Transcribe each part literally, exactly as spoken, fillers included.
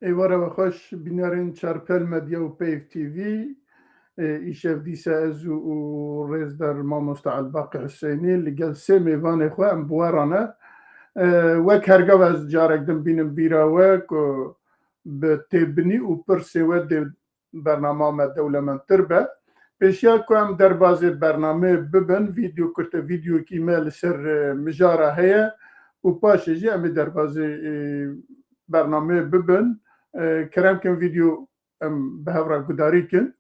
Êvara we xweş, bînerên Çarpel Medya û Peyv T V. Ê, îşev dîsa ez û, û rêzdar mamoste Elbaqî Husênî li gel sê mêvanê xwe em bi we re ne. Ê, wek hergav ez carek din bînim bîra we ku bi têbinî û pirsê we dê bernama me dewlemendtir be. Pêşiya ku em derbazê bernameyê bibin, vîdeo kurte, vîdeokî me li ser, e, mijara heye û paşê jî em ê derbazê, e, bernameyê bibin. E, kerem kin vîdeo em bi hev re gudarî kin.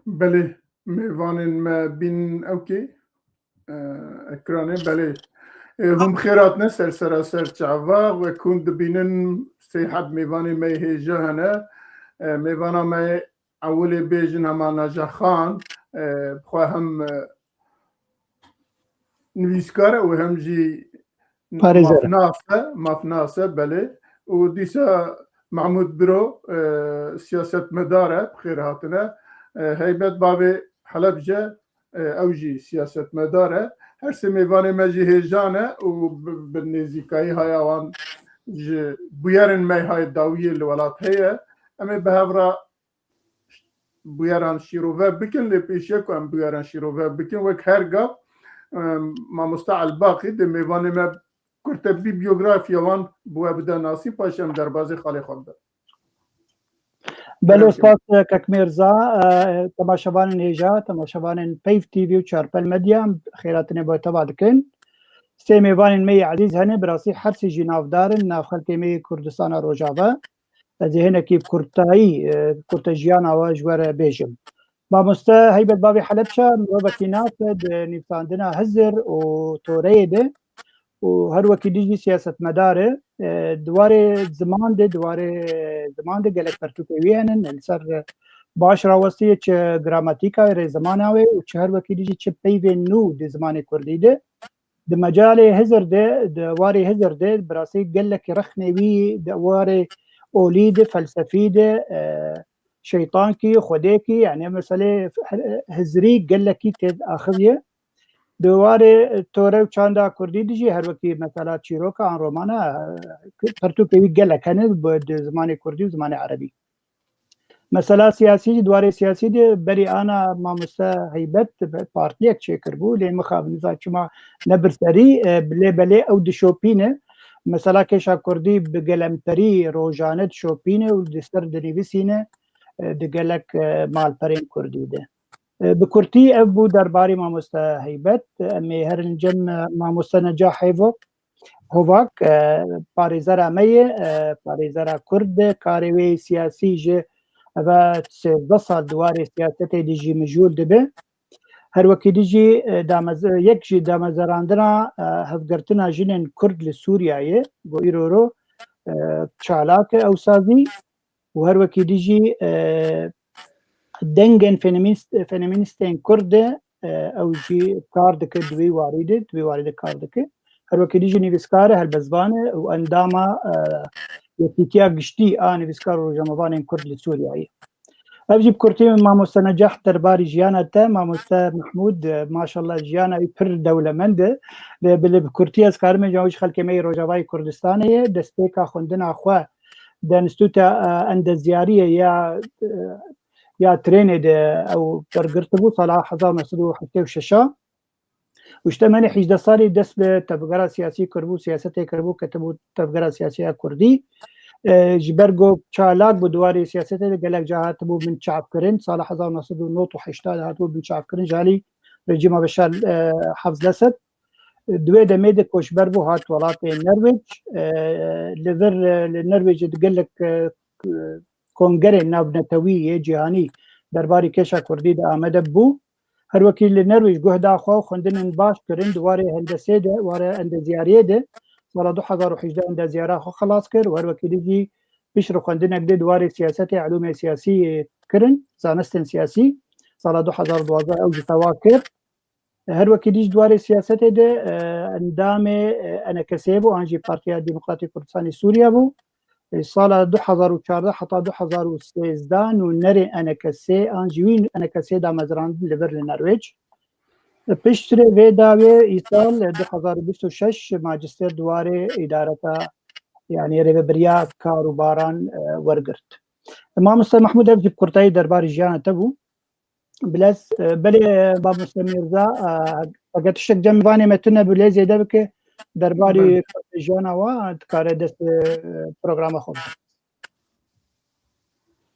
Belê, mêvanên me bîn ewkê, e, ekranê, belê. E, hûn bi xêr hatine ser seraser çava, wek hûn dibînin sê heb mêvanê me yê hêja hene. E, mêvana me ewilê bêjin hema Naca Xan, e, bi xwe hem, e, nivîskar e û hem jî Parêzer e. Mafnas e, mafnas e, belê. Û dîsa Mahmûd Biro, e, siyasetmedar e, bi xêr hatine. E, Heybet Bavê Helebce, e, ew jî siyasetmedar e. Her sê mêvanê me jî hêja ne û bi, bi nêzîkayî haya wan ji bûyerên me hay dawiyê li welat heye. Em ê bi hev re bûyeran şîrove bikin, lê pêşiya ku em bûyeran şîrove bikin, wek her gav, em, mamoste Elbaqî dê mêvanê me kurte bî, biyografiya wan bi we bide nasî, paşê em derbazê xalê xwe bidin. Belo, spas, e, kek Mêrza, e, temaşevanên hêja, temaşevanên Peyv T V û Çarpel Medya, em xêratinê bo teva dikin. Sê mêvanên me yê ezîz hene, bi rastî her sê jî navdar in, nav xelkê me yê Kurdistana Rojava. Ez ê hinekî kurtayî, e, kurte jiyana we ji we re bêjim. Mamoste Heybet Bavê Helebşa mirovekî nas e di nivîsandina Hizir û Toreyê de û her wekî dî jî siyasetmedar e. E, di warê ziman de, di warê ziman de gelek pertûkê wî hene, li ser baş rawestiye çi gramatîka rêzimana wê û çi her wekî dî jî çi peyvên nû di zimanê kurdî de. Di mecalê Hizir de, di warê Hizir de, bi rastî gelekî rexnê wî di warê olî de, felsefî de, e, şeytankî, xwedêkî, yani meselê hizrî gelekî tê axiviye. Di warê tore û çanda kurdî de jî her wekî mesela çîroka an romana, e, pertûkê wî gelek hene bi, di zimanê kurdî û zimanê erebî. Mesela siyasî jî, di warê siyasî de berî ana mamoste Heybet partiyek çêkiribû, lê mixabin niza çima nebir serî, e, lê belê ew dişopîne. Mesela kêşa kurdî bi gelemperî rojane dişopîne û di ser dinivîsîne, e, di gelek, e, malperên kurdî de. E, bi kurtî ev bû derbarê mamoste Heybet. Em ê herin cem, e, mamoste Necah Hêvo. Hovak, e, parêzera me ye, e, parêzera Kurd e, karê wê siyasî ji eve sêzdeh sal di warê siyasetê de jî mijûl dibe. Her wekî dî jî, e, dameze-, yek ji damezerandina, e, hevgirtina jinên Kurd li Sûriyeyê, ku îro ro, e, çalak e ew sazî. û her wekî dî jî, e, dengên fenemîst-, fenemînistên Kurd de, e, ew jî kar dike di wî warî de, di wî warî de kar dike. Her wekî dî jî nivîskar e, helbestvan e û endama, e, Yekîtiya Giştî a Nivîskar û Rojnamevanên Kurd li Sûriyeyê. Ev jî bi kurtî mamoste Necah derbarî jiyana te, mamoste Mehmûd, e, maşallah jiyana wî pir dewlemend e. Lê bi, lê bi kurtî ez karim bêjim, ew ji xelkê me yê Rojavayê Kurdistanê ye, destpêka xwendina xwe di Enstîtuta, e, Endezyariyê ya, e, ya Trênê de ew wergirtibû sala hezar neh sed û heftê û şeş a. Û ji temenê hejdeh salî dest bi tevgera siyasî kiribû, siyasetê kiribû, ketibû tevgera siyasî ya Kurdî. E, ji ber ku çalak bû di warê siyasetê de gelek ca hatibû binçavkirin. Sala hezar neh sed û nod û heştê de hatibû binçavkirin ji alî rejîma Beşar, e, Hafz Lesed. Di wê demê de koçber bû, hat welatê Norwêc. E, li vir, e, li Norwêcê di gelek, e, kongerên navnetewî yê cîhanî derbarî kêşa kurdî de amade bû. Her wekî li Norwêc guh da xwe û xwendinên baş kirin di warê hendesê de, warê endezyariyê de. Sala du hezar û hejdeh endeziyara xwe xelas kir û her wekî dî jî piştre xwendinek dê di warê siyasetê, elûmê siyasî kirin, zanistên siyasî. Sala du hezar û duwazdeh ew jî tewa kir. Her wekî dî ji di warê siyasetê de, e, endamê, e, ENKS'ê bû, an jî Partiya Demokratîk Kurdistanê Sûriye bû. E, sala du hezar û çardeh heta du hezar û sêzdeh nûnerê ENKS'ê, an jî wî ENKS'ê damezrand li vir li Norwêc. E, piştre vê dawê îsal, e, du hezar û bîst û şeş majistêr di warê îdareta, yanî rêvebiriya kar û baran, e, wergirt. Mamoste Mahmûd, ev jî bi kurtayî derbarê jiyana te bû. Bilez, e, belê, e, mamoste Mîrza, e, eger tiştek cem mivanê me tune bi lê zêde bike, derbarî Belê. jiyana wa dikare dest, e, programa xwe bike.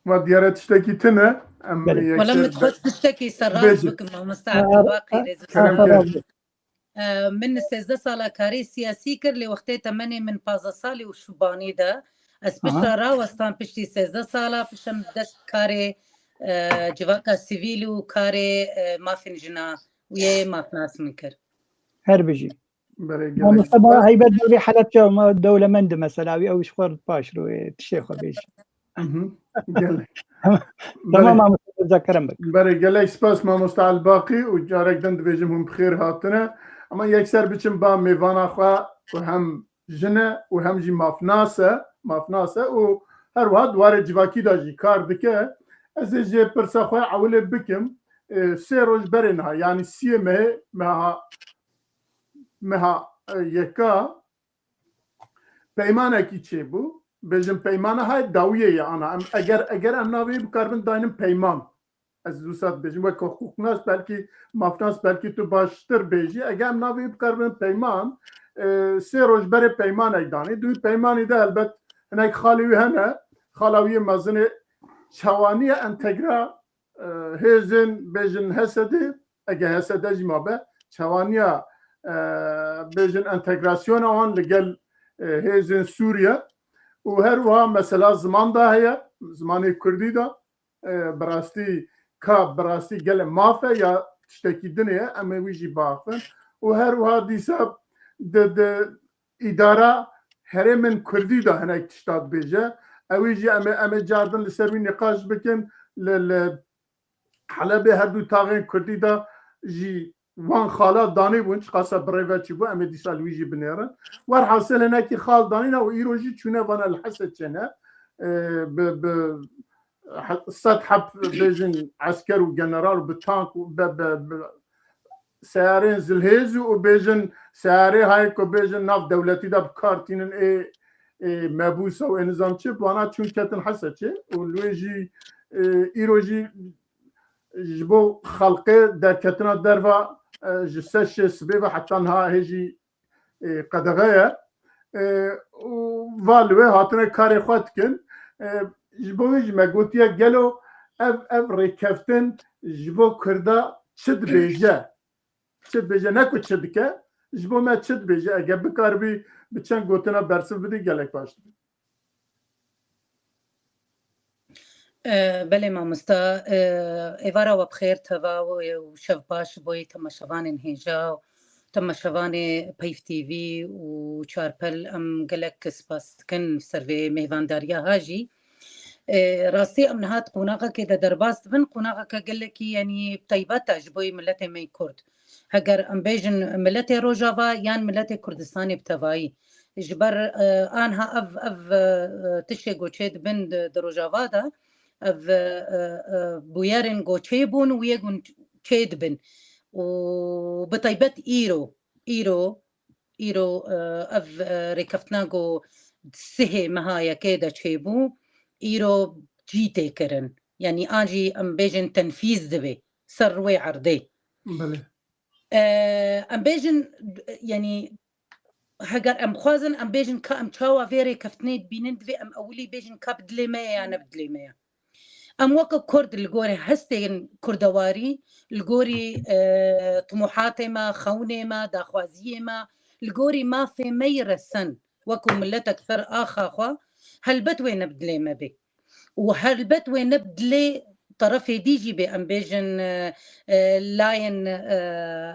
Ma diyare tiştekî tune, em Belê. Wela yekser min dixwest tiştekî serrast Bêjin. bikim, mamoste Abdulbaqî, rêz Kerem Kerem. Ee, min sêzdeh sala karê siyasî kir, lê wextê temenê min pazdeh salî û şubanî de, ez Aha. piştre rawestan piştî sêzdeh sala piştim dest karê, e, civaka sivîl û karê, e, mafên jina û yê mafnas min kir. Her bijî. Berê gelek Mamoste ba spas. Heybet Bey Helepçe ma dewlemend mesela wî ew ji xwe baş ro, e, tiştê xwe bêjî. Mhm. Gelek. Tamam, Belê. Mamoste Mirza, kerem bik. Berê gelek spas mamoste Elbaqî û carek din dibêjim hûn bi xêr hatine. Ama yekser biçim ba mêvana xwe ku hem jin e û hem jî mafnas e, mafnas e û her wiha di warê civakî de jî kar dike. Ez ê jê pirsa xwe ewilê bikim. E, sê roj berê niha, yanî siyê mehê, meha, meha, e, yeka, peymanekî çêbû. Bêjin peymana hay dawiyê ye ana. Em, eger, eger em navê bikaribin daynin peyman. Ez wisa dibêjim, wek hiqûqnas belkî, mafnas belkî tu baştir bêjî. Eger em navê bikaribin peyman, e, sê roj berê peymanek danî. Di wî peymanî de helbet hinek xalê wî hene. Xala wî yê mezin ê çawaniye entegra, e, hêzên bêjin H S D, ege H S D jî mabe, çawaniya, e, bêjin entegrasyona wan li gel, e, hêzên Sûriye û her wiha mesela ziman da heye, zimanê kurdî da, e, bi rastî ka bi rastî gelê maf e ya tiştekî din e, em ê wî jî biaxivin û her wiha dîsa di, di îdara herêmên kurdî de hinek tişta dibêje. Ewî jî em ê, em ê cardin li ser wî nîqaş bikin. Li, li Helebê her du taxên kurdî de jî wan xala danîbûn, çiqasa birêve çîbû, em ê dîsa li wî jî binêrin. Werhasil hinekî xal danîne û îro jî çûne vana li Hesed çêne. E, bi, bi he-, sed heb bêjin esker û general bi tank û be, be, bi seyarên zilhêz û bêjin seyarê hayê ku bêjin nav dewletî de bi kar tînin ê, ê mebûsa û ê nizam çi, bi wana çûn ketin Heseçê û li wê jî, e, îro jî ji bo xelqê derketina derva, e, ji ser şê sibê ve heta niha hê jî, e, qedexe ye. E, û va li wê hatine karê xwe dikin. E, ji bo wê jî me gotiye gelo ev, ev rêkeftin ji bo Kurda çi dibêje? Çi dibêje, ne ku çi dike, ji bo me çi dibêje? Eger bikaribî bi çend gotina bersiv bidî, gelek baş dibe. E, belê mamosta, e, êvara we bi xêr teva û, û şev baş ji bo yê temaşevanên hêja û temaşevanê Peyv T V û Çarpel, em gelek spas dikin ser vê mêvandariya ha jî. E, rastî em niha di qonaxekê de derbas dibin, qonaxeke gelekî, yanî taybet e ji bo yê miletê me yê Kurd. Heger em bêjin miletê Rojava yan miletê Kurdistanê bi tevayî. Ji ber, e, anha ev, ev, e, tiştê ku çê dibin di, di Rojava de, ev, e, e, bûyerên ku çê bûn û yê ku çê dibin. Û bi taybet îro, îro, îro, e, ev, e, rêkeftina ku di sihê meha yekê de çêbû, îro cî tê kirin. Yanî an jî em bêjin tenfîz dibe ser wê erdê. Belê. E, em bêjin, yanî heger em xwazin, em bêjin ka em çawa vê rêkeftinê dibînin, divê em ewilî bêjin ka bi dilê me ye ya ne bi dilê me ye. Em weke Kurd li gorî hestên kurdewarî, li gorî, e, tumuhatê me, xewnê me, daxwaziyê me, li gorî mafê me yî resen, wekû miletek ser axa xwe, helbet wê ne bi dilê me bê. Û helbet wê ne bi dilê terefê dî jî bê, em bêjin, e, e, layên, e,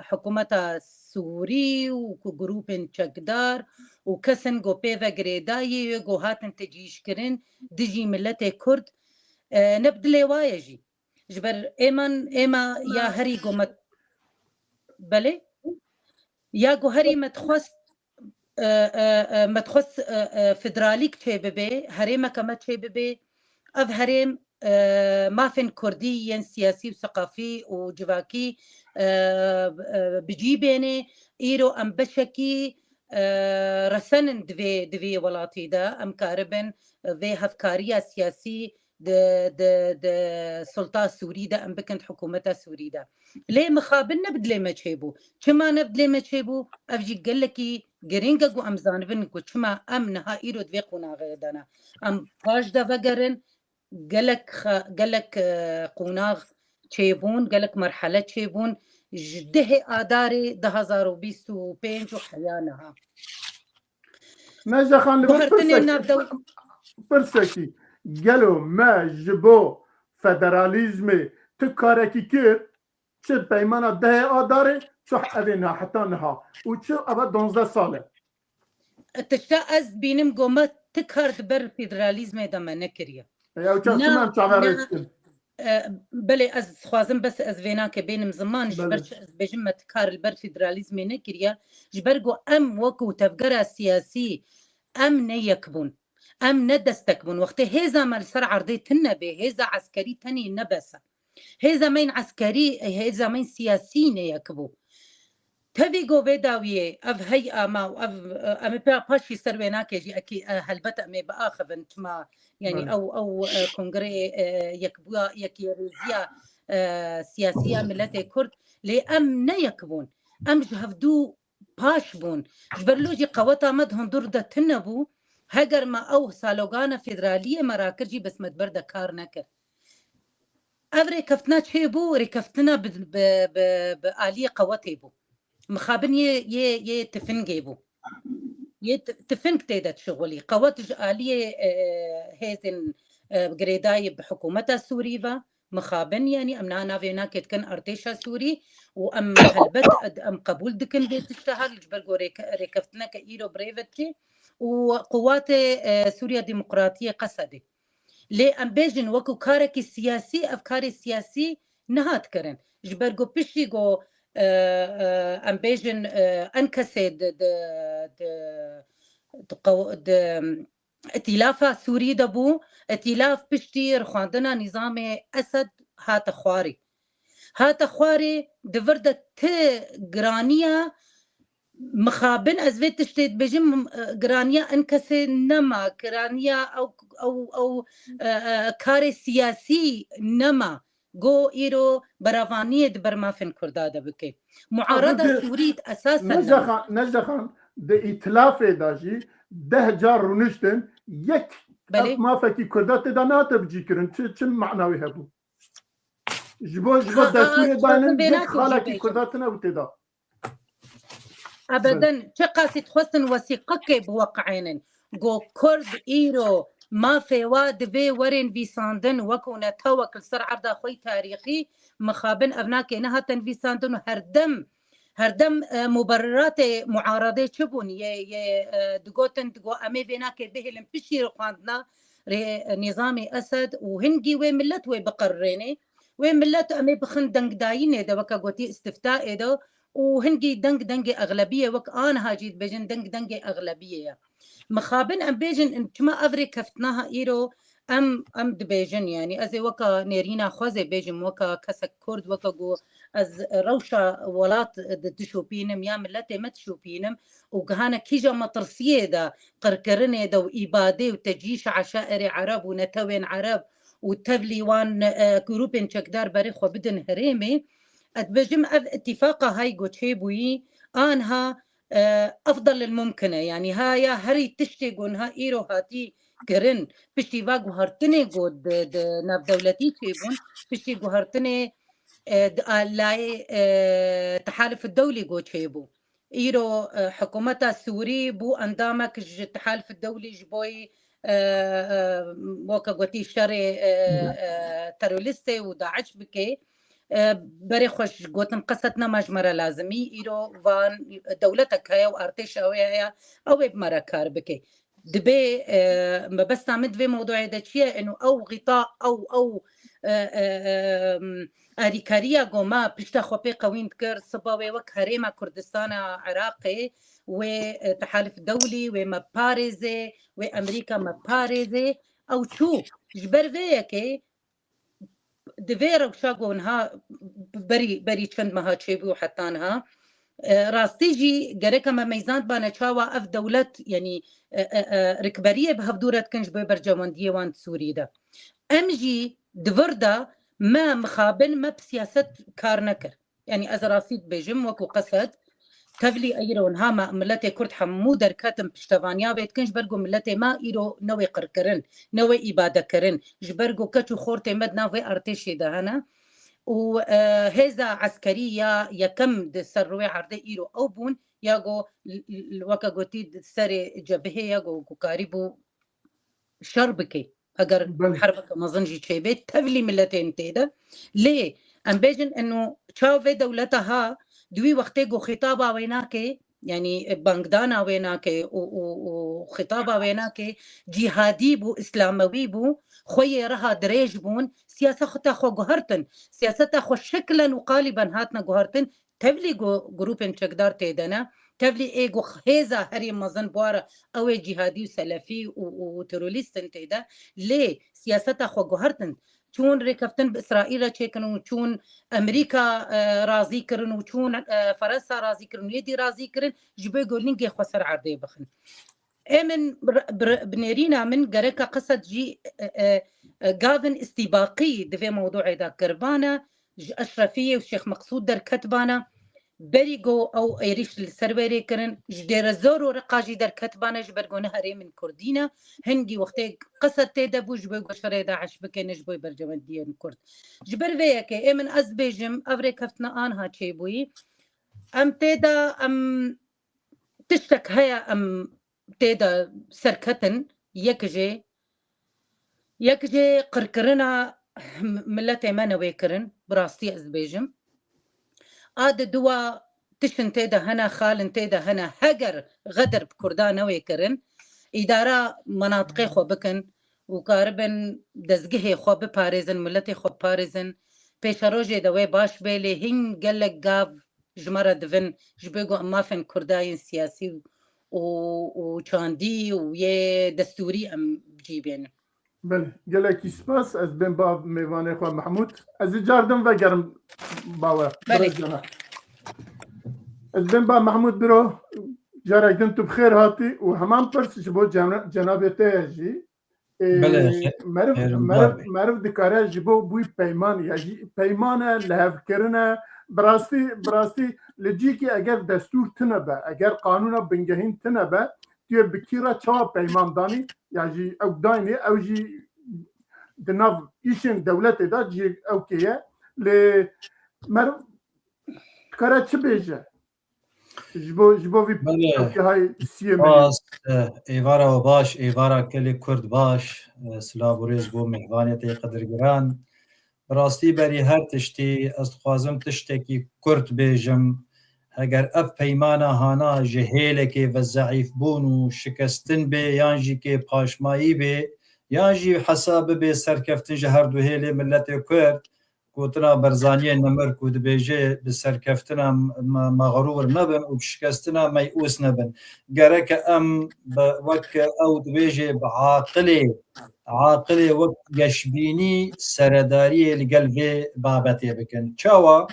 hikûmeta Sûrî û ku grûpên çekdar û kesin ku pê ve girêdayî, ku hatin tecîşkirin dijî miletê Kurd, e, ne bi dilê wa ye jî. Ji ber êman, êma ya herî ku me, belê? Ya ku herî me dixwest, e, e, e, me dixwest, e, e, federalîk çêbibe, herêmeke me çêbibe. Ev herêm, e, mafên kurdî yên siyasî û seqafî û civakî, e, e, bi cî bêne. Îro em beşekî, e, resen in di vê, di vê welatî de. Em karibin vê hevkariya siyasî di, di, di sulta Sûrî de em bikin, di hikûmeta Sûrî de. Lê mixabin ne bi dilê me çêbû. Çima ne bi dilê me çêbû? Ev jî gelekî girîng e ku em zanibin ku çima em niha îro di vê qonaxê de ne. Em paş de vegerin, gelek xe-, gelek, e, qonax çêbûn, gelek merhele çêbûn. Ji dehê Adarê du hazar û bîst û pênc û heya niha. Nejda Xan, li vir Guhertinên pirsekî, navdew- pirsekî, gelo me ji bo federalîzmê tu karekî kir, çi peymana dehê Adarê, çi evê niha, heta niha û çi eve donzdeh sal e? Tişta ez dibînim ku me ti kar di ber federalîzmê de me nekiriye. Ew çax Na, çiman çaverê na. dikin? E, belê, ez dixwazim bes ez vênake bênim ziman, ji ber Belê. çi ez dibêjim me ti kar li ber federalîzmê nekiriye, ji ber ku em wekû tevgera siyasî em ne yek bûn. Em ne destek bûn. Wextê hêza me li ser erdê tune bê, hêza eskerî tenê ne bes e. Hêza me yên eskerî, hêza me yên siyasî ne yek bû. Tevî ku vê dawiyê ev hey'a me û ev, em ê pa-, paşî ser wênakê jî ekî, e, helbet em ê biaxivin, çima, yanî Belê. ew, ew, e, kongreyê, e, yekbûya, yekêrêziya, e, siyasî ya miletê Kurd, lê em ne yek bûn. Em ji hevdû paş bûn. Ji ber lo jî qeweta me di hundur de tune bû. Heger me ew salogana federaliyê me rakir jî, bes me di ber de kar nekir. Ev rêkeftina çê bû, rêkeftina bi, bi, bi, bi aliyê qewetê bû. Mixabin yê, yê, yê tifingê bû. Yê ti-, tifing tê de dişixulî. Qewet ji aliyê, e, hêzên, e, girêdayî bi hikûmeta Sûrî ve, mixabin, yanî em niha navê wênakê dikin artêşa Sûrî û em helbet em qebûl dikin vê tişta her, ji ber ku rêke-, rêkeftineke îro bi rê ve diçe û quwatê, e, Sûriya Demokratiyê, Qesedê. Lê em bêjin wekû karekî siyasî, ev karê siyasî nehat kirin. Ji ber ku piştî ku, e, e, em bêjin, e, Enkesê di, di, di, di qew-, di îtîlafa Sûrî de bû, îtîlaf piştî rixwandina nîzamê Esed hate xwarê. Hate xwarê, di vir de ti giraniya mixabin, ez vê tiştê dibêjim, giraniya Enkesê nema, giraniya ew, ew, ew, e, e, karê siyasî nema. Go îro beravaniyê di ber mafên Kurda de bike. Muarada Abu de- Sûrî esasen Nejda Xan, Nejda Xan, di îtilafê de jî deh car rûniştin, yek Belê. ev mafekî Kurda tê de nehate bicîkirin. Çi, çi manawî hebû? Ji bo, ji bo Ha, ha, destûrê ha, daynin vê yek nakê jî xalekî bêjim. Kurda tune û tê de. Ebeden, çiqasî dixwestin wesîqekê biweqeênin. Go Kurd îro mafê wa divê werên vîsandin wekû netewek li ser erda xwe yî tarîxî, mixabin ev nakê nehatin vîsandin û herdem, herdem, e, muberratê muaradê çi bûn? Yê, yê, e, digotin, digo em ê vê nakê bihêlin piştî rixwandina rê, e, nîzamê Esed û hingî wê millet wê biqerirênê. Wê millet em ê bixin dengdayînê de, weke gotî, îstiftaê de û hingî deng dengê exlebiyê, wek aniha jî dibêjin deng dengê exlebiyê ye. Mixabin em bêjin, çima ev rêkeftina ha îro em, em dibêjin, yanî ez ê weka nêrîna xwe zê bêjim, weka kesek Kurd, weke ku ez rewşa welat di-, dişopînim ya miletê me dişopînim û gihane kîja metirsiyê de, qirkirinê de û îbadê û tecîşa eşairê Ereb û netewên Ereb û tevlî wan, e, grûpên çekdar berê xwe bidin herêmê. Ez dibêjim ev îtîfaqa hay ku çêbûyî, anha, e, efdal el mumkin e. Yanî ha ya herî tiştê ku niha îro hatî kirin, piştî va guhertinê ku di, di navdewletî çêbûn, piştî guhertinê, e, di a-, layê, e, Tehalif Dewlî ku çêbû. Îro, e, hikûmeta Sûrî bû endamek ji Tehalif Dewlî ji bo yî, e, e, weke gotî şerê, e, e, terorîstê û DAIŞ bike. E, berê xwe ji gotin Qesed nema ji me re lazimî. Îro van dewletek heye û artêşa wê heye, ew ê bi me re kar bike. Dibê, e, mebesta min di vê mewduê de çi ye? Eno ew xîta, ew, ew, e, e, e, alîkariya ku me pişta xwe pê qewîn dikir, siba wê wek herêma Kurdistana Iraqê, wê, e, Tehalif Dewlî, wê me parêzê, wê Amerîka me parêzê, ew çû. Ji ber vê yekê di vê rewşa ku niha berî, berî çend meha çêbû heta niha, e, rastî jî gereka me meyzand bane çawa ev dewlet, yanî, e, e, e, rikberiyê bi hevdû re dikin ji bo berjewendiyê wan di Sûrî de. Em jî di vir de me mixabin, me bi siyaset kar nekir. Yanî ez rastî dibêjim, wekû Qesed, tevlî îro niha me miletê Kurd hemû derketin piştevaniya vê dikin, ji ber ku miletê me îro newê qirkirin, newê îbadekirin, ji ber ku keç û xortê me di nav vê artêşê de hene û, e, hêza eskerî ya yekem di ser rûyê erdê îro ew bûn, ya ku l-, l-, weke gotî di serê cebihê ya ku, ku karîbû şer bike. Eger Belê. herbeke mezin jî çêbê, tevlî miletên tê de. Lê em bêjin eno çav vê dewleta ha, di wî wextê ku xîtaba wê nake, yanî bangdana wê nake û, û, û xîtaba wê nake, cîhadî bû, îslamewî bû, xwe yê reha dirêj bûn, siyaseta xwe guhertin. Siyaseta xwe şeklen û qalîben hatine guhertin, tevlî ku grûpên çekdar tê de ne, tevlî ê ku hêza herî mezin bi wa re ew ê cîhadî û selefî û, û terorîst in tê de, lê siyaseta xwe guhertin. Çûn rêkeftin bi Îsraîl re çêkirin û çûn Amerîka, e, razî kirin û çûn, e, Ferensa razî kirin û êdî razî kirin, ji bo ku lingê xwe ser erdê bixin. Ê min, bi, bi, bi nêrîna min gereka Qesed jî, e, e, e, gavin îstîbaqî di vê mewduê de kiribane, ji Eşrefiyê û Şêx Meqsûd derketibane. Berî ku ew êrîş li ser wê rê kirin, ji Dêrezor û Riqa jî derketibane, ji ber ku ne herêmên Kurdî ne. Hingî wextê Qesed tê de bû, ji bo ku şerê DAIŞ bike, ne ji bo berjewendiyên Kurd. Ji ber vê yekê ê min ez bêjim, ev rêkeftina anha çêbûyî. Em tê de, em tiştek heye, em tê de serketin, yek jê, yek jê qirkirina miletê me newê kirin, bi rastî ez dibêjim. A di dua tiştin tê de hene, xalin tê de hene, heger xedir bi Kurda newê kirin, îdara menatiqê xwe bikin û karibin dezgehê xwe biparêzin, miletê xwe biparêzin, pêşerojê de wê baş bê, lê hîn gelek gav ji me re divin, ji bo ku em mafên Kurda yên siyasî û, û çandî û yê destûrî em bi cî bênin. Belê, gelekî spas. Ez bên ba mêvanê xwe Mehmûd. Ez ê car din vegerim ba we. Belê. Birêz Caner. Ez bên ba Mehmûd biro, carek din tu bi xêr hatî û heman pirs ji bo cena-, cenabê te ye jî. Ê, Belê, xê-, meriv, xêr û meriv, bar be. Meriv dikare ji bo bûy peyman, ya jî peyman e, lihevkirin e. Bi rastî, bi rastî li cîkî eger destûr tune be, eger qanûna bingehîn tune be, tu yê bi kî re çawa peyman danî? Ya jî ew daynê, ew jî di nav îşên dewletê de cî ew kê ye. Lê meriv dikare çi bêje? Ji bo, ji bo vî Belê. Ew kê hay siyê me. Spas, e, êvara we baş, êvara gelê Kurd baş, e, silav û rêz bo mêvanê te qedirgiran. Bi rastî berî her tiştî ez dixwazim tiştekî kurt bêjim. Heger ev peymana hana ji hêlekê ve zeîfbûn û şikestin bê yan jî kê paşmayî bê, yan jî hesab bibe serkeftin ji her du hêlê miletê Kurd, gotina Barzaniyê nemir ku dibêje, bi serkeftina me, me, mexrûr nebin û bi şikestina meyûs nebin. Gereke em bi, wek ew dibêje, bi aqilê, aqilê wek geşbînî seredariyê li gel vê babetê bikin. Çawa?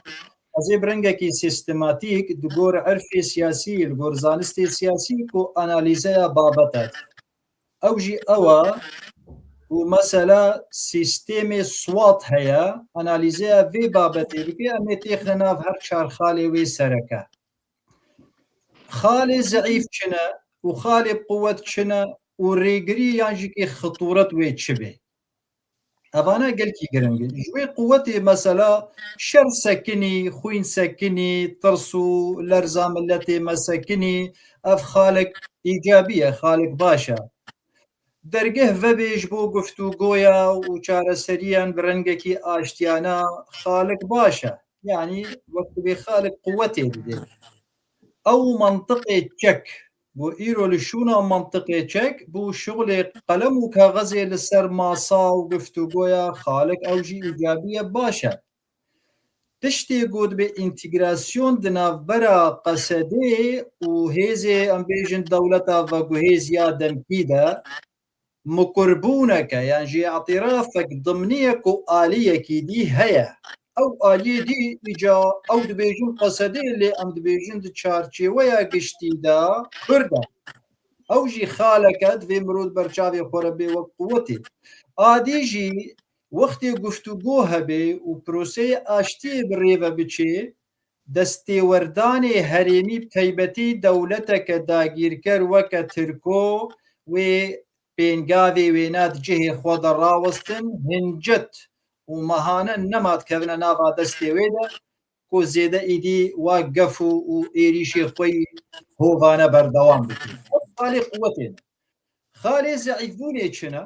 Ez ê bi rengekî sîstematîk, di gor irfê siyasî, li gor zanistê siyasî ku analîzeya babet e. Ew jî ew e ku mesela sîstemê SWOT heye, analîzeya vê babetê bike, em ê têxine nav her çar xalê wê sereke. Xalê zeîf çi ne û xalê bi quwet çi ne û rêgirî yan jî kê xitûret wê çi bê? Evana gelkî giring in. Ji wê quwetê mesela şer sekinî, xwîn sekinî, tirs û lerza miletê me sekinî, ev xalek îcabî ye, xalek baş e. Dergeh vebê ji bo guftûgoya û çareseriyan bi rengekî aştiyana xalek baş e. Yanî wek dibê xalek quwetê bidê. Ew mantiqê çek, ku îro li şûna mantiqê çek bû şixulê qelem û kaxezê li ser masa û guftûgoya xalek ew jî îcabiye baş e. Tiştê ku dibê întegrasyon di navbera Qesedê û hêzê, em bêjin, dewleta veguhêz ya demkî de, mikurbûneke yan jî îtirafek dimniyek û aliyekî dî heye. Ew aliyê dî îca ew dibêjin Qesedê, lê em dibêjin di çarçêweya giştî de Kurd e. Ew jî xaleke divê mirov ber çavê xwe re bê wek quwetê. Adî jî wextê guftûgo hebe û proseyê aştiyê bi rê ve biçe, destêwerdanê herêmî bi taybetî dewleteke dagîrker weke Tirko wê pêngavê wêna di cihê xwe de rawestin, hincet û mehane nema dikevine nava destê wê de, ku zêde êdî wa gef û, û êrîşê xwe yî hovane berdewam bikin. Ev xalê quwetê ne. Xalê zeîfbûnê çi ne?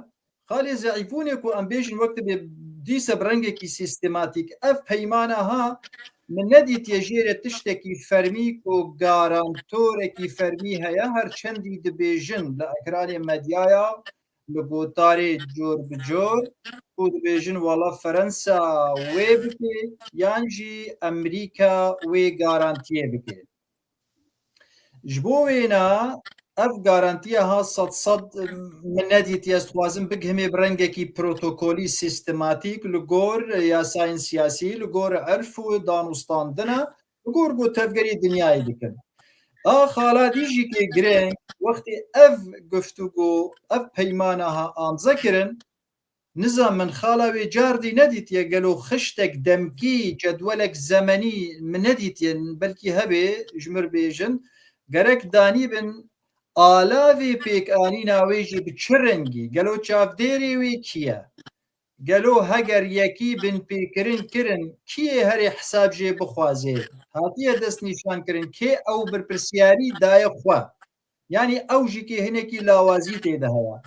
Xalê zeîfbûnê ku em bêjin wek dibê dîse bi rengekî sîstematîk ev peymana ha, min nedîtiye jêrê tiştekî fermî ku garantorekî fermî heye, her çendî dibêjin li ekranê medyaya, li gotarê cor bi cor ku dibêjin wala Ferensa wê bike yan jî Emerîka wê garantiyê bike. Ji bo wêna ev garantiya ha sed sed min nedîtiye, ez dixwazim bigihimê bi rengekî protokolî, sîstematîk, li gor yasayên siyasî, li gor erf û danûstandina, li gor ku tevgerê dinyayê dikin. A xala dî jî kê gireng, wextê ev guftûgo, ev peymana ha amze kirin, nizam min xala wê cardî nedîtiye, gelo xiştek demkî, cedwelek zemenî min nedîtiye, belkî hebê ji mir bêjin, gerek danî bin alavê pêkanîna wê jî bi çi rengî, gelo çavdêrê wê kî ye? Gelo heger yekî binpêkirin kirin, kî yê herê hesab jê bixwaze? Hatiye destnîşankirin, kê ew birpirsiyarî daye xwe? Yanî ew jî kê hinekî lawazî tê de heye.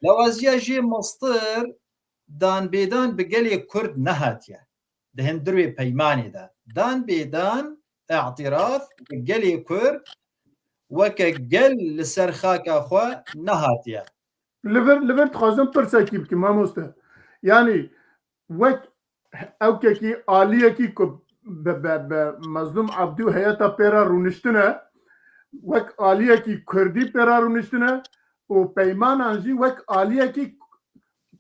Lawaziya jê mestir dan bêdan bi gelê Kurd nehatiye. Di hundirê peymanê de dan bêdan, îtiraf bi gelê Kurd weke gel li ser xaka xwe nehatiye. Li vir, li vir dixwazim pirsekî bikim, mamoste. Yanî wek ewkekî, aliyekî ku bi, bi, bi Mezlûm Ebdî û heyeta pê re rûniştine, wek aliyekî Kurdî pê re rûniştine û peymanan jî wek aliyekî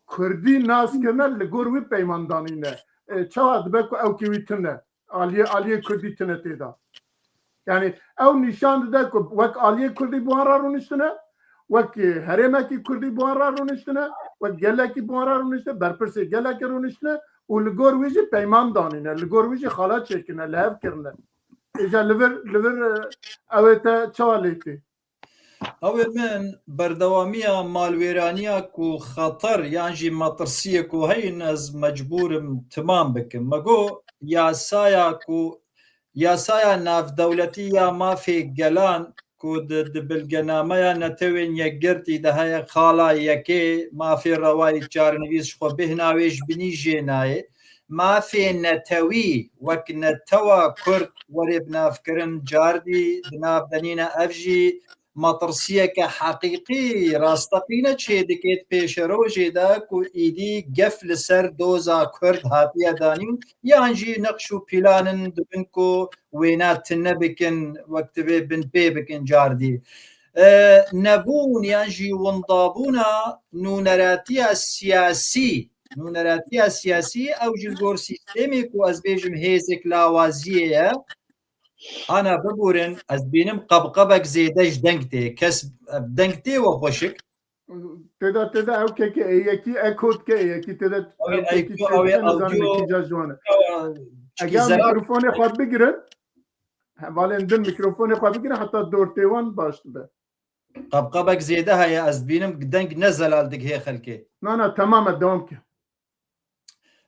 Kurdî nas kirine, li gor wî peyman danîne. E, çawa dibe ku ewkê wî tune? Aliyê, aliyê Kurdî tune tê de. Yanî ew nîşan dide ku wek aliyê Kurdî bi wan re rûniştine, wek herêmekî Kurdî bi wan re rûniştine, wek gelekî bi wan re rûniştine, berpirsê gelekê rûniştine û li gor wî jî peyman danîne, li gor wî jî xala çêkirine, li hev kirine. Îca li vir, li vir, e, ew ê te çawa lê tê? Ew ê min berdewamiya malwêraniya ku xeter yan jî metirsiyê ku heyin ez mecbûr im timam bikim. Me got yasaya ku, yasaya navdewletî ya mafê gelan ku di, di bilgenameya Netewên Yekgirtî de heye, xala yekê mafê rewayî çarenivîs ji xwe bêhna wê ji binî jê nayê. Mafê netewî wek netewa Kurd werê binavkirin, cardî di nav de nîne, ev jî metirsiyeke heqîqî, rasteqîne çêdike di pêşerojê de ku îdî gef li ser doza Kurd hatiye danîn, yan jî neqş û pîlan in dibin ku wêna tune bikin, wek divê binpê bikin cardî. E, nebûn yan jî windabûna nûneratiya siyasî, nûneratiya siyasî ew ji gor sîstemê ku ez bêjim hêzek lawaziyê ye, Ana biborin, ez bînim qebqebek zêde ji deng tê. Kes, deng tê we xweşik? Tê de, tê de ew keke ê yekî, eko dike ê yekî, tê de ew kekî çêdike, nizanim kîja ji wan e. Eger mikrofonê xwe bigirin, Hevalên din mîkrofonê xwe bigirin, heta dortê wan baş dibe. Qabqabek zêde heye, ez dibînim deng ne zelal digihê xelkê. Na, na, temam e, dewam ke.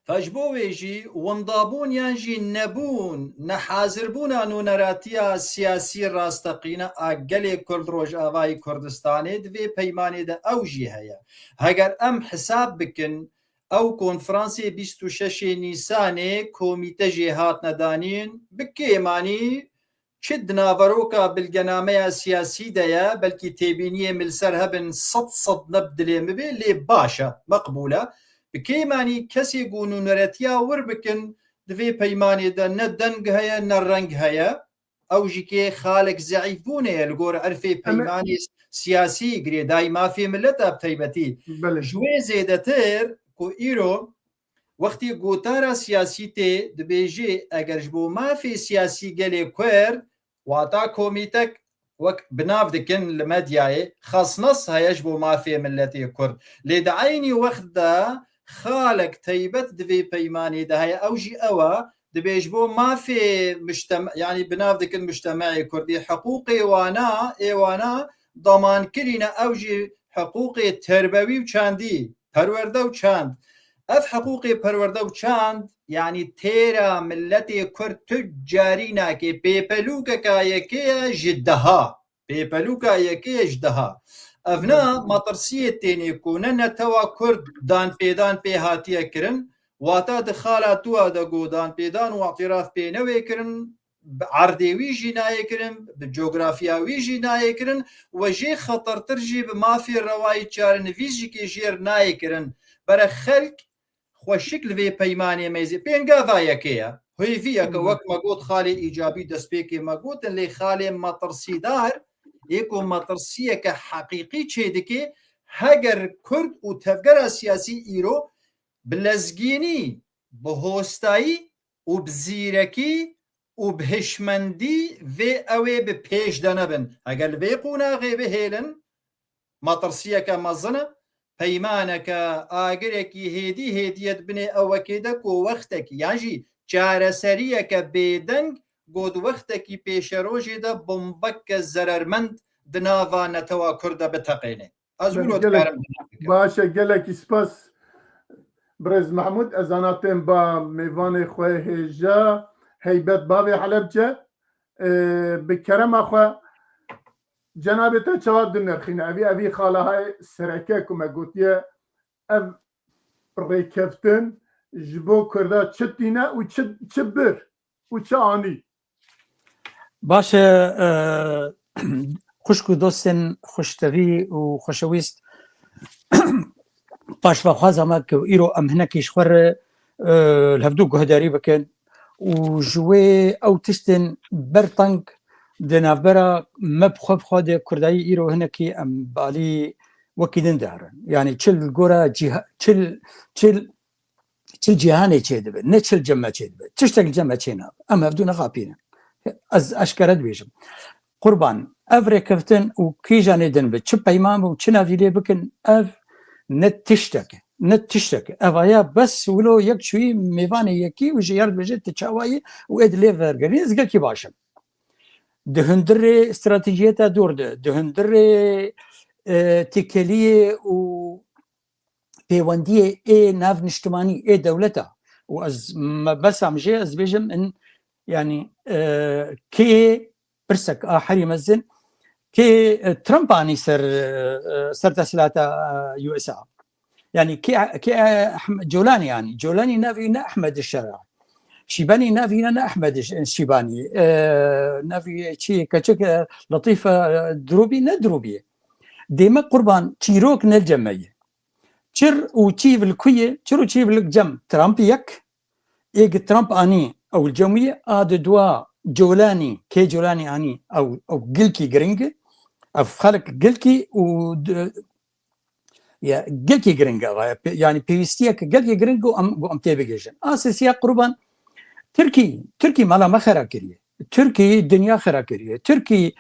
Fe ji bo wê jî wendabûn yan jî nebûn, nehazirbûna nûneratiya siyasî rasteqîne a gelê Kurd Rojavayî Kurdistanê di vê peymanê de ew jî heye. Heger em hesab bikin, ew konferansê bîst û şeşê Nîsanê komîte jê hatine danîn, bi kêmanî çi di naveroka bilgenameya siyasî de ye, belkî têbîniyê min li ser hebin sed sed ne bi dilê min bê, lê baş e, meqbûl e. Bi kêmanî kesê ku nûneretiya wir bikin, di vê peymanê de ne deng heye, ne reng heye. Ew jî kê xalek zeîfbûnê ye li gor erfê Em ê peymanê siyasî, girêdayî mafê millet e bi taybetî. Belê. Ji wê zêdetir ku îro wextê gotara siyasî tê, dibêjê eger ji bo mafê siyasî gelê Kurd, wata komîtek wek bi nav dikin li medyayê, xasnas heye ji bo mafê miletê Kurd. Lê di eynî wext de xalek taybet di vê peymanê de heye, ew jî ew e, dibê ji bo mafê mujteme-, yanî bi nav dikin mujtemeê Kurdî, hiqûqê wana, ê wana daman kirîne, ew jî hiqûqê terbewî û çandî, perwerde û çand. Ev hiqûqê perwerde û çand, yanî têra miletê Kurd tu carî nake, pêpelûkeka yekê ye ji deha. Pêpelûka yekê ye ji deha. Ev ne metirsiyê tênê ku ne netewa Kurd danpêdan pê hatiye kirin, wata di xala tuwa de ku danpêdan û îtiraf pê newê kirin, bi erdê wî jî nayê kirin, bi cografiya wî jî nayê kirin, we jê xetertir jî bi mafê rewayî çarenivîs jî kê jêr nayê kirin. Bere xelk xweşik li vê peymanê mêzê. Pêngava yekê ye. Hêviyeke, wek me got, xalê îcabî destpêkê me gotin, lê xalê metirsîdar, ê ku metirsiyeke heqîqî çêdike, heger Kurd û tevgera siyasî îro bi lezgînî, bi hostayî û bi zîrekî û bi hişmendî vê ew ê bi pêş de nebin. Heger li vê qonaxê bihêlin, metirsiyeke mezin e, peymaneke, agirekî hêdî hêdî ye di binê ewekê de ku wextekî, yan jî çareseriyeke bêdeng ku di wextekî pêşerojê de bombeke zerermend di nava netewa Kurd de biteqêne. Ez wilo dikarim. Baş e, gelekî spas birêz Mehmûd. Ez ana tên ba mêvanê xwe hêja, Heybet Bavê Helebce. E, bi kerema xwe cenabê te çawa dinirxîne? Evî, evî xalahayê sereke ku me gotiye, ev rêkeftin ji bo Kurda çi tîne û çi, çi bir û çi anî? Baş e, e, xwişk û dostên xweştevî û xweşewîst, paşvexwaza me ku îro em hinekî ji xwe re, e, li hevdû guhdarî bikin û ji wê ew tiştên berteng di navbera me bi xwe bi xwe de Kurdayî îro hinekî em balî wekî din diherin. Yanî çi li gora cîha-, çi li, çi li, çi li cîhanê çêdibe, ne çi li cem me çêdibe. Tiştek li cem me çênabe. Em hevdû nexapînin. Ez eşkere dibêjim. Qurban, ev rêkeftin û kîjanê din bi, çi peyman bi û çi navî lê bikin, ev ne tiştek e. Ne tiştek e. Ev aya bes wilo yek çûyî mêvanê yekî û ji yar dibêje tu çawa yî û ê dilê vergerî, ez gelkî baş im. Di hundirê stratejiyeta dûr de, di hundirê, e, têkeliyê û pêwendiyê ê navniştimanî, ê dewleta. Û ez mebesam jê, ez dibêjim in, yanî, e, kê pirsek a herî mezin, kê, e, Trump anî ser, e, ser desthilatê, e, U S A. Yanî kê, kê, e, Ehm-, Colanî anî. Colanî navî ne Ehmed Şera. Şîbanî navî ne, ne Ehmed Ş-, Şîbanî. E, navî çi, keçik, e, Letîf, e, Dirûbî, ne Dirûbî. Dême qurban çîrok ne li cem me ye. Çir û çîv li ku ye? Çir û çîv li cem Trump yek, ê gi Trump anî ew li cem wî ye, a di dua Colanî, kê Colanî anî ew, ew gilkî giring e. Ev xelk gilkî û di-, ya, gilkî giring e, va, pe-, yanî pêwîstiyeke gelkî giring ku em, ku em tê bigihîjin. A sêsiya qurban Tirkî, Tirkî mala me xera kiriye. Tirkî dinya xera kiriye. Tirkî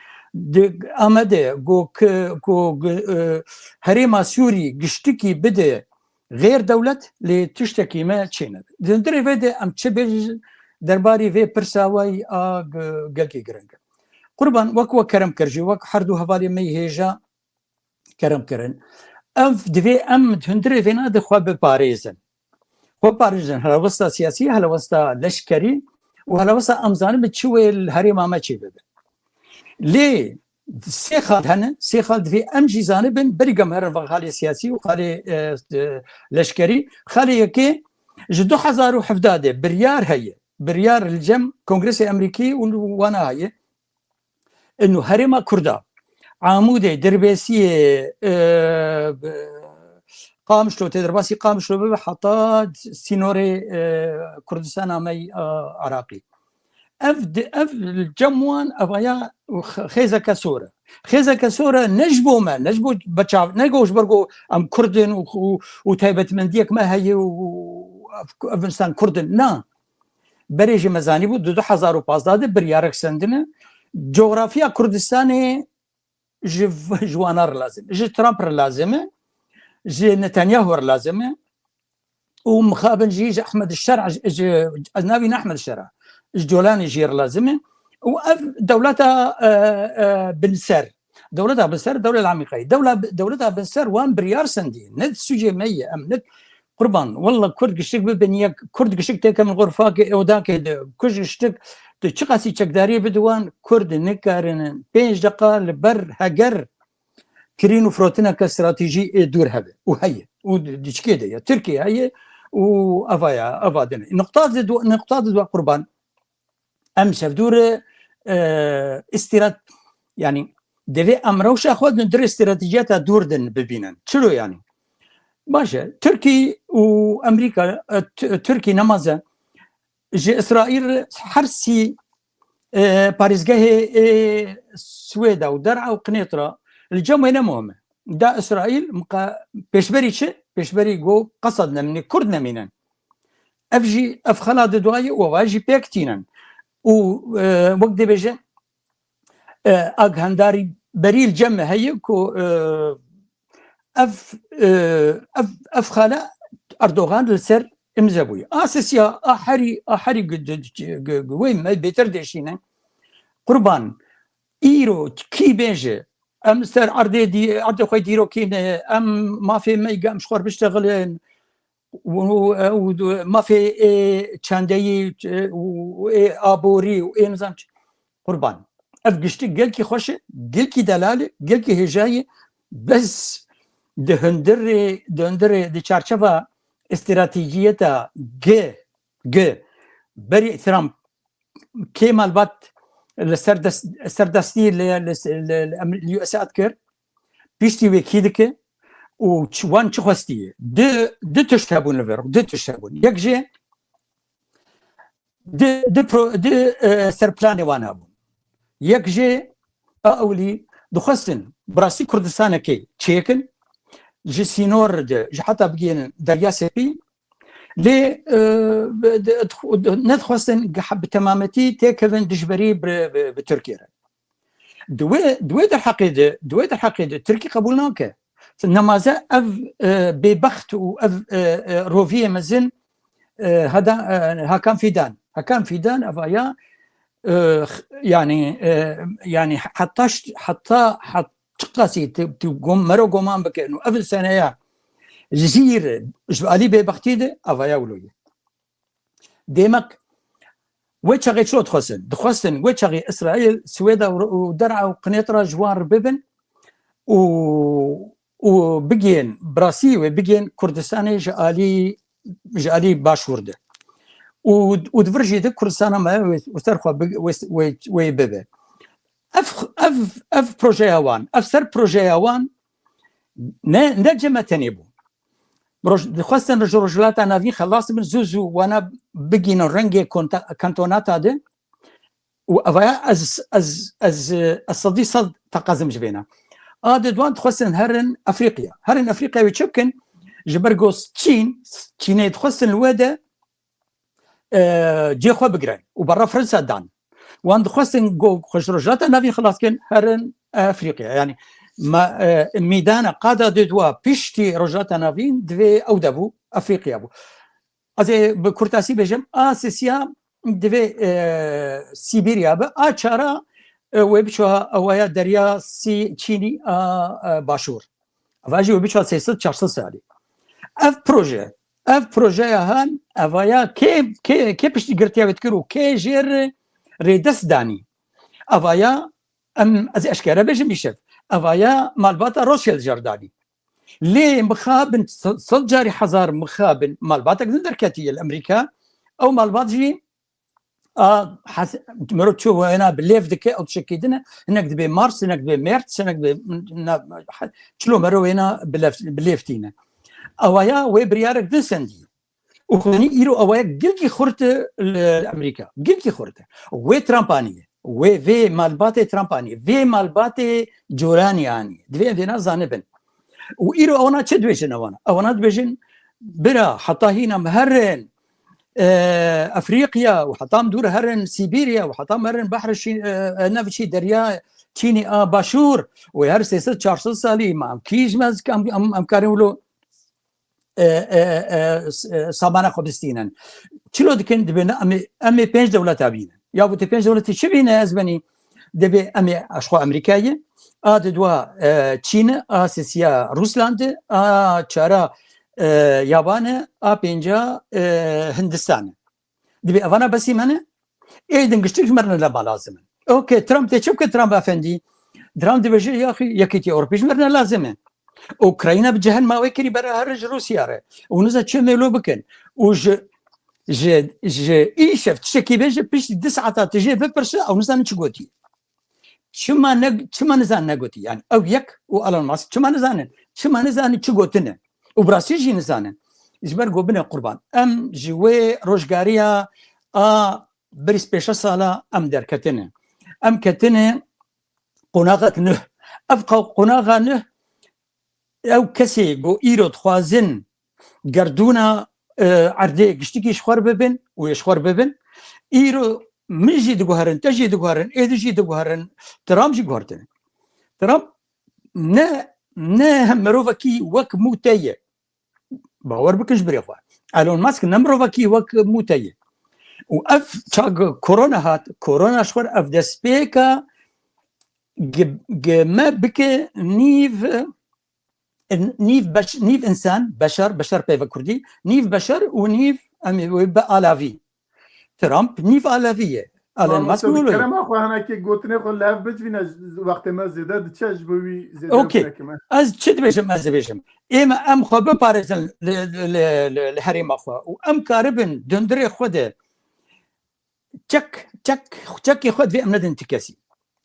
di Amedê ku, ku, ku, e, herêma Sûrî giştikî bide xêr dewlet, lê tiştekî me çênebe. Di hundirê vê de em çi bêjin, derbarî vê pirsa we yî a g-, gelkî giring e. Qurban, wek we kerem kir jî, wek her du hevalê me yî hêja kerem kirin. Ev divê em di hundirê vêna de xwe biparêzin. Xwe biparêzin, helwesta siyasî, helwesta leşkerî û helwesta em zanibin çi wê li herêma me çê bibe. Lê sê xal hene, sê xal divê em jî zanibin, berî gem herin va xalê siyasî û xalê, e, e, leşkerî. Xalê yekê ji du hezar û hevdeh de biryar heye. Biryar li cem Kongresê Emerîkî û wana heye. Ino herêma Kurda, Amûdê, Dirbêsiyê, e, Qamişlo, tê derbasî Qamişlo bibe heta sînorê, e, Kurdistana me yî, e, Iraqî. Ev di-, ev li cem wan evaya x-, xêzeke sor e. Xêzeke sor e ne ji bo me, ne ji bo beçav, ne go ji ber ku em Kurd in û, û, û taybetmendiyek me heye û ev, ev insan Kurd in. Na. Berê jî me zanîbû di du hezar û pazdeh de biryarek sendine. Coğrafya Kurdistanê ji v-, ji wana re lazim e. Ji Trump re lazim e. Ji Netanyahu re lazim e. Û mixabin jî ji Ehmed Şer, ji, ji, ez navî ne Ehmed Şer e. Ji Colanî jî re lazim e. Û ev dewleta, e, e, binser. Dewleta binser, dewleta Amerîkayê. Dewla, dewleta binser wan biryar sendî. Ne sûcê me ye, em ne Qurban, walla Kurd giştik bibin yek, Kurd giştik têkevin xurfakê, odakê de, Kurd giştik, tu çiqasî çekdariyê bidi wan, Kurd nikarin pênc deqa li ber heger kirîn û firotineke stratejî ê dûr hebe. Û heye. Û di-, diçikê de ye. Tirkiye heye û eva ya, eva din e. Nuqta di du-, nuqta di dua Qurban. Em şevdû re, e, îstîrat-, yanî divê em rewşa xwe di dirê stratejiyata dûr din bibînin. Çilo yanî? Baş e. Tirkî û Amerîka, e, T-, Tirkî nemaze ji Îsraîl re her sî, e, parêzgehê ê Swêda û Der'a û Qinêtra li cem wê ne muhim e. Da Îsraîl miqa-, pêşberî çi? Pêşberî go Qesed nemîne, Kurd nemînin. Ev jî, ev xela di duayê û eva jî pêk tînin. Û, e, wek dibêje, e, aghendarî berî li cem me heye ku, e, ev, e, ev, ev xela Erdogan li ser imze bûye. A sisiya, a herî, a herî gu-, gu-, gu-, gu-, wê me bêtir deşîne. Qurban, îro kî bêje, em ser erdê dî-, erdê xwe dîrokî ne, em mafê me ge em ji xwe biştexilin, û, û, û mafê ê çandeyî, û, û ê aborî û ê nizam çi. Qurban. Ev giştî gelkî xweş e, gelkî delal e, gelkî hêja ye. Bes di hundirê, di hundirê, di çarçeva stratejiyeta G, G, berî Trump kê malbat li ser dest, serdestî li, li, li, li, em, li U S A dikir, piştî wê kî dike û çi, wan çi xwestiye? Di, di tişt hebûn li vir, di tişt hebûn. Yek jê di, di, pro, di, e, ser planê wan hebûn. Yek jê a ewlî dixwestin bi rastî Kurdistanekê çêkin, ji sînor de, ji heta bigihînin Derya Sepî, lê, e, bi-, di-, nedixwestin ge-, bi temametî têkevin dijberî bi, bi, bi Tirkiyê re. Di wê, di wê derheqê de, di wê derheqê de Tirkî qebûl nake. Nemaze ev, e, bêbext û ev, e, e, roviyê mezin, e, heda, e, Hakan Fîdan. Hakan Fîdan evaya, e, x-, yanî, e, yanî heta ş-, heta, het-, çiqasî tu, tu gom-, mero goman bikin û ev seneya jîr ji alî bêbextî de evaya wilo ye. Demek wê çaxê çilo dixwestin? Dixwestin wê çaxê Îsraîl, Swêda û, û Der'a û Qinêtra ji wan re bibin û, û bigihên, bi rastî wê bigihên Kurdistanê ji alî, ji alî başûr de. Û, û di vir jî de Kurdistana me wê, wê ser xwe bi-, wê, wê, wê bibe. Ev, ev, ev projeya wan, ev ser projeya wan ne, ne cem me tenê bû. Roj-, dixwestin ji Rojhilata Navîn xelas bin, zû zû wana bigînin rengê konta-, kantonata de. Û evaya ez, ez, ez, ez sedî sed teqezim ji vêna. A de duan dixwestin herin Efrîqya. Herin Efrîqya wê çi bikin? Ji ber ku Çîn, Çînê dixwestin li wê de, e, cê xwe bigrin û berra Fransa dan. Wan dixwestin ku xwe ji Rojhilata Navîn xilas kin, herin Efrîqya. Yanî me, e, mîdana qada dê dua piştî Rojhilata Navîn divê ew de bû, Efrîqya bû. Ez ê bi kurtasî bêjim, a sisiya divê, e, Sîbîrya be, a çara, e, wê biçû ha, ewaya derya sî Çînî a, e, başûr. Eva jî wê biçû ha sê sed çar sed salî. Ev proje, ev projeya han, evaya kê, kê, kê piştgirtiya wê dikir û kê jê re rêdest danî? Evaya em, ez eşkere bêjim îşev, evaya malbata Rothschild jê re danî. Lê mixabin, se-, sed carî hezar mixabin malbatek din derketiye li Amerîka. Ew malbat jî a, hes-, mero çi wêna bi lêv dike, ew tiştekî din e. Hinek dibê Mars, hinek dibê März, hinek dibê na-, çilo mero wêna bi lêv, bi lêv tîne. Ewaya wê biryarek din sendî. Û xwenî îro ewaya gilkî xurt li Amerîka. Gilkî xurt. Wê Trump aniye. Wê vê malbatê Trump aniye. Vê malbatê coranî aniye. Divê em vêna zanibin. Û îro ewana çi dibêjin ewana? Ewana dibêjin, bira, heta hîna em herin, e, Efrîqya û heta em dûr herin Sîbîrya û heta em herin Behr Şî-, e, e, nev çî derya Çînî a başûr û her sê sed çar sed salî ma em kî ji me em, em, em karin wilo, e, e, e, s-, e, samana xwe bistînin. Çilo dikin dibêne em ê, em ê pênc dewleta bînin. Ya bu tê pênc dewletê çi bîne ez benî? Dibê em ê ji xwe Amerîkayê, a di dua, e, Çîn e, a sisiya Rûsland e, a çara, e, Yaban e, a pênca, e, Hindistan e. Dibê evana besî me ne? Ê din giştik ji me re ne lazim in. Okey, Trump tê çi bike Trump efendî? Trump dibêje, yaxî Yekîtiya Ewropî ji me re ne lazim e. Ukrayna bi cehen ma wê kirî bera her ji Rûsya re. Û niza çi mêlo bikin. Û ji, ji, ji îşev tiştekî bêje piştî du saeta tu jê bipirse, ew nizanin çi gotî. Çima ne, çima nizan negotî? Yani ew yek û Elon Musk çima nizanin? Çima nizanin çi gotine? Û bi rastî jî nizanin. Ji ber ku bine qurban. Em ji wê rojgariya a berî pênc sala em derketine. Em ketine qonaxek nuh. Ev qo-, qonaxa nuh, ew kesê ku îro dixwazin gerdûna, e, erdê giştikî ji xwe re bibin û yê ji xwe re bibin. Îro min jî diguherin, te jî diguherin, êdî jî diguherin, Trump jî guhertine. Trump ne, ne mirovekî wek mû te ye. Bawer bikin ji birê xwe. Elon Musk ne mirovekî wek mû te ye. Û ev çax korona hat, korona ji xwe re ev destpêka gi, gi me bike nîv, nîv beş-, nîv însan, beşer, beşer peyve kurdî, nîv beşer û nîv em ê wê be alavî. Trump nîv alavî ye. Elon Musk wilo ye. Kerema xwe hinekî gotinê xwe li hev bicivîne, wextê me zêde diçe, ji bo wî zêde Okey. Binekim. Ez çi dibêjim, ez dibêjim. Ê me em xwe biparêzin li, li, li, li, li herêma xwe û em karibin di hundirê xwe de çek, çek, çekê xwe divê em nedin ti kesî.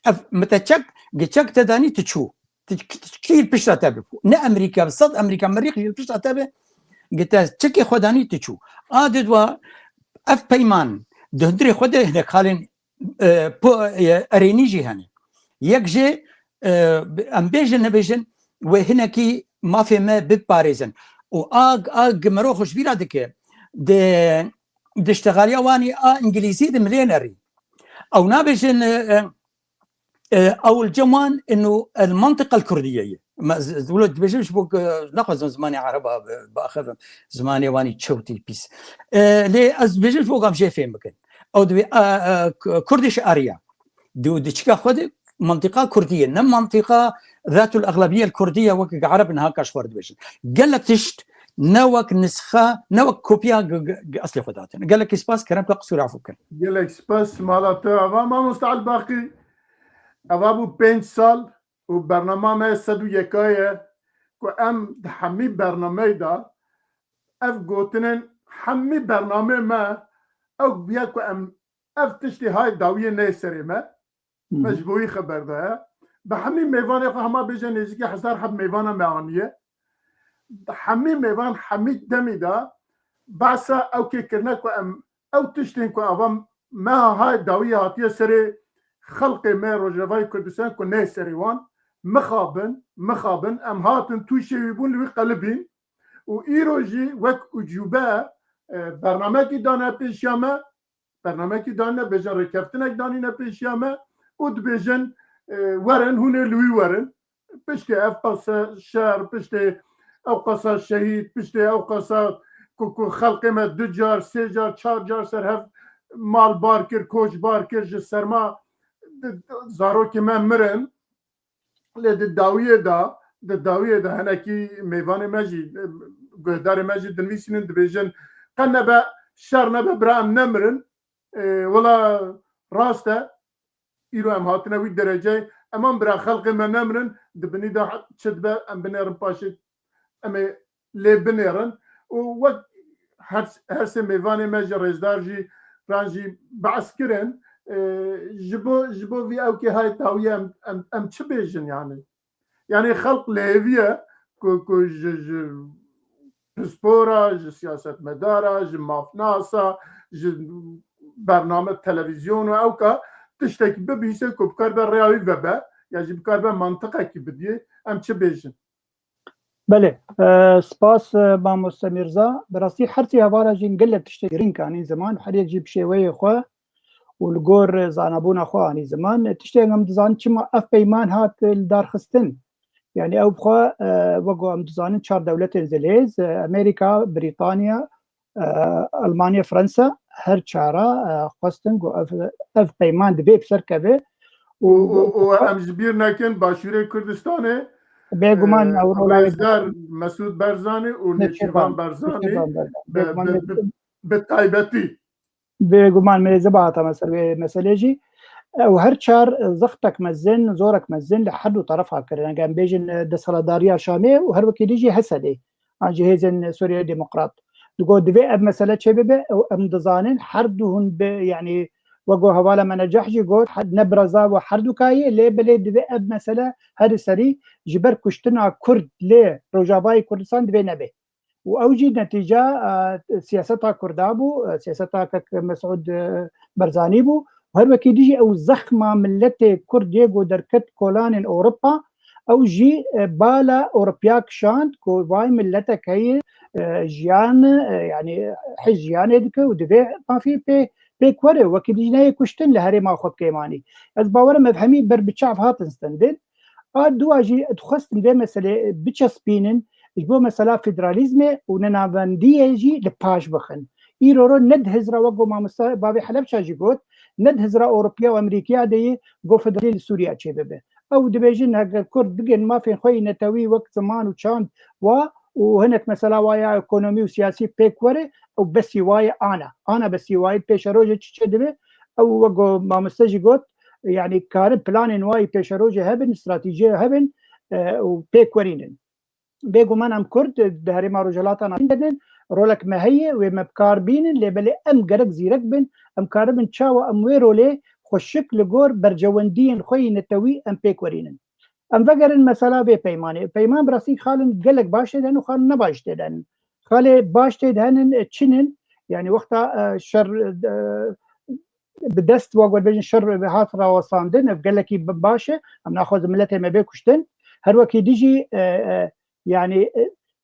Ev mite çek, gi çek te danî tu çû. Tu, tu, tu kî li pişta te bi. Ne Amerîka, bi sed Amerîka merîx jî li pişta te bi. Gi te çekê xwe danî tu çû. A di dua ev peyman di hundirê xwe de hinek halên, e, po-, e, erênî jî hene. Yek jê, e, em bêjin nebêjin, wê hinekî mafê me biparêzin. Û a, a gi mero xwe ji bîra dike, di, di ştexaliya wanî a îngilîzî di milê nerî. Ew nabêjin, e, e, e, ew li cem wan inu el mantiqa el kurdiye ye. Me, z-, z-, wilo dibêjim ji bo ku naxwazim zimanê ereba bi-, biaxivim. Zimanê wanî çewtî pîs. E, lê ez dibêjim ji bo ku em jê fêm bikin. Ew dibê, e, e, K-, Kurdish area. Di, di çika xwe de mantiqa Kurdî ye, ne mantiqa zatul exlebiyel Kurdî ye wek ereb niha ka ji xwe re dibêjin. Gelek tişt ne wek nisxa, ne wek kopya g-, g-, g-, eslê xwe datine. Gelekî spas, kerem ke qisûra xwe bikin. Gelek spas, mala te ava, mamoste Elbaqî. Eva bû pênc sal û bernama me sed û yeka ye ku em di hemî bernameyê de ev gotinên hemî bernamê me ew bûye ku em ev tiştê hay dawiyê neyê serê me. Me ji bo wî xeber daye. Bi hemî mêvanê xwe hema bêje nêzîkî hezar heb mêvana me aniye. Bi hemî mêvan hemî demî de behsa ew kê kirine ku em ew tiştên ku ava me hay dawiyê hatiye serê xelqê me Rojavayê Kurdistan ku neyê serê wan. Mixabin, mixabin, em hatin tûşê wî bûn, li wî qelibîn. Û îro jî wek ucûbe, e, bernamekî dane pêşiya me, bernamekî danîne, bêjin rêkeftinek danîne pêşiya me û dibêjin, e, werin, hûn ê li wî werin. Piştê ev qasa şer, piştê ew qasa şehîd, piştê ew qasa ku, ku xelkê me du car, sê car, çar car ser hev mal bar kir, koç bar kir, ji serma di- di- zarokê me mirin. Lê di dawiyê de, di dawiyê de hinekî mêvanê me jî, guhdarê me jî dinivîsînin, dibêjin, qe nebe şer nebe bira em nemirin. E, wela rast e, îro em hatine wî dereceyê, eman bira xelqê me nemirin, di binî de çi dibe em binêrin paşê, em ê lê binêrin. Û wek her, her sê mêvanê me jî, Rêzdar jî, Ran jî behs kirin, e, ji bo, ji bo vî ewkê hay dawiyê em, em, em çi bêjin yani? Yani xelk li hêvî ye ku, ku ji, ji pispora, ji siyasetmedara, ji mafnasa, ji bername televîzyon û ewka tiştekî bibîse ku bikaribe rêya wî vebe, ya jî bikaribe mantiqekî bidiyê, em çi bêjin? Belê, e, spas, e, mamoste Mîrza. Bi rastî her sê hevala jî gelek tiştê girîng anî ziman, her yek jî bi şêweyê xwe û li gor zanabûna xwe anî ziman. Tiştê em dizanin çima ev peyman hat lidarxistin. Yani ew bi xwe, e, wek ku em dizanin çar dewletên zilhêz, e, Amerîka, Brîtanya, e, Almanya, Fransa, her çara, e, xwestin ku ev, ev peyman divê bi ser keve. Û, û, û em ji bîr nekin, Başûrê Kurdistanê, bêguman e, ew rola Rêzdar Mesûd Barzanî û Nêçîrvan Barzanî, Nêçîrvan Barzanî, bi, bêguman bi, bi, bi taybetî. Bêguman min ê ziba hatame ser wê meselê jî. Ew her çar zextek mezin, zorek mezin li her du terefa kirin. Eger em bêjin, e, desthilatdariya Şamê û her wekî dî jî Hesedê. An jî hêzên Sûriye Demokrat. Digot divê ev mesele çêbibe û em dizanin her du hûn bi, yanî wek ku hevala me Necah jî got, he-, ne bi reza we her du kayê, lê belê divê ev mesele herî serî ji ber kuştina Kurd lê Rojavayê Kurdistan divê nebe. Û ew jî netîca, e, siyaseta Kurda bû, e, siyaseta kek Mesûd, e, Barzanî bû. Her wekî dî jî ew zexma miletê Kurd yê ku derket kolanên Ewropa, ew jî, e, bala Ewropiya kişand ku vay miletek heye, e, jiyan, e, yanî hej jiyanê dike û divê mafî pê, pêk were, wekî dî jî neyê kuştin li herêma xwe bi kêm anî. Ez bawer im ev hemî ber bi çav hatin stendin. A dua jî dixwestin vê meselê biçespînin, ji bo mesela federalîzmê û nenavendiyê jî li paş bixin. Îro ro ne di hizra wek ku mamoste bavê Helebça jî got, ne di hizra Ewropiya û Amerîkiya de ye ku federalî li Sûriya çêbibe. Ew dibêjin heger Kurd bigin mafên xwe yî netewî wek ziman û çand wa û hinek mesela wa ya ekonomî û siyasî pêk were, ew besî wa ye ana. Ana besî wa ye, pêşerojê çi çêdibe? Ew wek ku mamoste jî got, yanî karin planên wa yî pêşerojê hebin, stratejiyê hebin, e, û pêk werînin. Bêguman em Kurd di herêma Rojhilata Navîn de ne, rolek me heye, wê me bi kar bînin, lê belê em gerek zîrek bin, em karibin çawa em wê rolê xweşik li gor berjewendiyên xwe yî netewî em pêk werînin. Em vegerin mesela vê peymanê. Peyman bi rastî xalin gelek baş tê de hene û xalin ne baş tê de hene. Xalê baş tê de hene, e, çin in, yani wexta, e, şer, e, bi dest wa got bêjin şer hat rawestandin, ev gelekî bi-, baş e. Em naxwazin miletê me bê kuştin. Her wekî dijî, e, e, yani, e,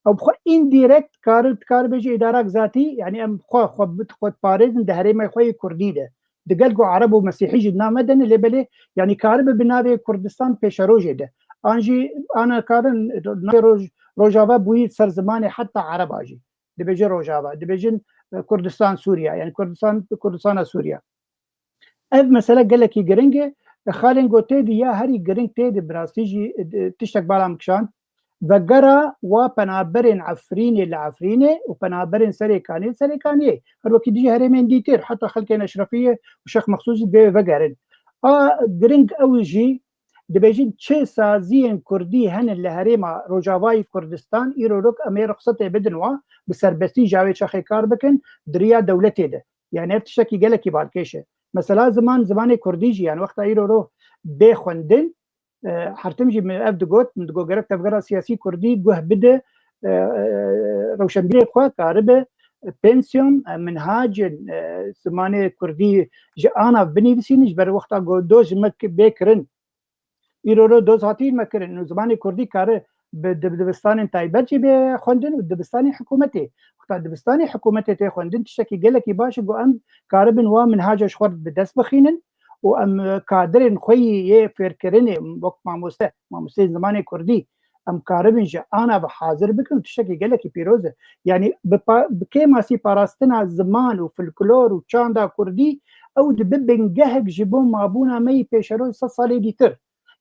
ew bi xwe indirekt kar, dikare bêje îdarak zatî, yani em xwe, xwe bi-, xwe diparêzin di herêmê xwe yê Kurdî de. Di gel ku Ereb û Mesîhî jî di nav me de ne, lê belê, yani karibe bi navê Kurdistan pêşerojê de. An jî ana karin navê Roj-, Rojava bûyî ser zimanê heta Ereba jî. Dibêje Rojava, dibêjin, e, Kurdistan Sûriya, yani Kurdistan, Kurdistana Sûriya. Ev mesele gelekî giring e. Xalên ku tê de ya herî giring tê de bi rastî jî, e, tiştek bala min kişand. Vegera wa penaberên Efrînê li Efrînê û penaberên Serêkaniyê li Serêkaniyê. Her wekî dijî herêmên dîtir, heta xelkên Eşrefiyê û Şêx Mexsûs jî divê vegerin. A giring ew jî dibêjin çi saziyên Kurdî hene li herêma Rojavayî Kurdistan, îro rok em ê ruxsetê bidin wa, bi serbestî ji wê çaxê kar bikin, di riya dewletê de. Yani ev tiştekî gelekî balkêş e. Mesela ziman, zimanê Kurdî jî, yani wexta îro ro bê xwendin, e, her tim jî min ev digot, min digot gerek tevgera siyasî Kurdî guh bide, e, e, rewşenbîrê xwe karibe, e, pensiyon, e, minhacên, e, zimanê Kurdî ji anav binivîsînin, ji ber wexta ku doz ji me ki-, bê kirin. Îro ro doz hatî me kirin û zimanê Kurdî kare bi dib-, dibistanên taybet jî bê xwendin û dibistanê hikûmetê. Wexta dibistanê hikûmetê tê xwendin, tiştekî gelekî baş e ku em karibin wa minhaca ji xwe bi dest bixînin û em, e, kadirên xwe yî yê fêrkirinê, wek mamoste, mamosteyên zimanê Kurdî, Em karibin ji ana ve hazir bikin û tiştekî gelekî pîroz e. Yanî bi pa-, bi kêmasî parastina ziman û folklor û çanda kurdî ew dibe bingehek ji bo mabûna me yî pêşeroj sed salê dîtir.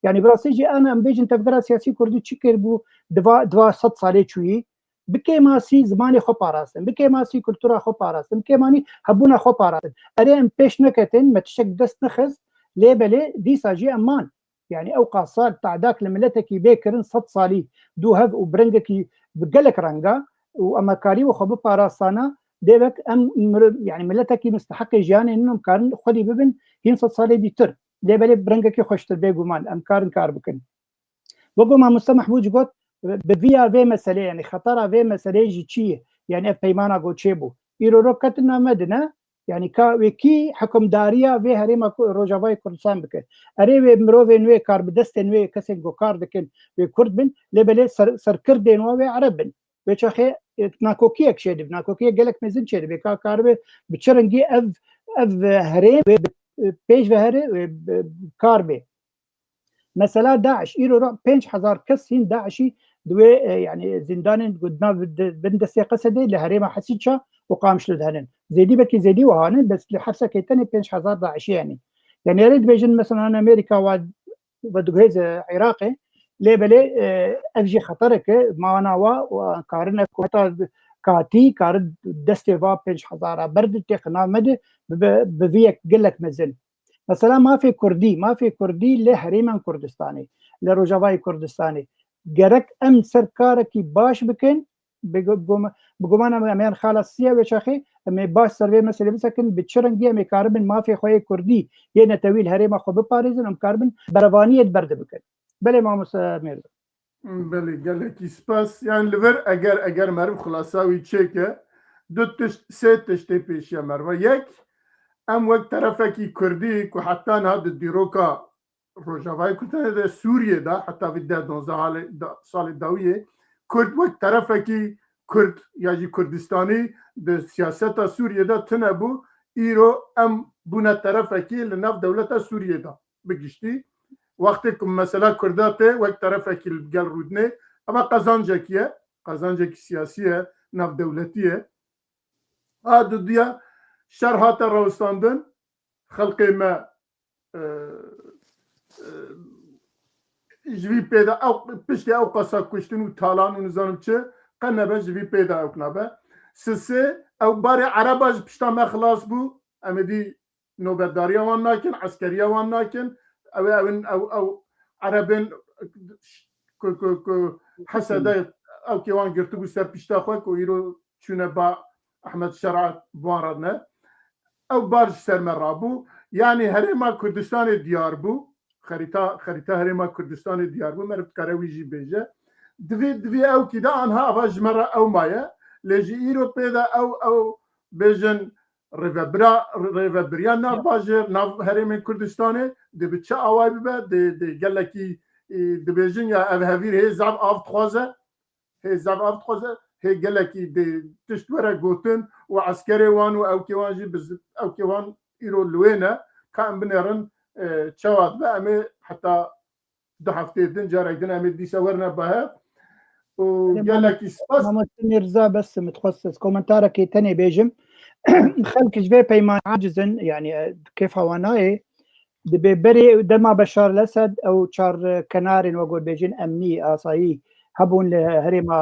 Yanî bi rastî jî ana em bêjin tevgera siyasî kurdî çi kir bû diva, diva sed salê çûyî? Bi kêmasî zimanê xwe parastin, bi kêmasî kultura xwe parastin, bi kêmanî hebûna xwe parastin. Erê em pêş neketin, me tiştek dest nexist, lê belê dîsa jî em man. Yanî ew qas sal tadak li miletekî bê kirin sed salî, dû hev û bi rengekî bi gelek renga û em karî xwe biparastana, dê wek em miri-, yanî miletekî misteheqê jiyanê nin em karin xwedî bibin hîn sed salê dîtir. Lê belê bi rengekî xweştir bêguman em karin kar bikin. Wek ku mamoste Mehbûc got, bi viya vê meselê, yanî xetera vê meselê jî çi ye? Yanî ev peymana ku çêbû. Îro ro ketin navme de ne? Yanî ka wê kî hikimdariya vê herêma Ku-, Rojavayê Kurdistan bike? Erê wê mirovên wê kar bi destên wê kesên ku kar dikin wê Kurd bin, lê belê ser, serkirdên wa wê Ereb bin. Wê çaxê, e, nakokiyek çêdibe, nakokiyek gelek mezin çêdibe. Ka karibe bi çi rengî ev, ev herêm wê bi, e, pêş ve here, wê bi, bi kar bê. Mesela DAIŞ, îro re pênc hezar kes hîn DAIŞî di wê, e, yanî zindanên ku di nav, di, bin destê Qesedê li herêma Hesîça û Qamişlo de henin. Zêdî belkî zêdî wiha ne, bes li Hepsekê tenê pênc hezar DAIŞî hene. Yanî erê dibêjin mesela Amerîka wa ve diguhêze Iraqê, lê belê, e, ev jî xeterek e, mana wa, wa karine ku heta katî, karin destê va pênc hezara ber di têxina me de, bi, bi, bi vî yek gelek mezin. Mesela mafê Kurdî, mafê Kurdî li herêmên Kurdistanê, li Rojavayê Kurdistanê. Gerek em ser karekî baş bikin, bi gu-, gum-, bi guman em, em yan xalasiye wê çaxê, em ê baş ser vê meselê bisekin, bi çi rengî em ê karibin mafê xwe yê Kurdî, yê netewî li herêma xwe biparêzin, em karibin berevaniyê di ber de bikin. Belê mamoste Mêrzo. Belê, gelekî spas. Yani li vir eger, eger meriv xulasa wî çêke, du tişt, sê tişt tê pêşiya meriva. Yek, em wek terefekî Kurdî ku heta niha di dîroka Rojavayê Kurdistanê de, Sûriyê de, heta vî deh donzdeh halê da, salê dawiyê, Kurd wek terefekî Kurd ya jî Kurdistanî di siyaseta Sûriyê de tune bû. Îro em bûne terefekî li nav dewleta Sûriyê de bi giştî. Wextê ku mesela Kurda tê wek terefekî li gel rûdinê, eva qezancekî ye, qezancekî siyasî ye, navdewletî ye. A dudiya şer hate rawestandin, xelkê me, e, e, ji vî pê de ew, piştî ew qasa kuştin û talan û nizanim çi, qe nebe ji vî pê de ew nabe. Sisê, ew barê Ereba ji pişta me xilas bû, em ê dî nobetdariya wan nakin, eskeriya wan nakin. Ew ê, ew in, ew, ew Erebên ku, ku, ku Hesede ew kê wan girtibû ser pişta xwe ku îro çûne ba Ehmed Şera bi wan re ne. Ew bar ji ser me rabû. Yanî herêma Kurdistanê diyar bû. Xerîta, xerîta herêma Kurdistanê diyar bû. Meriv dikare wî jî bêje. Divê, divê ew kî de anha ava ji me re ew maye. Lê ji îro pê de ew, ew bêjin rêvebira, rêvebiriya nav bajêr, nav herêmên Kurdistanê, dê bi çi awayî bibe, dê, dê gelekî, e, dibêjin ya ev hevîr hê zaf av dixwaze, hê zaf av dixwaze, hê gelekî dê tişt were gotin û eskerê wan û ewkê wan jî bi zi-, ewkê wan îro li wê ne, ka em binêrin, e, çawa dibe, em ê heta du hefteyê din carek din em ê dîsa werine bihev. Û Belê, gelekî spas. Mamoste Mîrza, bes min dixwest ez komentarekê tenê bêjim. Xelk ji vê peymanê aciz in, yanî, e, kêfa wan nayê. Dibê berê dema Beşar el-Esed ew çar, e, kenarên, wek got bêjin, emnî, asayî hebûn li herêma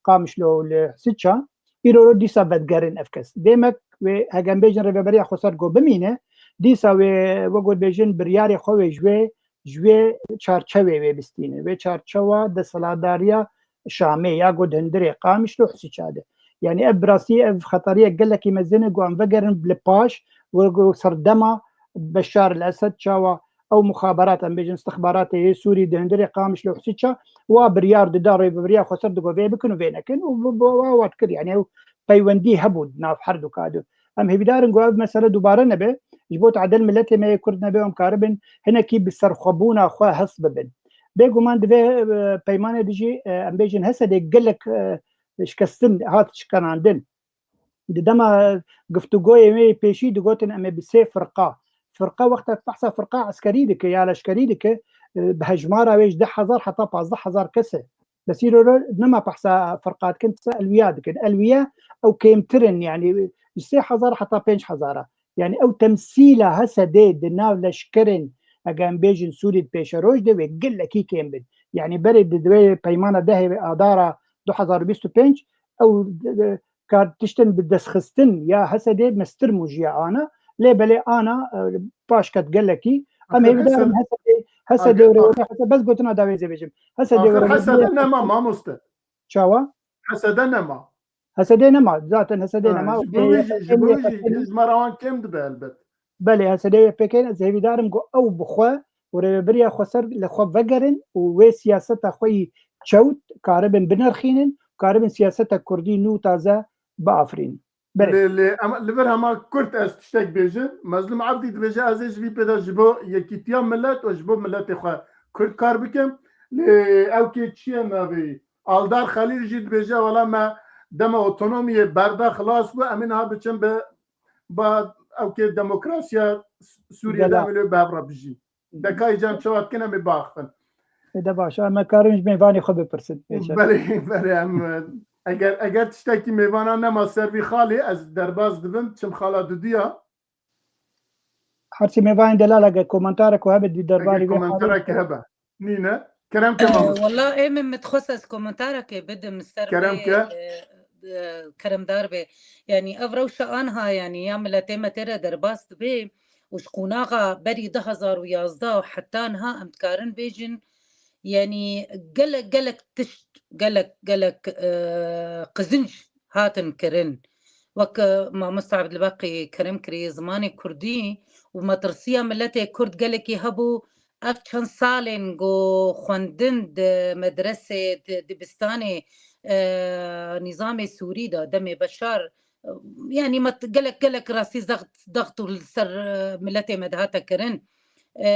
Qamişlo û li Siça. Îro ro dîsa vedigerin ev kes. Demek wê hegem bêjin rêveberiya xweser ku bimîne, dîsa wê, wek got bêjin, biryarê xwe wê ji wê, ji wê çarçewê wê bistîne. Wê çarçewa desthilatdariya Şamê ya ku di hundirê Qamişlo Husîça de. Yanî ev bi rastî ev xeteriyek gelekî mezin e ku em vegerin li paş, wek got serdema Beşar el-Esed çawa ew muxaberat, em bêjin istixbaratê yê Sûrî di hundirê Qamişlo Husîça wa biryar dida rêveberiya xweser digo vê bikin û vê nekin û bi, bi, wa, wa dikir. Yanî ew peywendî hebû di nav her du ka de. Em hêvîdar in ku ev mesele dubare nebe, ji bo tadil miletê me yê Kurd nebe, em karibin hinekî bi serxwebûna xwe hest bibin. Bêguman di vê, e, peymanê de jî, e, em bêjin Hesedê gelek, e, şikestin hat şikenandin. Di dema guftûgoyê wê yê pêşî digotin em ê bi sê firqa. Firqa wexta behsa firqa eskerî dike ya leşkerî dike, e, bi hejmara wê ji deh hezar heta pazdeh hezar kes e. Bes îro re nema behsa firqa dikin, qise elwiya dikin. Elwiye ew kêmtir in, yanî ji sê hezar heta pênc hezar e. Yanî ew temsîla H S D'ê di nav leşkerên, eger em bêjin Sûrî di pêşeroj de wê gelekî kêm bin. Yanî berê di divê peymana dehê Adara du hezar û bîst û pênc ew, e, kar tiştin bi destxistin ya H S D'ê mestir mûjiya ana. Lê belê ana, e, paş ket gelekî. Em Axir hêvîdar in H S D, H S D Axir, û rêweberiya H S D, bes gotina dawêzê bêjim. H S D û Axir rêweberiya H S D nema mamoste. Çawa? H S D nema. H S D nema. Zaten H S D Ha, nema. ji bo wî jî, ji bo wî jî, ji me re wan kêm dibe elbet. Belê, H S D û Y P G, ez hêvîdar im ku ew bi xwe û rêveberiya xweser li xwe vegerin û wê siyaseta xwe yî çewt karibin binirxînin, karibin siyaseta kurdî nû taze biafirînin. Belê. Lê, lê, em, li vir hema kurt ez tiştek bêjim. Mezlûm Ebdî dibêje, ez ê ji vî pê de ji bo yekîtiya milet û ji bo miletê xwe kurd kar bikim. Lê ew kê çi ye navê? Aldar Xelîl jî dibêje, wela me dema otonomiyê berda xilas bû, em ê niha biçin bi, ba ew kê demokrasiya Sûriyê de Delal. Em ê lê bi hev re bijîn. Dekayî can çawa dikin em ê biaxivin. Ê de baş, em karin ji mêvanê xwe bipirsin. Pêşe. Belê, belê, em, eger, eger tiştekî mêvana nema ser vî xalê, ez derbas dibim, çim xala duduya. Her çi mêvanên delal, eger komentarek hebe di derbarê Eger vê komentarek xalê hebe. Nîne, kerem ke Ee, mamoste. Wala ê min min dixwest ez komentarekê bidim ser Kerem vê, ke. e, e, keremdar be. Yanî ev rewşa anha, yanî ya miletê me tê re derbas dibe û ji qonaxa berî du hezar û yazdeh û heta niha em dikarin bêjin, yanî gelek, gelek tişt, gelek, gelek, e, qizinc hatin kirin. Wek, e, mamoste Ebdulbaqî kerem kiriye, zimanê kurdî û metirsiya miletê kurd gelekî hebû. Ev çend salên ku xwendin di medresê, di dibistanê, e, nîzamê Sûrî de, demê Beşar, e, yanî me gelek, gelek rastî zext, dext û li ser, e, miletê me dihate kirin. E,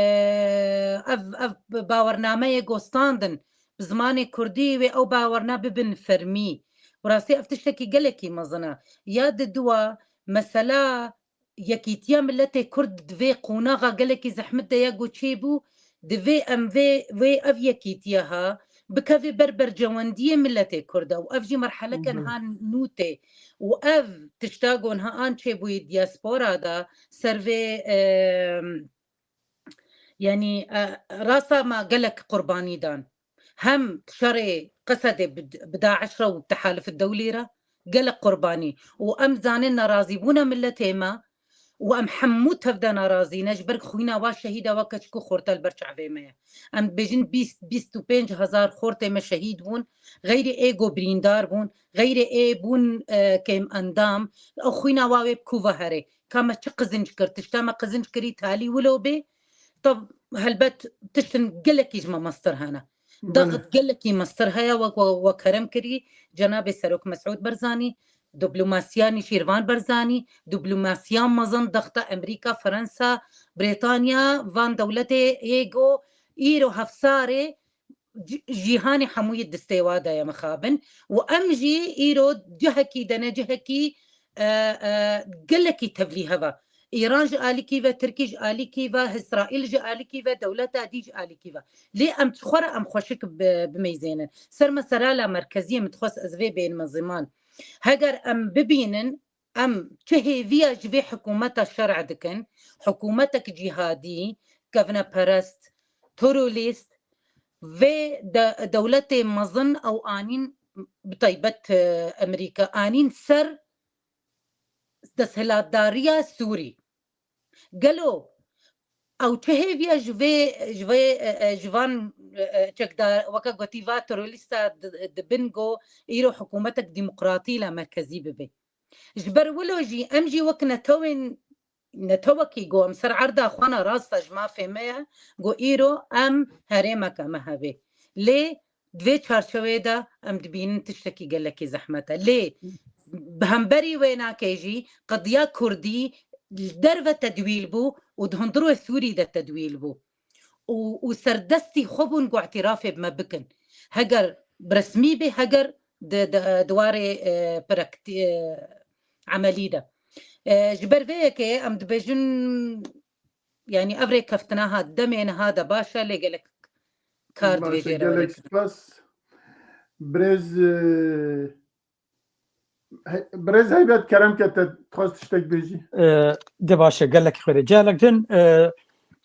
ev, ev bawernameyê gostandin, bi zimanê kurdî wê ew bawerne bibin fermî. Bi rastî ev tiştekî gelekî mezin e. Ya di dua mesela yekîtiya miletê kurd di vê qonaxa gelekî zehmet de ya ku çêbû, divê em vê, vê ev yekîtiya ha bikeve ber berjewendiyê miletê kurd e û ev jî merheleke Hı hı. niha nû tê û ev tişta ku niha an çêbûyî diaspora de ser vê, e, yanî, e, rasta me gelek qurbanî dan. Hem şerê Qesedê bi, bi DAIŞ re û Tehalif Dewlî re gelek qurbanî. Û em zanin nerazîbûna miletê me û em hemû tev de nerazî ne, ji ber xwîna wa şehîda weke çiku xorta li ber çavê me ye. Em dibêjin bîst, bîst û pênc hezar xortê me şehîd bûn, xeyrê ê ku birîndar bûn, xeyrê ê bûn, e, kêm endam, ew xwîna wa wê bi ku ve here. Ka me çi qizinc kir, tişta me qizinc kirî talî wilo bê, tab helbet tiştin gelekî ji me mestir hene. Belê. Daxit gelekî mestir heye, wek we, we kerem kirî, cenabê Serok Mesûd Barzanî, diplomasiya Nîşîrvan Barzanî, diplomasiya mezin daxta Amerîka, Fransa, Brêtanya, van dewletê hê go îro hevsarê ci-, cîhanê hemûyê distê wa de ye mixabin û em jî îro cihekî de ne cihekî, e, e, gelekî tevlî heva. Îran ji alîkî ve, Tirkî ji alîkî ve, Îsraîl ji alîkî ve, dewleta dî ji alîkî ve. Lê em ji xwe re em xweşik bi-, bimeyzênin. Ser mesela merkeziyê min dixwest ez vê bênime ziman. Heger em bibînin, em çi hêviya ji vê hikûmeta şer'e dikin, hikûmetek cîhadî, kevneperest, terorîst, vê de-, dewletê mezin ew anîn, bi taybet, e, Amerîka, anîn ser desthilatdariya Sûrî. Gelo ew çi hêviya ji vê, ji vê, e, e, ji van, e, e, çekdar, weke gotî va terorîsta di, di bin go îro hikûmetek demokratî la merkezî bibe? Ji ber wilo jî em jî wek netewên, netewekî go em ser erda xwe ne rast e ji mafê me ye, go îro em herêmeke me hebe. Lê di vê çarçewê de em dibînin tiştekî gelekî zehmet e. Lê bi hemberî wênakê jî qediya kurdî li derve tedwîl bû û di hundirê Sûrî de tedwîl bû. Û, û serdestî xwe bûn ku îtirafê bi me bikin. Heger bi resmî bê, heger di, di, di warê, e, praktî-, e, emelî de. E, ji ber vê yekê em dibêjin, yanî ev rêkeftina ha demê niha de baş e, lê gelek kar divê Baş e, jê re gelek were kirin. Spas. Birêz, e, he-, birêz Heybet, kerem ke te dixwest tiştek bêjî. E, de baş e, gelek xêr e. Gelek din, e,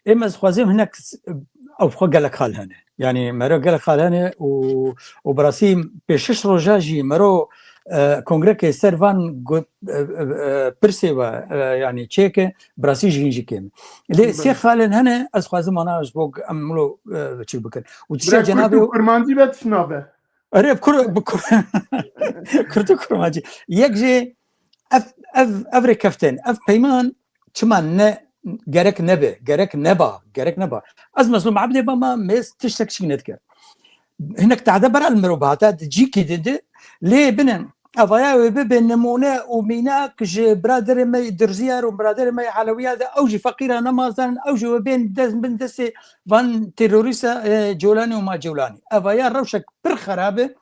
êm ez xwazim hinek s-, ew xwe gelek xal hene. Yani mero gelek xal hene û, û bi rastî pê şeş roja jî mero, e, kongreke ser van gu-, e, e, e, pirsê ve, e, yani çêke, bi rastî jî hîn jî kêm. Lê sê xalên hene, ez xwazim ana ji bo em wilo, e, çi bikin. Û tişta Bira cenabê Kurd û Kurmancî ve tişna be. Erê, bi kur, bi kur, Kurd û Kurmancî. Yek jî ev, ev, ev rêkeftin, ev peyman çima ne, gerek nebe, gerek neba, gerek neba. Ez Mezlûm Ebdê bama, mêz tiştek çik nedikir. Hinek tehde bera li mirov bihata, di cîkî didi, lê binin, evaya wê bibe nimûne û mînak ji biraderê me Durziyar û biraderê me Elewiyar de, ew jî feqîra nemazanin, ew jî wê bên dest bin destê van terorîsta, e, Colanî û ma Colanî. Evaya rewşek pir xerab e.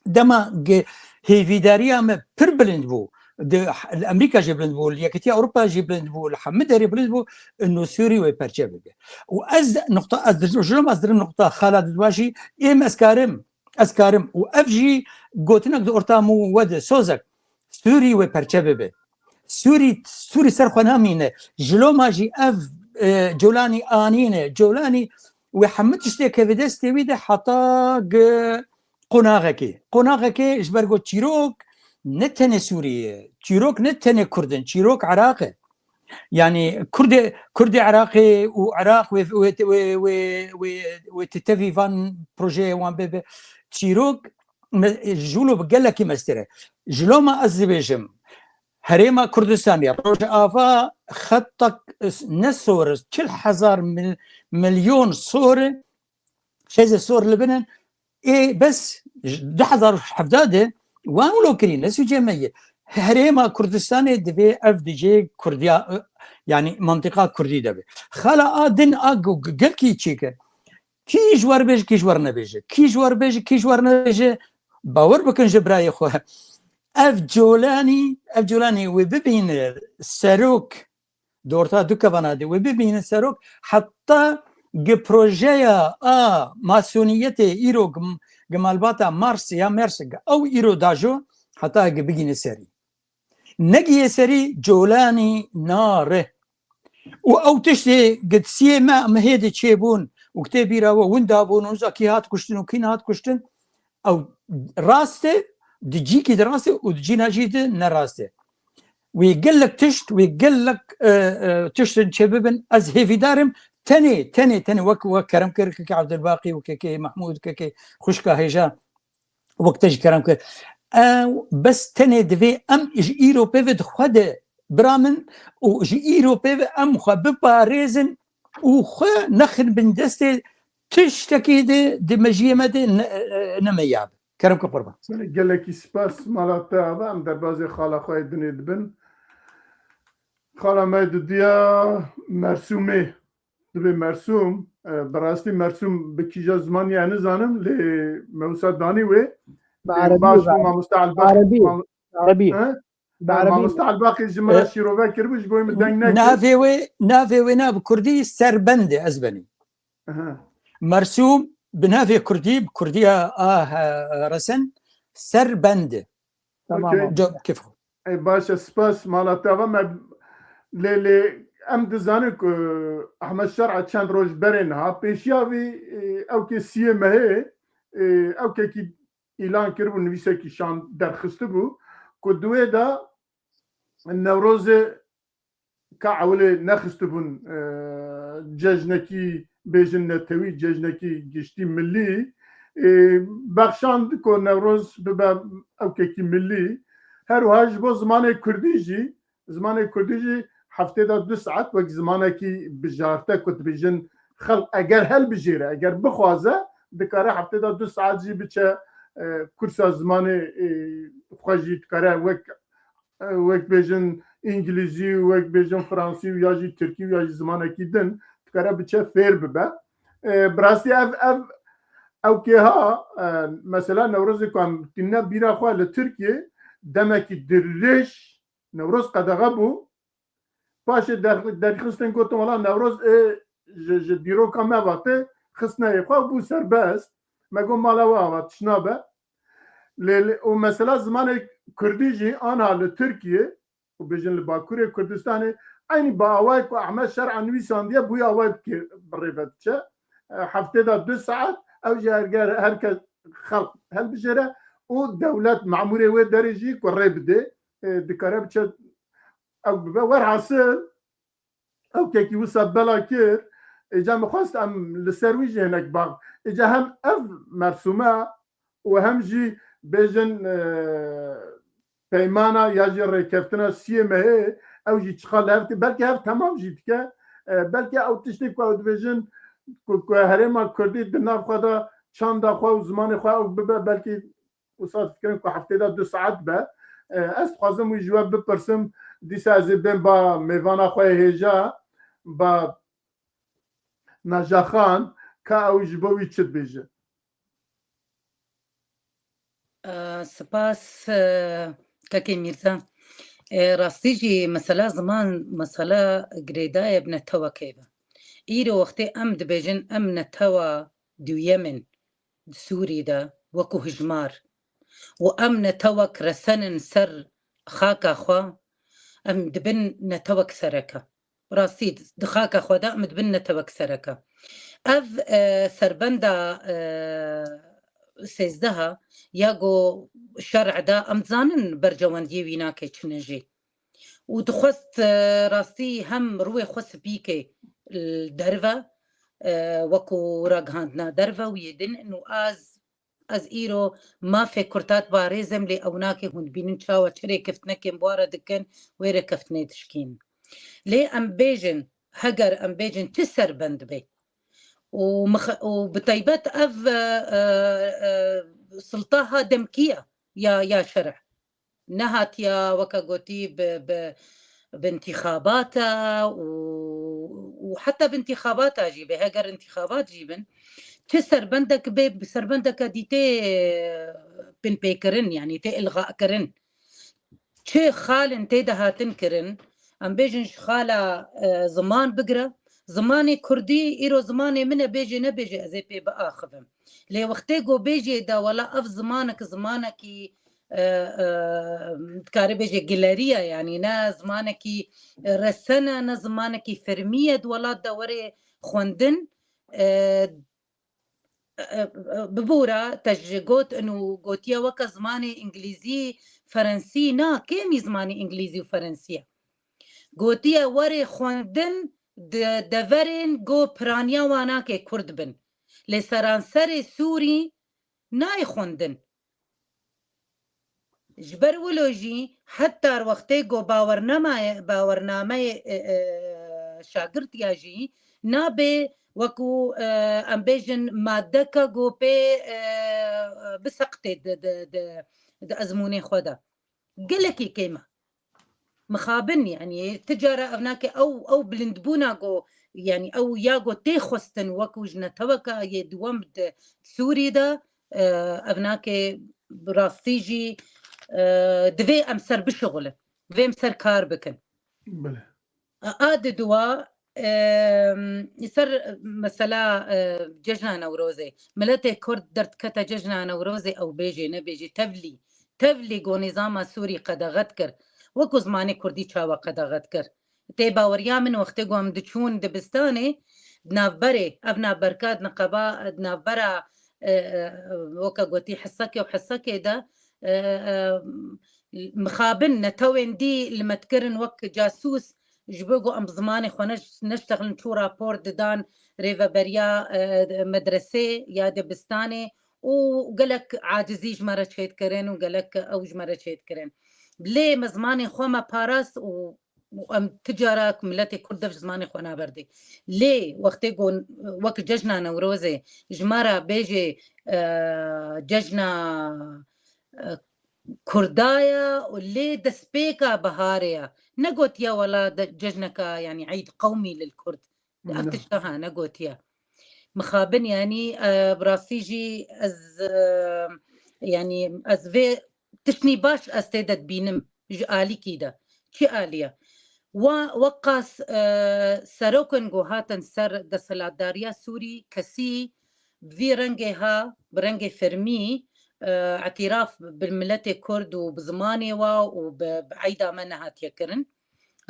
Dema ge-, hêvîdariya me pir bilind bû. Di, li Amerîka jî bilind bû, li Yekîtiya Ewropa jî bilind bû, li hemî derê bilind bû, ino Sûrî wê perçe bibe. Û ez nuqta, ez di, ji ez dirim nuqta xala didwaşî, êm ez karim, ez karim. Û ev jî gotinek di orta min û we de, sozek, Sûrî wê perçe bibe. Sûrî, Sûrî ser xwe namîne. Ji loma jî ev, e, Colanî anîne. Colanî wê hemû tiştê keve destê wî de heta gi qonaxekê. Qonaxekê ji ber ku çîrok ne tenê Sûriyê ye. Çîrok ne tenê Kurd in. Çîrok Iraq e. Yani Kurdê, Kurdê Iraqê û Iraq wê, wê, wê, wê, wê, wê ti tevî van projeyê wan bebe. Çîrok me-, ji wilo bi gelekî mestir e. Ji loma ez dibêjim, Herêma Kurdistanê, Rojava xetek ne sor, çil hezar mil-, milyon sor, xêzê sor li bin in. Ê bes, du hezar û hevdeh de wan wilo kirî, ne sûcê me ye. Herêma Kurdistanê divê ev dijê Kurdiya, yani mantiqa Kurdî de be. Xala a din a gu-, gu-, gelkî çêke. Kî ji wer bêje, kî ji wer nebêje. Kî ji wer bêje, kî ji wer nebêje. Bawer bikin ji birayê xwe. Ev Colanî, ev Colanî wê bibîne serok, di orta du kevana de wê bibîne serok, heta gi projeya a masoniyetê îro gi, gi malbata Mars ya Mers gi ew îro dajo, heta gi bigîne serî. Negiye serî Colanî nare. Û ew tiştê gi siyê me, me hê de çêbûn û gi tê bîra we winda bûn û niza kî hat kuştin û kî nehat kuştin, ew rast e, di cîkî de rast e û di cîna jî de ne rast e. Wê gelek tişt, wê gelek, e, e, tiştin çêbibin. Ez hêvîdar im, tenê, tenê, tenê wek, wek kerem kir, kekê Evdilbaqî û kekê Mehmûd, kekê xwişka hêja, wek te jî kerem kir. Ew bes tenê divê em ji îro pê ve di xwe de bira min û ji îro pê ve em xwe biparêzin û xwe nexin bin destê tiştekî de di mejiyê me de ne, ne me ya be. Kerem kir qurban. Gelekî spas, mala te ava, em derbazê xala xwe yê dinê dibin. Xala me dudiya Mersûmê. Dibê Mersûm, e, bi rastî Mersûm bi kîja zimanî ye nizanim, lê me wisa danî wê. Bi Ê, erebî baş bû, be. Mamoste Elbaq, Erebî. Mam-, Erebî. He? Bi erebî. Mamoste Elbaqî ji min re E, şîrove kiribû, ji bo wê min deng nekir. Navê wê, navê wê na bi kurdî Serbend e, ez benî. Aha. Mersûm bi navê kurdî, bi kurdiya a, e, resen, Serbend e. Tamam. Okey. Cevap kif. Ê, baş e, spas, mala te ava me. Lê, lê em dizanin ku Ehmed Şer'a çend roj berê niha pêşiya vî, e, ewkê siyê mehê, e, ewkekî îlan kiribû, nivîsekî şand derxistibû ku di wê de Newrozê ka ewilê nexistibûn, e, cejnekî bêjin netewî, cejnekî giştî millî, e, bexşand ku Newroz bibe ewkekî millî. Her wiha ji bo zimanê kurdî jî, zimanê kurdî jî heftê de du saet wek zimanekî bijarte ku dibêjin xelk eger helbijêre, eger bixwaze, dikare heftê de du saet jî biçe, e, kursa zimanê, e, xwe jî dikare wek e, wek bêjin îngilîzî û wek bêjin fransî û ya jî tirkî û ya jî zimanekî din, dikare biçe fêr bibe. E, bi rastî ev, ev, ew kêha, e, mesela Newrozê ku em tîne bîra xwe li Tirkiyê demekî dirêj Newroz qedexe bû. Paşê der-, derxistin gotin, wela Newroz ê ji, ji dîroka me ve tê, xistine yê xwe, bû serbest. Me got, mala we ava tişt nabe. Lê, lê û mesela zimanê kurdî jî anha li Tirkiye û bêjin li Bakurê Kurdistanê eynî bi awayê ku Ehmed şer'a nivîsandiye bûye awayê bi kê-, bi rê ve diçe. E, heftê de du saet ew jî her, her kes xelq helbijêre û dewlet memûrê wê derê jî ku rê bidê, e, dikare biçe ew bibe. Werhasil, ew kekî wisa bela kir, êca min xwest em li ser wî jî hinek bax. Êca hem ev mersûme û hem jî bêjin, e, peymana ya jî rêkeftina siyê mehê, ew jî çiqa li hev tê, belkî hev temam jî dike, e, belkî ew tiştê ku ew dibêjin ku, ku herêma kurdî di nav xwe de çanda xwe û zimanê xwe ew bibe, belkî wisa difikirin ku heftê de du saet be. E, ez dixwazim wî ji we bipirsim, dîsa ez ê bên ba mêvana xwe yê hêja, ba Najaxan, ka ew ji bo wî çi dibêje. E, spas, e, Kekê Mîrza. E, rastî jî mesela ziman, mesela girêdayê bi netewekê be. Îro wextê em dibêjin em netewa duyemên di Sûrî de wekû hijmar û em netewek resenin ser xaka xwe, em dibin netewek sereke. Rastî di xaka xwe de em dibin netewek sereke. Ev, e, serbenda, e, sêzdeha ya ku şer'e de em dizanin bercewendiyê wî nake çi ne jî. Û dixwest, e, rastî hem rûyê xwe spî ke li derve, e, wekû ragihandina derve û yê din û ez, ez îro mafê kurtat parêzim lê ew nake hûn dibînin çawa çi rêkeftinekên bi wa re dikin wê rêkeftinê dişkîn. Lê em bêjin, heger em bêjin çi serbend be û mix-, û bi taybet ev, e, e, e, siltaha demkî ye ya, ya şer'e. Nehatiya, weke gotî, bi, bi, bi intixabata û, û heta bi intixabata jî be, heger intixabat jî bin, çi serbendek bê, bi serbendeke dî tê, e, binpêkirin, yanî tê ilxakirin. Çi xalin tê de hatin kirin, em bêjin ji xala, e, ziman bigire, zimanê kurdî îro zimanê min e, bêjê nebêjê ez ê pê biaxivim. Lê wextê ku bêjê de wela ev zimanek zimanekî, e, e, dikare bêje gileriye, yanî ne zimanekî resen e, ne zimanekî fermî ye di welat de were xwendin, e, e, e, bibûra te ji got û gotiye weke zimanê îngilîzî, ferensî, na, kêmî zimanê îngilîzî û ferensî ye. Gotiye were xwendin di deverên go piraniya wan nake kurd bin. Lê seranserê Sûrî nayê xwendin. Ji ber wilo jî heta wextê ku bawernameyê, bawernameyê, e, e, şagirtiya jî nabe wekû, e, em bêjin madeka ku pê, e, biseqitê di, di, di, di ezmûnê xwe de. Gelekî kêm e. Mixabin, yanî, ti cara ev nake ew, ew bilindbûna ku, yanî, ew ya ku tê xwestin wekû ji neteweka yê diwem di Sûrî de, e, ev nake bi rastî jî, e, divê em ser bişixulin. Divê em ser kar bikin. Belê. A, a di dua, em, ser mesela, e, cejna Newrozê. Miletê Kurd derdikete cejna Newrozê ew bêjê nebêjê tevlî. Tevlî ku nîzama Sûrî qedexe dikir. Wekû zimanê Kurdî çawa qedexe dikir. Tê baweriya min wextê ku em diçûn dibistanê, di navberê, ev navberka di niqeba, di navbera, e, e, weke gotî Hesekê û Hesekê de, e, e, mixabin netewên dî li me dikirin wek casûs, ji bo ku em bi zimanê xwe neş-, neştexilin, çû rapor didan rêveberiya, e, medresê ya dibistanê û gelek acizî ji me re çêdikirin û gelek ew ji me re çêdikirin. Lê me zimanê xwe me parast û, û em ti cara ku miletê Kurd dev ji zimanê xwe naberdê. Lê wextê ku wek cejna Newrozê ji me re bêjê, e, cejna, e, Kurda ye û lê destpêka biharê ye. Negotiye wela de, cejneka, yanî eyd qewmî lil Kurd. Ev Ne. tişta ha negotiye. Mixabin, yanî, e, bi rastî jî ez, e, yanî ez vê tiştî baş ez tê de dibînim ji alîkî de. Çi alî ye? Wa, weqas, e, serokin ku hatin ser desthilatdariya Sûrî kesî bi vî rengê ha, bi rengê fermî, e, îtîraf bi miletê Kurd û bi zimanê wa û bi, bi eyda me nehatiye kirin.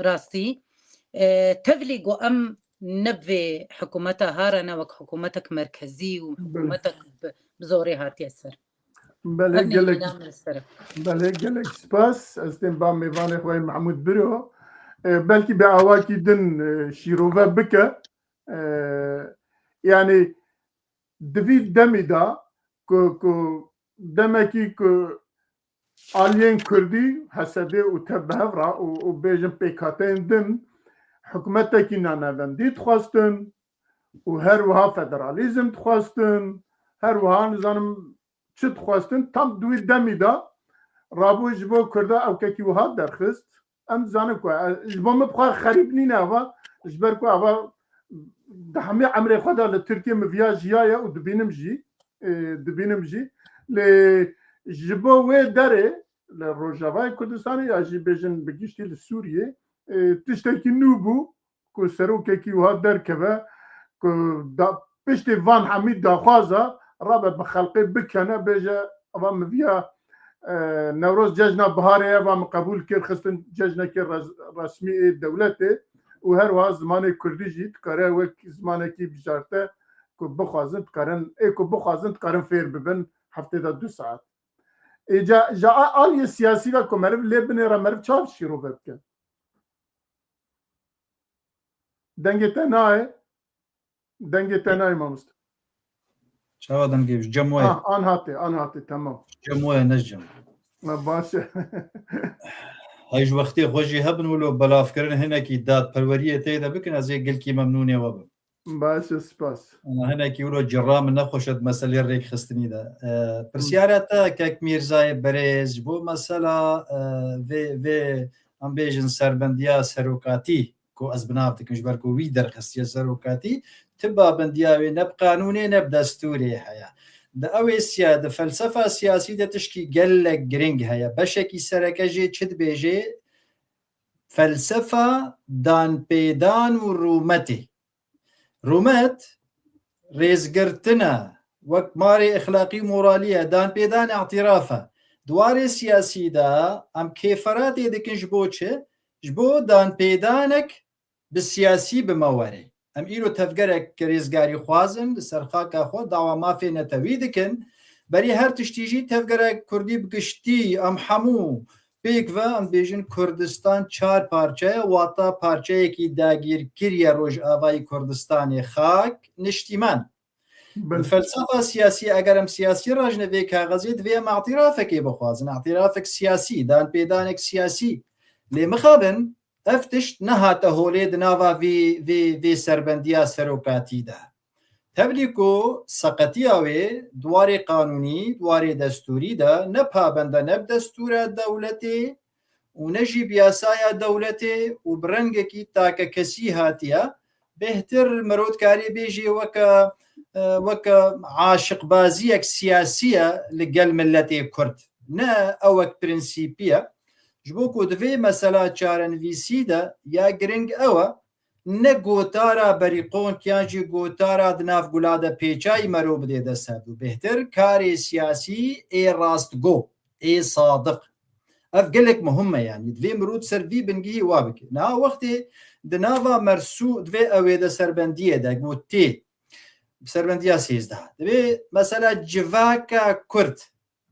Rastî, e, tevlî ku em ne bi vê hikûmeta ha re ne wek hikûmetek merkezî û Belê. hikûmetek bi, bi zorê hatiye ser. Belê, Ev gelek, nîna min li ser e. Belê, gelek spas. Ez tên ba mêvanê xwe Mehmûd Biro. E, belkî bi awakî din, e, şîrove bike. E, yani di vî demî de ku, ku demekî ku aliyên Kurdî, H S D û tev bi hev re û, û bêjin pêkhateyên din hikûmetekî nanavendî dixwestin û her wiha federalîzm dixwestin, her wiha nizanim çi dixwestin, tam di wî demî de rabû ji bo Kurda ewkekî wiha derxist. Em dizanin ku, e, ji bo min bi xwe xerîb nîne eva, ji ber ku eva di hemî emrê xwe de li Tirkiyê min viya jiyaye û dibînim jî, e, dibînim jî. Lê ji bo wê derê li Rojavayê Kurdistanê ya jî bêjin bi giştî li Sûriyê, e, tiştekî nû bû ku serokekî wiha derkeve ku da, piştî van hemî daxwaza rabe bi xelqê bikene, bêje, eva min viya, e, Newroz cejna biharê ye, eva min qebûl kir, xistin cejnekê res-, resmî ê dewletê û her wiha zimanê Kurdî jî dikare wek zimanekî bijarte ku bixwazin dikarin, ê ku bixwazin dikarin fêr bibin heftê de du saet. Ê ca, ji a-, aliyê siyasî ve ku meriv lê binêre, meriv çav şîrove bike? Dengê te nayê. Dengê te nayê mamoste. Çawa dengê ji cem wayê? Ah, an hatê, an hatê, tamam. Cem wayê, ne ji cem. Ha, baş e. Hey, ji wextê xwe jî hebin wilo belavkirin hinekî dadperweriyê tê de bikin, ez ê gelkî memnûnê we bim. Baş e, spas. Ana hinekî wilo cira min nexweş e di meselê rêkxistinî de. E, pirsyara te kek Mîrzayê berêz ji bo mesela, e, vê, vê em bêjin serbendiya serokatî ku ez bi nav dikim, ji ber ku wî derxistiye serokatî, ti pabendiya wê ne bi qanûnê ne bi destûrê heye. Di ew ê siya-, di felsefa siyasî de tişkî gelek giring heye. Beşekî sereke jê çi dibêje? Felsefa danpêdan û rûmetê. Rûmet, rêzgirtin e, wek marê exlaqî û moralî ye, danpêdan îtîraf e. Di warê siyasî de em kêferatê dikin ji bo çi? Ji bo danpêdanek bi siyasî bi me were. Em îro tevgerek rêzgarî xwazin, li ser xaka xwe dawa mafê netewî dikin. Berî her tiştî jî tevgerek Kurdî bi giştî, em hemû pêk ve em bêjin Kurdistan çar parçe ye, wata parçeyekî dagîrkirî ye Rojavayî Kurdistanê, xak, niştîman. Belê. Bi felsefa siyasî, eger em siyasî rajine vê kaxezê, divê em îtîrafekê bixwazin, îtîrafek siyasî, danpêdanek siyasî. Lê mixabin, ev tişt nehate holê di nava vê, vê, vê serbendiya serokatî de. Tevlî ku seqetiya wê di warê qanûnî, di warê destûrî de ne pabend e ne bi destûra dewletê û ne jî bi yasaya dewletê û bi rengekî takekesî hatiye, bêhtir mirov dikarê bêjê weke, e, weke aşiqbaziyek siyasî ye li gel miletê Kurd. Ne ewek prensîpî ye. Ji bo ku di vê mesela çarenivîsî de ya giring ew e, ne gotara berîqonk yan jî gotara di nav gula de pêçayî merov bidê dest hevdû. Bêhtir karê siyasî ê rastgo, ê sadiq. Ev gelek muhim e, yanî divê mirov ser vî bingehî wa bike. Niha wextê di nava mersû divê ew ê de serbendiyê de gotê, serbendiya sêzdeh. Divê mesela civaka Kurd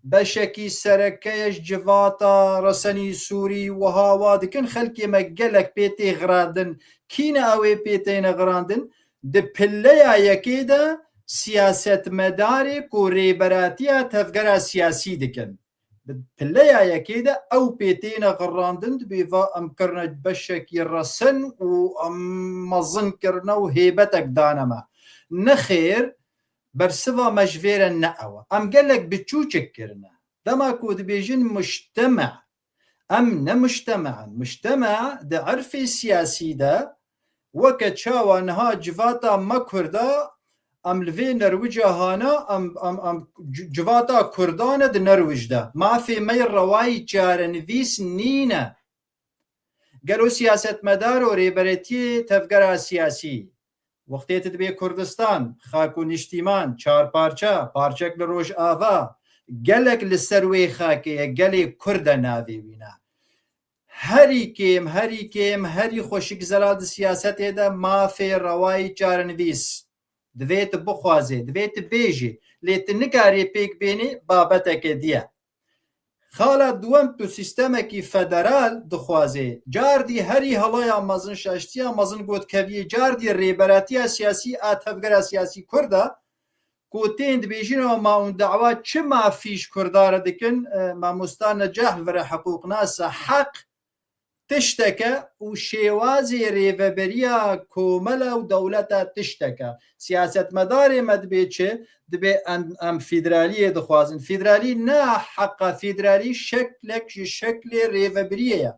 beşekî sereke ye ji civata resenî Sûrî wiha wa dikin, xelkê me gelek pê tê xirandin. Kî ne ew ê pê têne xirandin? Di pileya yekê de siyasetmedarê ku rêberatiya tevgera siyasî dikin. Di pileya yekê de ew pê têne xirandin, dibê va em kirine beşekî resen û em mezin kirine û hêbetek dane me. Nexêr, bersiva me ji vê re ne ew e. Em gelek biçûçik kirine. Dema ku dibêjin mujteme, em ne mujteme in. Mujteme di erfê siyasî de weke çawa niha civata me Kurda, em li vê Nerwica hana, em, em, em c-, civata Kurdan e di Nerwic de. Mafê me yê rewayî çarenivîs nîne. Gelo siyasetmedar û rêberetiyê tevgera siyasî, wextê tu dibê Kurdistan, xak û niştîman, çar parça, parçek li Rojava, Gelek li ser wê xakê ye, gelê Kurd e navê wî ne. Herî kêm, herî kêm, herî xweşik zelal di siyasetê de mafê rewayî çarenivîs. Divê tu bixwazê, divê tu bêjê. Lê tu nikarê pêk bênê, babeteke diye. Xala duwem tu sîstemekî federal dixwazê. Cardî herî helaya mezin, şaştiya mezin gotkeviyê, cardî rêberatiya siyasî a tevgera siyasî Kurd e, ku tên dibêjin ew ma hûn dawa çi mafî ji Kurda re dikin, e, mamosta Necah li vir e heqûqnas e, heq tiştek e û şêwazê rêveberiya komela û dewleta tiştek e. Siyasetmedarê me dibê çi? Dibê em, em federaliyê dixwazin. Federalî ne heqa, federalî şeklek ji şeklê rêvebiriyê ye.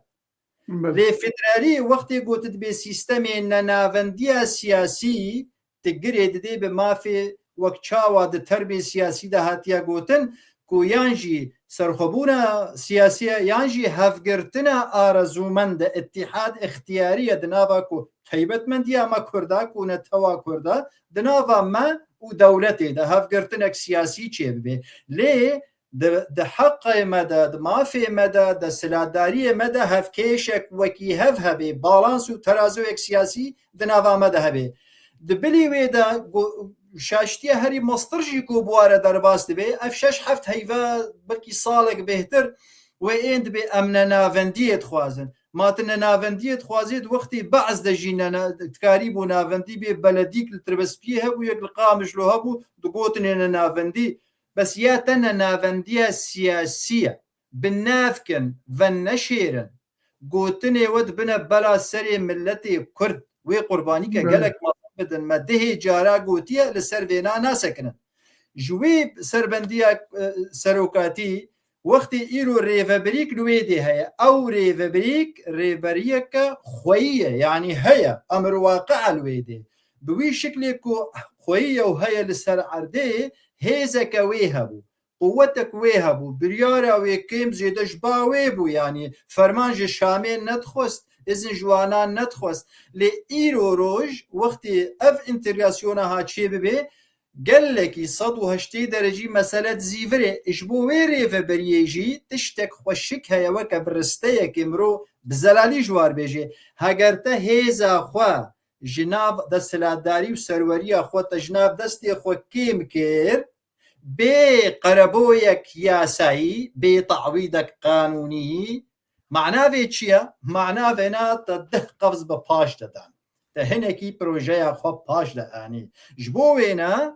Belê. Lê federalî wextê gotin dibê sîstemê nenavendiya siyasî, tu girê didê bi mafê wek çawa di termê siyasî de hatiye gotin, ku yan jî serxwebûna siyasî ye, yan jî hevgirtina arezûmend e, îtîhad îxtiyarî ye di nava ku taybetmendiya me Kurda, ku netewa Kurda, di nava me û dewletê de hevgirtinek siyasî çêbibe. Lê di, di heqê me de, di mafê me de, desthilatdariyê me de hevkêşek wekî hev hebe, balans û terazoyek siyasî di nava me de hebe. Di bilî wê de go-, şaştiya herî mestir jî ku bi wa re derbas dibe, ev şeş heft heyve, belkî salek bêhtir, wê ên dibê em nenavendiyê dixwazin. Ma tu nenavendiyê dixwazî, di wextî Be'es de jî nena-, dikarî bû navendî bê, beledîk li Tirbespiyê hebû, yek li Qamişlo hebû, digotinê nenavendî. Bes ya te nenavendiya siyasî ye. Bi nav kin, veneşêrin. Gotinê we dibine bela serê miletê Kurd. Wê qurbanîke Belê. Gelek mezin bidin. Me dihê cara gotiye, li ser vêna nasekinin. Ji wê serbendiya, e, serokatî, wextê îro rêvebirîk li wê dê heye. Ew rêvebirîk rêberiyeke xweyî ye, yanî heye, emir waqia li wê dê. Bi wî şiklê ku xweyî ye û heye li ser erdê, hêzeke wê hebû. Quwetek wê hebû, biryara wê kêm zêde ji ba wê bû, yanî ferman ji Şamê nedixwest, izin ji wana nedixwest. Lê îro roj wextê ev întegrasyona ha çêbibe, gelekî sed û heştê derecî mesele dizîvirê. Ji bo wê rêveberiyê jî tiştek xweşik heye, weke bi risteyekê mirov bi zelalî ji war bêje. Heger te hêza xwe ji nav desthilatdarî û serweriya xwe te ji nav destê xwe kêm kir, bê qereboyek yasayî, bê ta'wîdek qanûnî, manavê çi ye? Manavê na te deh qevz bi paş de dan. Te hinekî projeya xwe paş de anî. Ji bo wêne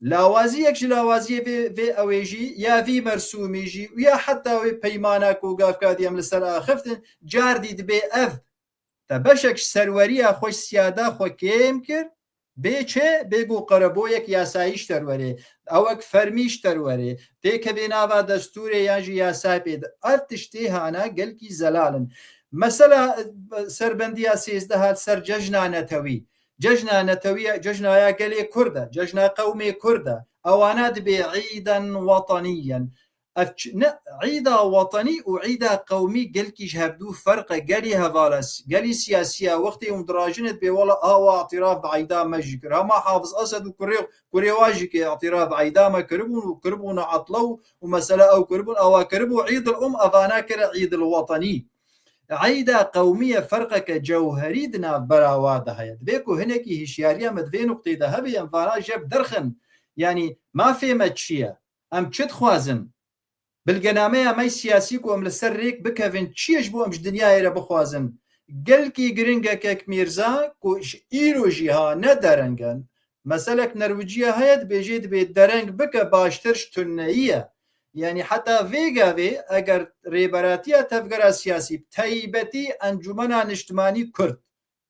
lawaziyek ji lawaziyê vê, vê ewê jî ya vî mersûmî jî û ya heta wê peymana ku gavkadî em li ser axiftin, cardî dibê ev te beşek ji serweriya xwe, ji siyada xwe kêm kir, bê çi? Bê ku qereboyek yasayî ji te re were, ewek fermî ji te re were, têkevê nava destûrê yan jî yasayê pê de. Ev tiştê hana gelkî zelal in. Mesela, e, serbendiya sêzdeh hat ser cejna netewî. Cejna netewî, cejna ya gelê Kurd e, cejna qewmê Kurd e. Ewana dibê îden wetenî yen. Ev çi, ne, îda wetenî û îda qewmî gelkî ji hevdû ferq e, gelî heval e. Gelî siyasî ye, wextê hûn dirajin dibê wela awa îtiraf bi îda me jî kir. Hema Hafiz Esed û kurê, kurê wa jî kê îtiraf bi îda me kiribûn û kiribûne etle û, û mesela ew kiribûn, awa kiribû Îd el Um, evana kire Îd el Wetenî. Îda qewmî ye, ferqeke cewherî di navbera wa de heye. Divê ku hinekî hişyariya me di vê nuqteyê de hebe, em vana jê bi derxin. Yanî mafê me çi ye? Em çi dixwazin? Bilgenameya me siyasî ku em li ser rêk bikevin, çi ye ji bo em ji dinyayê re bixwazin? Gelkî giring e kek Mîrza, ku ji îro jî ha ne dereng e. Meselek Nerwiciya heye, dibêjê dibê dereng bike baştir ji tuneyî ye. Yanî heta vê gavê eger rêberatiya tevgera siyasî, bi taybetî Encûmena Niştimanî Kurd,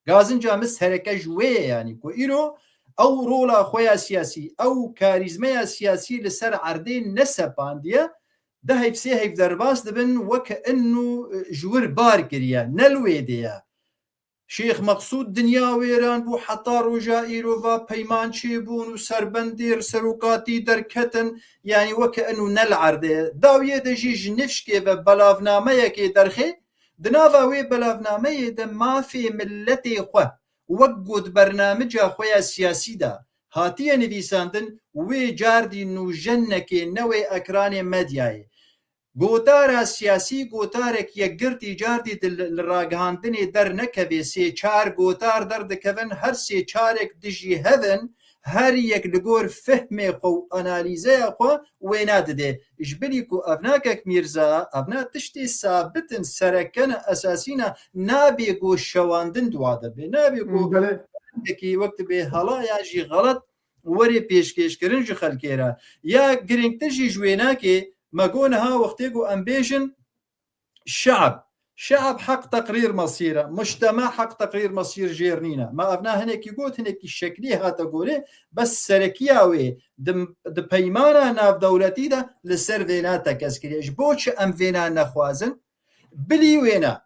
gazinca min sereke ji wê ye, yanî ku îro ew rola xwe ya siyasî, ew karîzmeya siyasî li ser erdê nesepandiye, deh heyv sê heyv derbas dibin, weke inu, e, ji wir bar kiriye, ne li wê dê ye. Şêx Meqsûd dinya wêran bû, heta roja îro va peyman çêbûn û serbendê serokatî derketin, yanî weke inu ne li erdê ye. Dawiyê de jî ji nifşkê ve belavnameyekê derxê, di nava wê belavnameyê de mafê miletê xwe wek got bernamica xwe ya siyasî de, hatiye nivîsandin, wê cardî nûjenekê newê ekranê medyayê. Gotara siyasî gotarek yekgirtî cardî di li ragihandinê dernekevê, sê çar gotar derdikevin, her sê çarek dijî hev in, her yek li gor fehmê xwe û analîzeya xwe wêne dide. Ji bilî ku ev nakek Mîrza, ev na tiştê sabit in, serekene esasî ne, nabê ku şewandin dua de bê. Nabê ku Belê. Yekî wek dibê hela ya jî xelet werê pêşkêşkirin ji xelkê re. Ya girîngtir jî ji wênakê me got niha wextê ku em bêjin şeab. Şeab heq teqrîr mesîr e. Mujtema heq teqrîr mesîr jêr nîne. Me evna hinekî got, hinekî şeklî hate gorê, bes serekiya wê di, di peymana navdewletî de li ser vêna tekez kiriye. Ji bo çi em vêna nexwazin? Bilî wêna.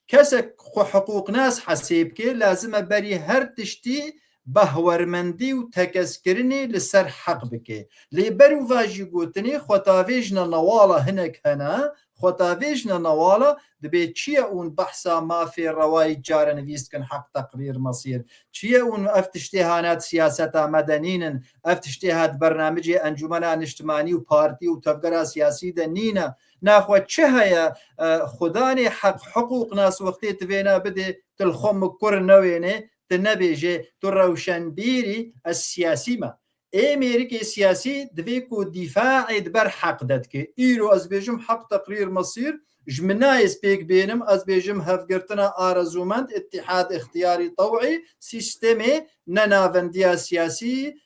Kesek xwe hiqûqnas hesê bike, lazim e berî her tiştî behwermendî û tekezkirinê li ser heq bike. Lê ber û va jî gotinê xwetavêjne newala hinek hene, xwetavêjne newala dibê çi ye hûn behsa mafê rewayî carenivîs dikin, heq teqrîr mesîr? Çi ye hûn ev tiştê hanat siyaseta me de nînin, ev tiştê hat bernamicê Encûmena Niştimanî û partî û tevgera siyasî de nîne? Naxwe çi heye, e, xudanê heq, hiqûqnas wextê tu vêna bidê, tu li xwe mikur newênê, tu nebêjê, tu rewşenbîrî, ez siyasî me. Ê mêrikê siyasî divê ku dîfaê di ber heq de dike. Îro ez bêjim heq teqrîr mesîr, ji min nayê ez pêk bênim, ez bêjim hevgirtina arezûmend, îtîhad, îxtiyarî, tew'î, sîstemê nenavendiya siyasî,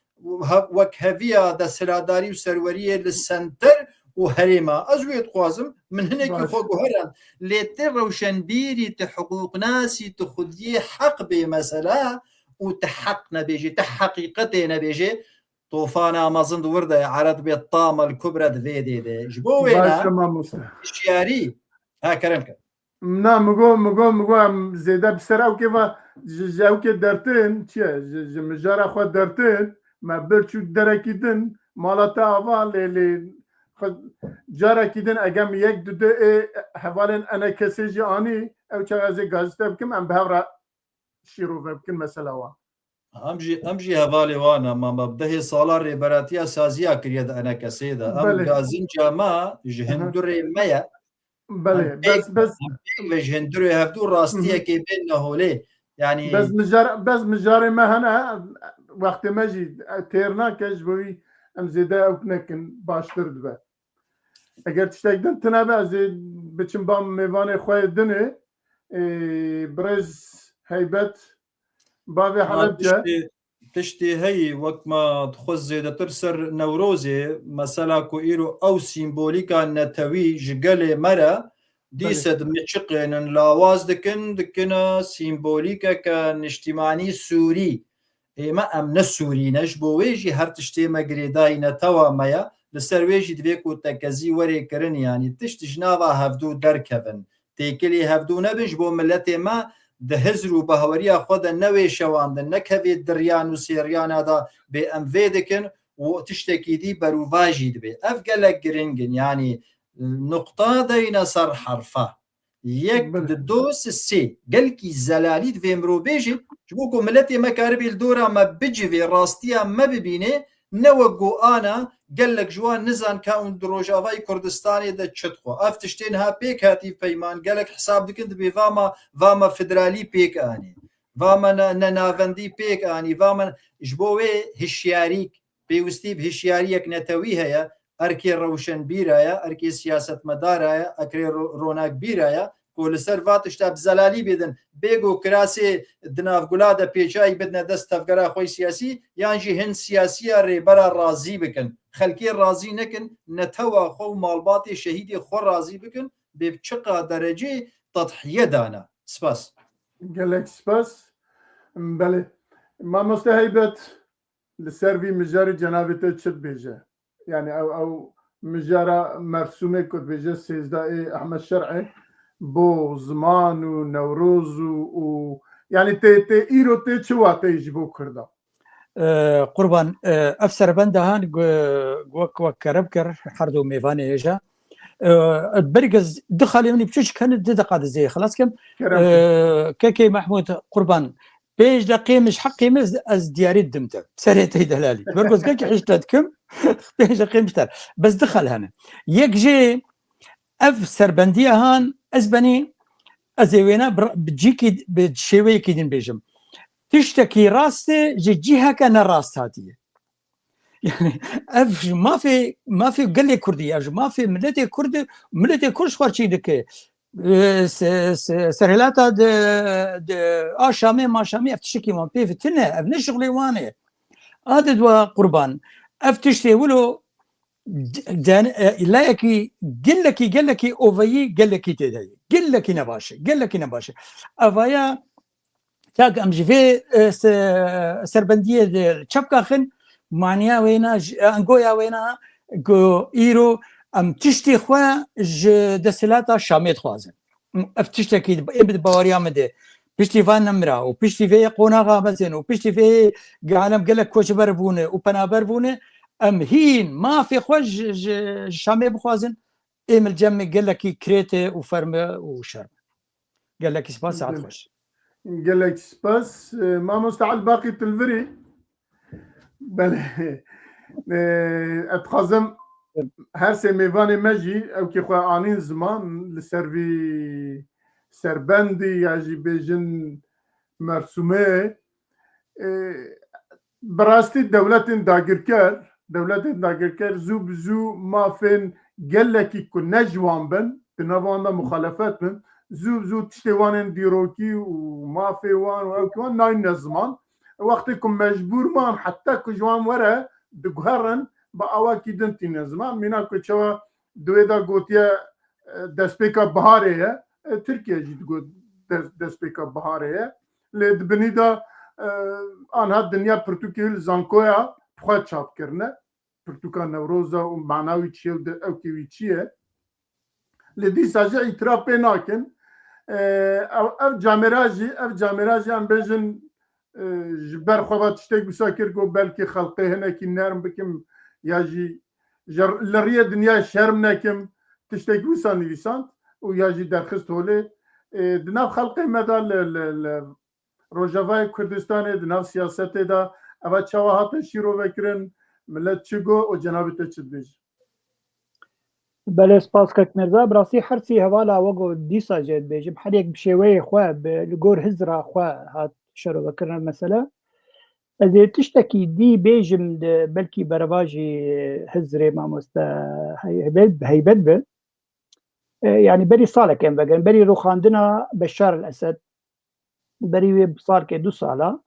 he-, wekheviya desthilatdarî û serweriyê li senter û herêma. Ez wê dixwazim, min hinekî Baş. xwe guherand. Lê tu rewşenbîrî, tu hiqûqnasî, tu xwediyê heq bê mesela û tu heq nebêjî, tu heqîqetê nebêjê, tofana mezin di wir de ye, ere dibê tam el kubra di vê dê de. Ji bo wê Baş ne, e, mamoste. Hişyarî, ha, kerem ke. Na, min got, min got, min got, em zêde bi ser ewkê ve, ji, ji ewkê dertin, çi ye? Ji, ji mijara xwe dertin, me bir çû derekî din, mala te ava, lê, lê, xwe, carekî din, eger min yek, du, du ê hevalên enekesê jî anî, ew çax ez ê gazî te bikim, em bi hev re şîrove bikin mesela wan. Em jî, em jî hevalê wan e, ma me bi dehê sala rêberatiya saziya kiriye di enekesê de. Em Belê. gazinca me ji Aha. hindurê me ye. Belê, Em pêk, bes, bes. em pêk ve ji hindurê hevdû rastiyekê bên neholê. Yani Bes mijar, bes mijarê me hene, wextê me jî têr nake, ji bo wî em zêde ew nekin, baştir dibe. Eger tiştek din tune be, ez ê biçim ba mêvanê xwe yê din ê, ê, birêz Heybet, bavê Ha, Helebce. tiştê, tiştê heyî, wek me dixwest zêdetir ser Newrozê, mesela ku îro ew sîmbolîka netewî ji gelê me re, Belê. dîse dimiçiqênin, lawaz dikin, dikine sîmbolîkeke niştîmanî Sûrî. Ê me, em ne Sûrî ne, ji bo wê jî her tiştê me girêdayî netewa me ye. Li ser wê jî divê ku tekezî werê kirin, yanî tişt ji nava hevdû derkevin. Têkilî hevdû nebin, ji bo miletê me di hizr û bahweriya xwe de newê şewandin, nekevê diryan û sêriyana de bê em vê dikin û tiştekî dî berûva jî dibê. Ev gelek giring in, yanî nuqta deyne ser herfa. Yek, Belê. di, du, sê. Gelkî zelalî divê mirov bêje, ji bo ku miletê me karibê li dora me bicivê, rastiya me bibîne, ne wek ku ana gelek ji wan nizan ka hûn di Rojavayê Kurdistanê de çi dixwe. Ev tiştê niha pêk hatî peyman, gelek hesab dikin, dibê va me, va me federalî pêk anî. Va me ne, ne navendî pêk anî, va me, ji bo wê hişyarîk, pêwistî bi hişyariyek netewî heye, erkê rewşenbîra ye, erkê siyasetmedara ye, erkê ro-, ronakbîra ye, ku li ser va tişta bi zelalî bêdin, bê ku kirasê di nav gula de pêçayî bidine dest tevgera xwe yê siyasî, yan jî hin siyasiya rêbera razî bikin. Xelkê razî nekin, netewa xwe û malbatê şehîdê xwe razî bikin, bê bi çiqa derecê tedhiye dane. Spas. Gelek spas. Belê. Mamoste Heybet, li ser vî mijarê cenabê te çi dibêje? Yani ew, ew mijara mersûmê ku dibêje sêzdeh ê Ehmed Şer'ê bo ziman û Newroz û, û yani tê, tê îro tê çi wateyê ji bo Kurda? E, Qurban, e, ev serbenda han gu-, wek, wek kerem kir her du mêvanê hêja. E, berî ez du xalê min ê biçûçik hene, du deqa dizê xilas kim. Kerem E, kir. Kekê Mehmûd, Qurban, Pênc deqê min ji heqê min, ez, ez diyarî didim te. Serê te delalî. Ber ku ez gelkî hişte dikim, pênc deqê min ji te. Bes du xal hene. Yek jê ev serbendiya han, ez benî, ez ê wêna bi, bi cîkî, bi şêweyekî din bêjim. Tiştekî rast e, ji ciheke ne rast hatiye. Yani ev ji mafê, mafê gelê Kurdî, ev ji mafê miletê Kurd, miletê Kurd ji xwe çî dike. E, se-, se-, serhilata di, di, a Şamê ma Şamê ev tiştekî wan pê ve tune, ev ne şixulê wan e. A di dua qurban. Ev tiştê wilo d-, den-, e, layekî gelekî, gelekî oveyî, gelekî tê de ye. Gelekî nebaş e, gelekî nebaş e. Evaya tak em ji vê, e, se-, serbendiyê de çepka xin, maniya wê ne, ji, angoya wê ne, ku îro em tiştê xwe ji desthilata Şamê dixwazin. Ev tiştekî ê bi baweriya min de. Piştî van nemira û piştî vê qonaxa mezin û piştî vê alem gelek koçber bûne û penaber bûne, em hîn mafê xwe ji, ji, ji Şamê bixwazin, ê min cem gelekî kirêt e û ferm e û şerm e. Gelekî spas, saet xweş. Gelek spas. E, mamoste Elbaqî Tilvirî. Belê. E, ez dixwazim her sê mêvanê me jî ew kê xwe anîn ziman li ser vî serbendî ya jî bêjin mersûmê. E, bi rastî dewletên dagirker, dewletên dagirker zû bi zû mafên gelekî ku ne ji wan bin, di nav wan de muxalefet bin, zû bi zû tiştê wan ên dîrokî û mafê wan û ew ki wan nayne ziman. Wextê ku mecbûr man, heta ku ji wan were diguherin, bi awakî din tîne ziman. Mîna ku çawa di wê de gotiye, e, destpêka biharê ye, e, Tirkiye jî digot des-, destpêka biharê ye. Lê di binî de, e, anha dinya pirtûkê wî li zankoya xwe çap kirine. Pirtûka Newroza û mana wî çi ye û di ewkê wî çi ye. Lê dîsa jî îtiraf pê nakin. E, ev, ev camêra jî, ev camêra jî em bêjin, e, ji ber xwe ve tiştek wisa kir ku belkî xelqê hinekî nerm bikim ya jî ji, li riyê dinyayê şerm nekim, tiştek wisa nivîsand û ya jî derxist holê. E, di nav xelqê me de li, li, li Rojavayê Kurdistanê, di nav siyasetê de eva çawa hate şîrove kirin, milet çi got û cenabê te çi dibêje? Belê, spas kek Mirza. Bi rastî her sî hevala we got dîsa jê dibêjim. Her yek bi şêweyê xwe, bi, li gor hizra xwe hat şerove kirin ev mesele. Ez ê tiştekî dî bêjim, di, belkî berevajî hizrê mamoste hey-, heybet, heybet bi. E, yanî berî salek em vegerin, berî rûxandina Beşar el Esed, berî wê salkê du sala,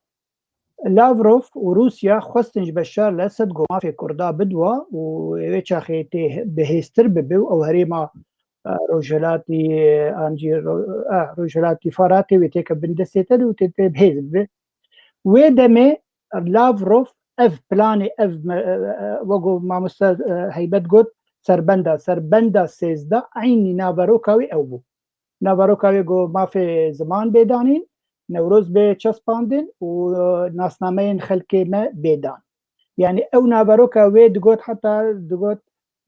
Lavrov û Rûsya xwestin ji Beşar el Esed go mafê Kurda bidwa û wê çaxê tê bihêztir bibe û ew herêma, e, rojhilatî, e, an jî ro-, e, rojhilatî Faratê wê têke bin destê te de û tê, tê bihêz bibe. Wê demê Lavrov ev planê, ev me-, e, e, wek ku mamoste, e, Heybet got, serbenda, serbenda sêzdeh eynî naveroka wê ew bû. Naveroka wê got mafê ziman bê danîn, Newroz bê çespandin û, e, nasnameyên xelkê me bê dan. Yanî ew naveroka wê digot, heta digot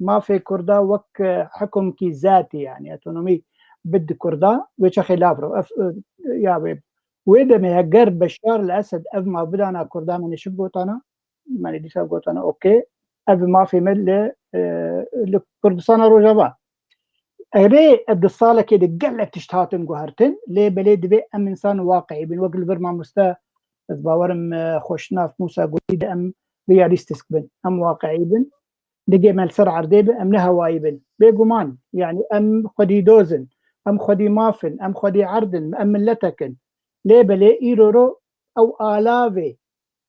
mafê Kurda wek, e, hikumkî zatî, yanî otonomî bid Kurda, wê çaxê Lavrov, ev, e, ya wê. Wê demê heger Beşar el Esed ev maf bidana Kurda, me nêşik gotana, me nê dîsa gotana, okê, ev mafê me li, e, li Kurdistana Rojava. Erê, ev di salekê de gelek tişt hatin guhertin, lê belê divê em însan waqiî bin, wek li vir mamoste, ez bawerim, e, xweşnav Mûsa gotî de em realîstîsk bin, em waqiî bin. Digê me li ser erdê be, em ne hewayî bin. Bêguman, yanî em xwedî doz in, em xwedî maf in, em xwedî erd in, em miletek in. Lê belê îro ro ew alavê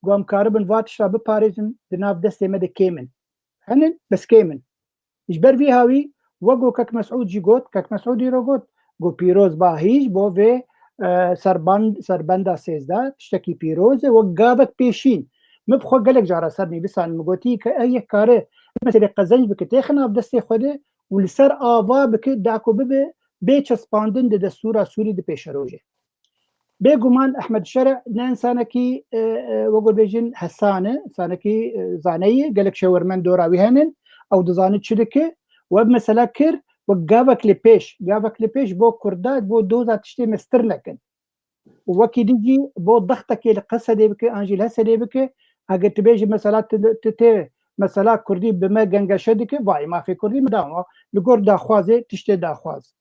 ku em karibin va tişta biparêzin, di nav destê me de kêm in. Henin, bes kêm in. Ji ber vî hawî, wek ku Kek Mesûd jî got, Kek Mesûd îro got, got pîroz ba hîj bo vê, e, serban-, serbenda sêzdeh, tiştekî pîroz e, wek gavek pêşîn. Min bi xwe gelek cara ser nivîsan, min gotî ke ev yek kare meselê qezenc bike, têxe nav destê xwe de û li ser ava bike, da ku bibe bê çespandin di destûra Sûrî di pêşerojê. Bêguman Ehmed Şerî ne însanekî, e, e, wek ku bêjin hesan e, însanekî, e, zane ye, gelek şêwirmend dora wî henin, ew dizane çi dike, we bi mesela kir, we gavek li pêş, gavek li pêş bo Kurda, bo doza tiştê mestir nekin. Û wekî din jî bo dextekê li Qesedê bike, an jî li Hesedê bike, eger tu bêjî mesela tu, tu tê mesela Kurdî bi me gengeşe dike, vayê mafê Kurdî me da, li gor daxwazê tiştê daxwaz.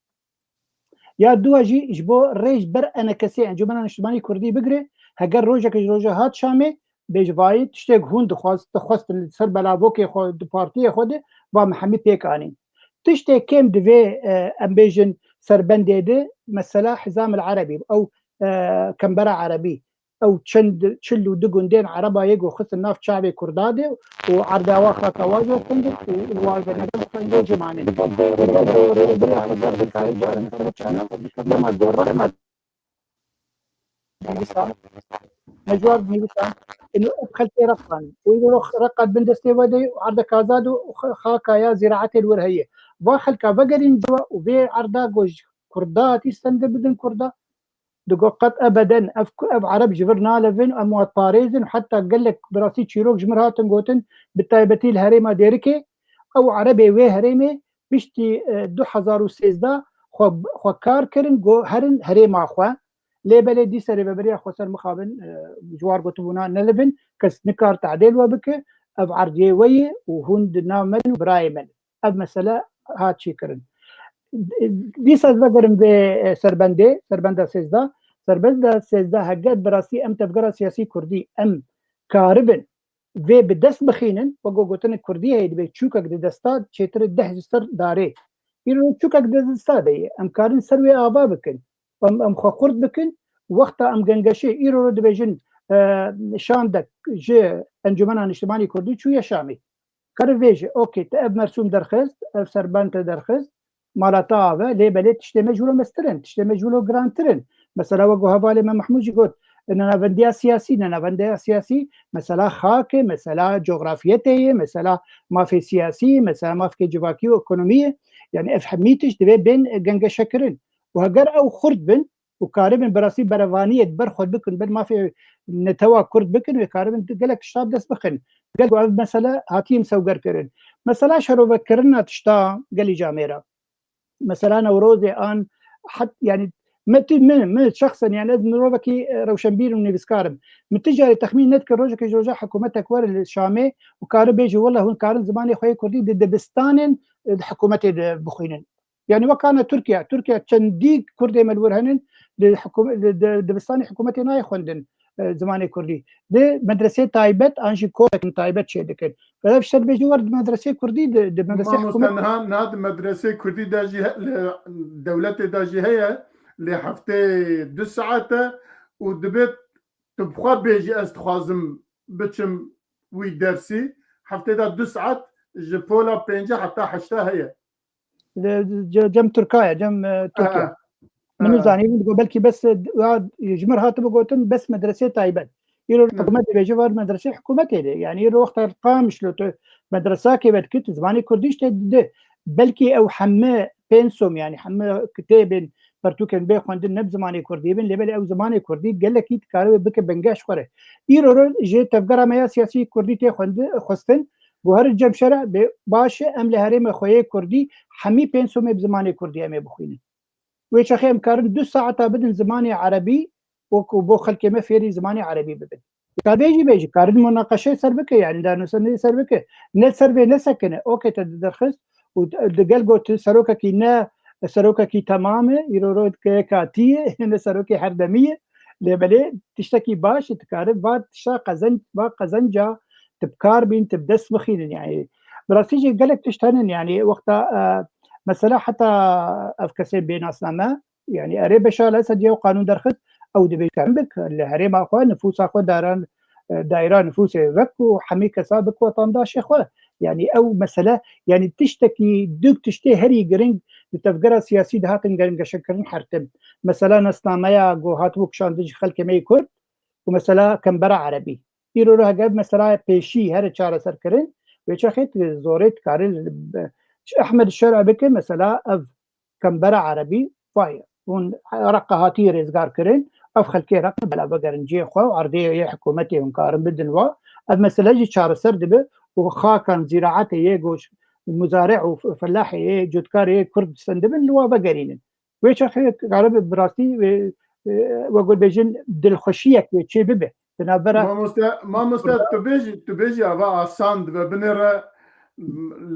Ya dua jî ji bo rê ji ber enekesê Encûmena Niştimanî Kurdî bigire, heger rojeke ji roja hat Şamê, bêjî vayê tiştek hûn dixwast, dixwestin li ser belavokê xwe di partiyê xwe de, va me hemî pêk anîn. Tiştê kêm divê, e, em bêjin serbendê de, mesela Hizam el Erebî, ew, e, Kembera Erebî, ew çend, çil û du gundên Ereba yê ku xistin nav çavê Kurda de û erda wa xaka wa jê xwendin û li wa ve nebe xwendê cimanê. Nivîsa, me cewab nivîsa. Ino ev xelkê reqan. Û ino reqat bin destê we de û erdek azad û xa-, xaka ya zîraetê li wir heye. Va xelka vegerîn ciwa û vê erda ku ji Kurda hatî stende bidin Kurda. Digo qet ebeden ev ku, ev Ereb ji vir nalevin, em wan parêzin, heta gelek bi rastî çîrok ji mir hatin gotin, bi taybetî li herêma Dêrikê, ew Erebê wê herêmê piştî, e, du hezar û sêzdeh xwe, xwe kar kirin, go herin herêma xwe. Lê belê dîsa rêveberiya xweser mixabin, e, ji war gotibûna nelivin, kes nikar tadêl we bike, ev erdiyê we ye û hûn di nav me ne û birayê me ne. Ev mesele hat çêkirin. Dîsa ez vegerim vê, e, serbendê, serbenda sêzdeh. Serbenda sêzdeh, heger bi rastî em tevgera siyasî kurdî em karibin vê bi dest bixînin, wek ku gotinê kurdî heye, divê çûkek di desta çêtir deh ji ser darê. Îro çûkek di desta de ye. Em karin ser wê ava bikin. Em, em xwe xurt bikin. Wexta em gengeşê îro re dibêjin, e, şandek ji Encûmena Niştimanî Kurdî çûye Şamê. Kare vêjî, okey, te ev mersûm derxist, ev serbend te derxist, mala te ave, lê belê tiştê me ji wilo mestir in, tiştê me ji wilo girantir in. Mesela wek ku hevalê me Mehmûd jî got, nenavendiya siyasî, nenavendiya siyasî, mesela xak e, mesela cografiyetê ye, mesela mafê siyasî, mesela mafkê civakî û ekonomî ye. Yani ev hemî tişt divê bên gengeşekirin. Û heger ew xurt bin, û karibin bi rastî berevaniyê di ber xwe bikin, ber mafê netewa Kurd bikin, wê karibin gelek tişta bi dest bixin. Gel ku ev mesele hatiye misewgerkirin. Mesela şerovekirina tişta gelî camêra. Mesela Newrozê an het, yani me tu, min, min şexsen, yani ez mirovekî, e, rewşenbîr û nivîskar im. Min tu carê texmîn nedikir rojekê ji roja hikûmetek were li Şamê û kare bêje, wela hûn karin zimanê xwe yê Kurdî di dibistanên, e, di hikûmetê de bixwînin. Yani wek ana Tirkiye. Tirkiye çendî Kurdê me li wir henin, di hikûme-, di, di, dibistanê hikûmetê nayê xwendin, e, zimanê Kurdî. Di medresê taybet an jî kolekin taybet çê dikin. Vela ji te dibêjin wer di medresê Kurdî, di, di medresê Mamoste, hikûmet niha, niha di medresê Kurdî de jî he-, li dewletê de jî heye, lê heftê du saet e û dibe tu bi xwe bêjî ez dixwazim biçim wî dersî, heftê de du saet ji pola pêncî heta heşta heye. Li ce-, cem Tirka ye, cem, e, Tirkiye. Ha. Min Ha. nizanî, min digot belkî bes, e, ya ji mir hatibû gotin bes medresê taybet. Îro Hı. hikûmet dibêje var medresê hikûmetê de. Yani îro wexta Qamişlo tu medresakê vedikî, tu zimanê Kurdî işte dide. Belkî ew heme pensum, yani heme kitêbên pertûkên bê xwendin ne bi zimanê Kurdî bin, lê belê ew zimanê Kurdî gelekî dikare wê bike bingeş xwe re. Îro re ji tevgera me ya siyasî Kurdî tê xwendi-, xwestin, Guherî cem şere bê baş e, em li herêmê xwe yê Kurdî hemî pênc somê bi zimanê Kurdî em ê bixwînin. Wê çaxê em karin du saeta bidin zimanê Erebî, wekû bo xelkê me fêrî zimanê Erebî bibin. Ka vê jî bêjî, karin munaqeşe ser bike, yani danosenê ser bike. Ne ser vê nesekine, okê te diderxist û di gel got serokekî ne serokekî temam e, îro rojke katî ye, ne serokê herdemî ye. Lê belê tiştekî baş e, dikare va tişta qezenc, va qezenca tu bi kar bîn, tu bi dest bixînin. Yani bi rastî jî gelek tişt henin, yani wexta, e, mesela heta ev kesê bênasname, yani erê Beşar Esed ya qanûn derxist, ew dibê karin bik li herêma xwe, nifûsa xwe daran, e, daîra nifûsê wek û hemî kesa bik wetandaşê xwe. Yani ew mesele, yani tiştekî, du tiştê herî giring di tevgera siyasî de hatin gengeşekirin her tim. Mesela nasnameya ku hatibû kişandin ji xelkê me yê Kurd û mesela kembera Erebî. Îro re heger mesela pêşî here çareserkirin, wê çaxê tu zorê dikare li, ji Ehmed Şer'a bike, mesela ev kembera Erebî, vay, hûn Reqa hatî rêzgar kirin, ev xelkê Req bela vegerin cihê xwe û erdê yê hikûmetê hûn karin bidin wa. Ev mesele jî çareser dibe û xakan zîraetê yê goş, muzare û felahê yê cotkarê yê Kurd sendibin li wa vegerînin. Wê çaxê kare bi, bi rastî wê e, wek bêjin dilxweşiyek wê çê bibe. Di navbera Mamoste, mamoste, tu bêjî, tu bêjî ava asan dibe binêre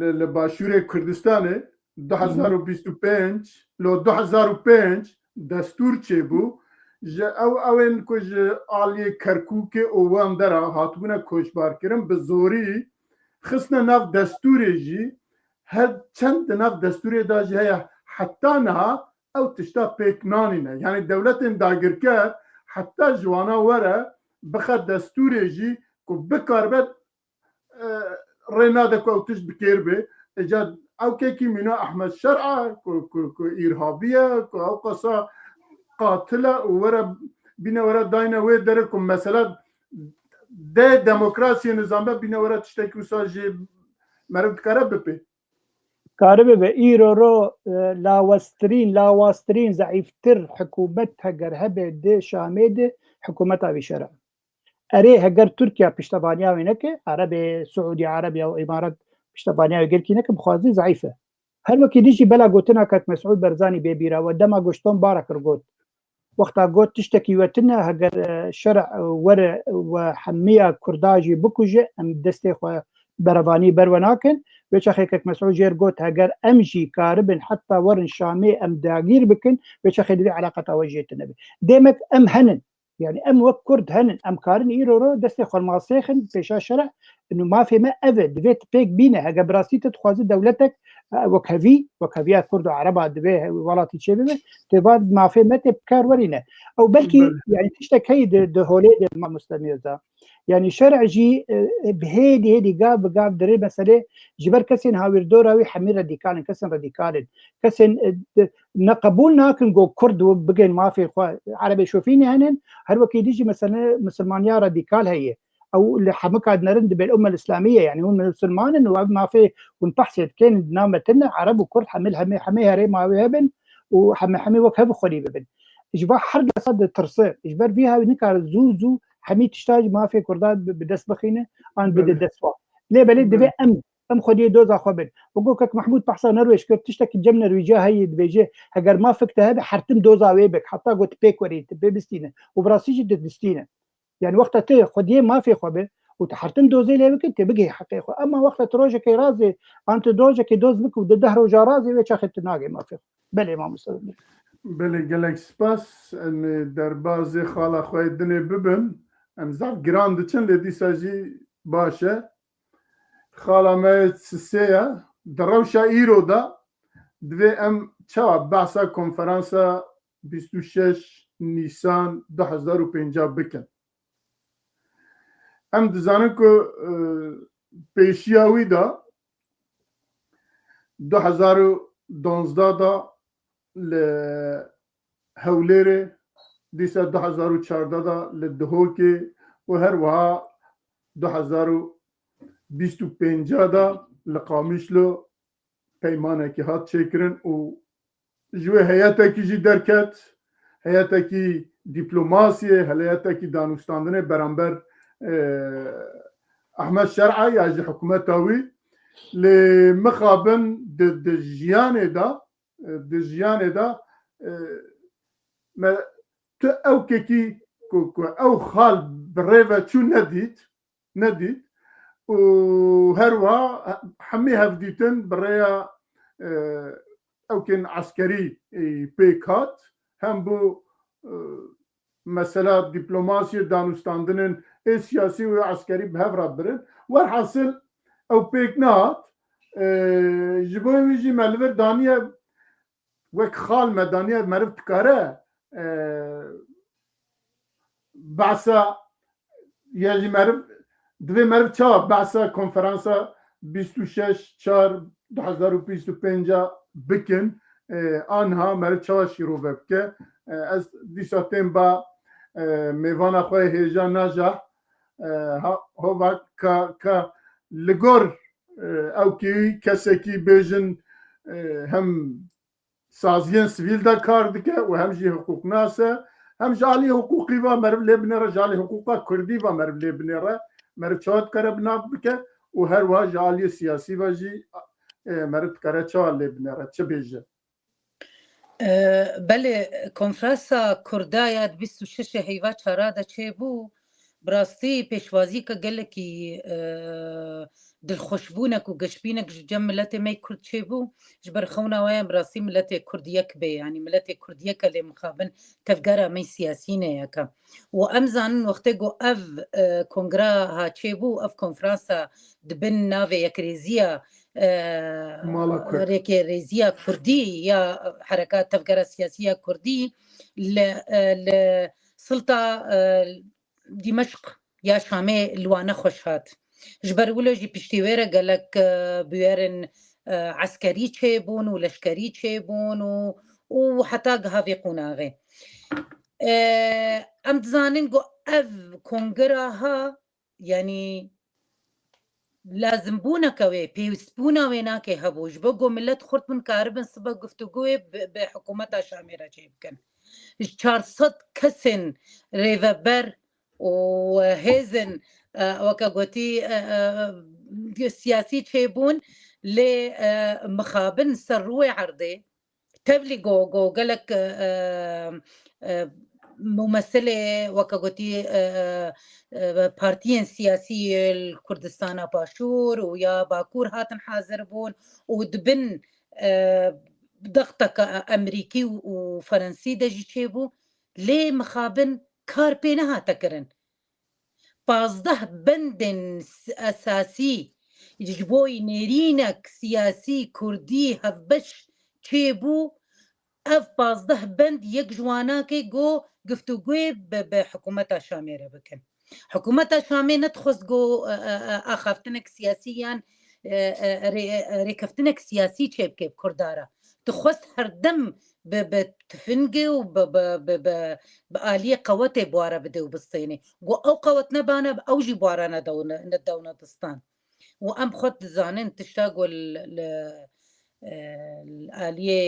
li, li Başûrê Kurdistanê du hezar û bîst û pênc, lo du hezar û pênc destûr çêbû. Ji ew, ewên ku ji aliyê Kerkûkê û wan dera hatibûne koçbarkirin, bi zorî xistine nav destûrê jî, her çend di nav destûrê de jî heye, heta niha ew tişta pêk nanîne. Yanî dewletên dagirker heta ji wana were bixe destûrê jî ku bikaribe, e, rê nade ku ew tişt bi kêr bê. Îca ew kekî mîna Ehmed Şer'a ku, ku, ku îrhabî ye, ku ew qasa qatil e û were bîne were dayne wê derê ku mesela dê demokrasiyê nizam be bîne were tiştekî wisa jî meriv dikare bipê. Karibe be îro ro, e, laweztirîn, lawaztirîn, zeîftir hikûmet heger hebe di Şamê de hikûmeta vî şer'a. Erê, heger Tirkiye piştevaniya wê neke, Erebê, Siûdî Erebiya û Îmarat piştevaniya wê gelkî neke, bi xwazî zeîf e. Her wekî dî jî bela gotina kak Mesûd Barzanî bê bîra we, dema Goşton Barak ir got. Wexta got tiştekî we tune, heger, e, şer'a, e, were we hemiya Kurda jî bikuje, em destê xwe berevanî ber we nakin. Wê çaxê kek Mesûd jêr got, heger em jî karibin heta werin Şamê em dagîr bikin, wê çaxê divê eleqeta we jê tune be. Demek em henin. Yanî em wek Kurd henin, em karin îro ro destê xwe masêxin pêşa şer'a, û mafê me ev e, divê tu pêk bîne. Hege bi rastî tu dixwazî dewletek, e, wekhevî, wekheviya Kurd û Ereba divê welatî çêbibe, tu va mafê me tê bi kar werîne. Ew belkî, Belê. yanî tiştek heyî di, di holê de mamoste Mîrza. Yanî şer'a jî, e, bi hêdî hêdî gav bi gav dirê meselê ji ber kesên hawîrdora wî hemî radîkal in, kesên radîkal in. Kesên, e, di, ne qebûl nakin ku Kurd û bigên mafê xwe. Erebê şofînê henin, her wekî dî jî mesela misilmaniya radîkal heye. Ew li hemika dinerin dibên umel îslamî ye, yanî hûn misilman in û ev mafê hûn behsê dikin, di nav me tune, Ereb û Kurd hemî, hemê, hemê herêma wê hebin û hemê, hemê wek hev xwedî bibin. Ji va her desa ditirse, ji ber vî hawî nikare zû zû hemî tişta ji mafê Kurdan bi, bi dest bixîne, an bide Belê. dest wan. Lê belê divê Belê. em, em xwediyê doza xwe bin. Wek kek Mehmûd behsa Norwêc kir, tiştekî cem Norwêciya heye dibêje, heger mafek te hebe, her tim doza wê bik, heta ku tu pêk werî, tu pê bistîne. Û bi rastî jî tu distîne. Yanî wexta tu xwediyê mafê xwe be û tu her tim dozê lê bike, tu bigihî heqê xwe. Ema wexta tu rojekê razê, an tu rojekê doz bike û di deh roja razê, wê çaxê tu nagê mafê xwe. Belê mamoste. Belê, gelek spas. Em ê derbazê xala xwe yê dinê bibin. Em zaf giran diçin, lê dîsa jî baş e. Xala me yê sisê ye. Di rewşa îro de divê em çawa behsa konferansa bîst û şeş Nîsan du hezar û pêncî bikin. Em dizanin ku, e, pêşiya wî de du hezar û duwazdeh de li Hewlêrê, dîsa du hezar û çardeh de li Duhokê û her wiha du hezar û bîst û pênc de li Qamişlo peymanekî hat çêkirin û ji wê heyetekî jî derket, heyetekî dîplomasiyê, heyetekî danûstandinê beramber, e, Ehmed Şer'a ya ji hikûmeta wî. Lê mixabin di, di jiyanê de, e, di jiyanê de, e, me tu ew kekî ku, ku ew xal bi rê ve çû nedît, nedît û her wiha hemî hevdîtin bi rêya, e, ewkên eskerî, e, pêk hat. Hem bo, e, mesela dîplomasiyê, danûstandinên ê siyasî û eskerî bi hev re birin. Werhasil ew pêk nehat. E, ji bo wî jî me li vir daniye wek xal me daniye meriv dikare, e, behsa ya jî meriv, divê meriv çawa behsa konferansa bîst û şeş çar du hezar û bîst û pênc bikin, e, anha meriv çawa şîrove bike. E, ez dîsa tên ba, e, mêvana xwe hêja naja, e, ha, hova ka, ka li gor, e, ew kî kesekî bêjin, e, hem saziyên sivîl de kar dike û hem jî hiqûqnas e, hem ji alî hiqûqî ve meriv lê binêre, ji alî hiqûqa kurdî ve meriv lê binêre, meriv çawa dikare bi nav bike û her wiha ji aliyê siyasî ve jî, e, meriv dikare çawa lê binêre, çi bêje. Belê, konferansa Kurda ya di bîst û şeş heyva çara de çêbû, bi rastî pêşwazîka gelekî, e, dilxweşbûnek û geşbînek ji cem miletê me Kurd çêbû. Ji ber xewna we ye bi rastî miletê Kurd yek bê, yanî miletê Kurd yek e lê mixabin tevgera me siyasî ne yek e. Û em zanin wextê ku ev, e, kongra ha çêbû, ev konferansa di bin navê yekrêziya, e, Mala Kurd. Rêkê rêziya Kurdî ya hereka tevgera siyasî ya Kurdî li, e, li silta, e, Dîmeşq ya Şamê li wane xweş hat. Ji ber wilo jî piştî wê re gelek, e, bûyerên, e, eskerî çêbûn û leşkerî çêbûn û, û heta giha vê qonaxê. E, em dizanin ku ev kongra ha, yanî lazimbûneke wê, pêwîstbûna wê nake hebû. Ji bo ku milet xurt bin karibin sibe guftûgoyê bi, bi hikûmeta Şamê re çêbikin. Ji çar sed kesên rêveber û hêzên, e, weke gotî, e, e, siyasî çêbûn, lê, e, mixabin ser rûyê erdê, tevlî go, go gelek, e, e, mumesilê, weke gotî, e, e, e, partiyên siyasî li Kurdistana Başûr û ya Bakur hatin hazir bûn û di bin, e, dexteke Amerîkî û, û Ferensî de jî çêbû. Lê mixabin kar pê nehate kirin. Pazdeh bendên s-, esasî ji bo nêrînek siyasî kurdî hevbeş çêbû. Ev pazdeh bend yek ji wana ke go guftûgoyê bi, bi hikûmeta Şamê re bikin. Hikûmeta Şamê nedixwest go, e, e, e, axaftinek siyasî yan, e, e, rê-, e, rêkeftinek siyasî çêbike bi Kurda re. Dixwest herdem bi, bi tifingê û bi, bi, bi, bi, bi aliyê qewetê bi wa re bide û bistêne. Go ew qewet nebane, ew jî bi wa re nedewne, nedewne distan. Û em xwe dizanin tişta ku li, li, e, li aliyê,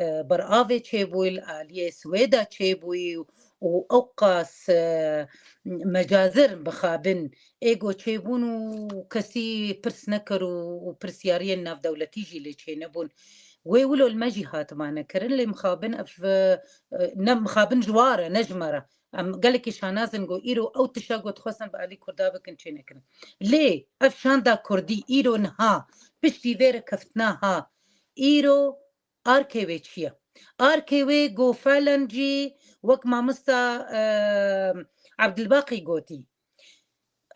e, beravê çêbûyî, li aliyê Swêda çêbûyî û ewqas, e, mecazir mixabin ê go çêbûn û kesî pirs nekir û, û pirsyariyên navdewletî jî lê çênebûn. Wê wilo li me jî hatibane kirin, lê mixabin ev, e, ne mixabin ji wa re, ne ji me re. Em gelekî şanaz in ku îro ew tişta ku dixwestin bi alî Kurda bikin çê nekirin. Lê ev şanda Kurdî îro niha piştî vê re keftina ha, îro arkê wê çi ye? Arkê wê ku felen jî wek mamosta, e, Ebdilbaqî gotî,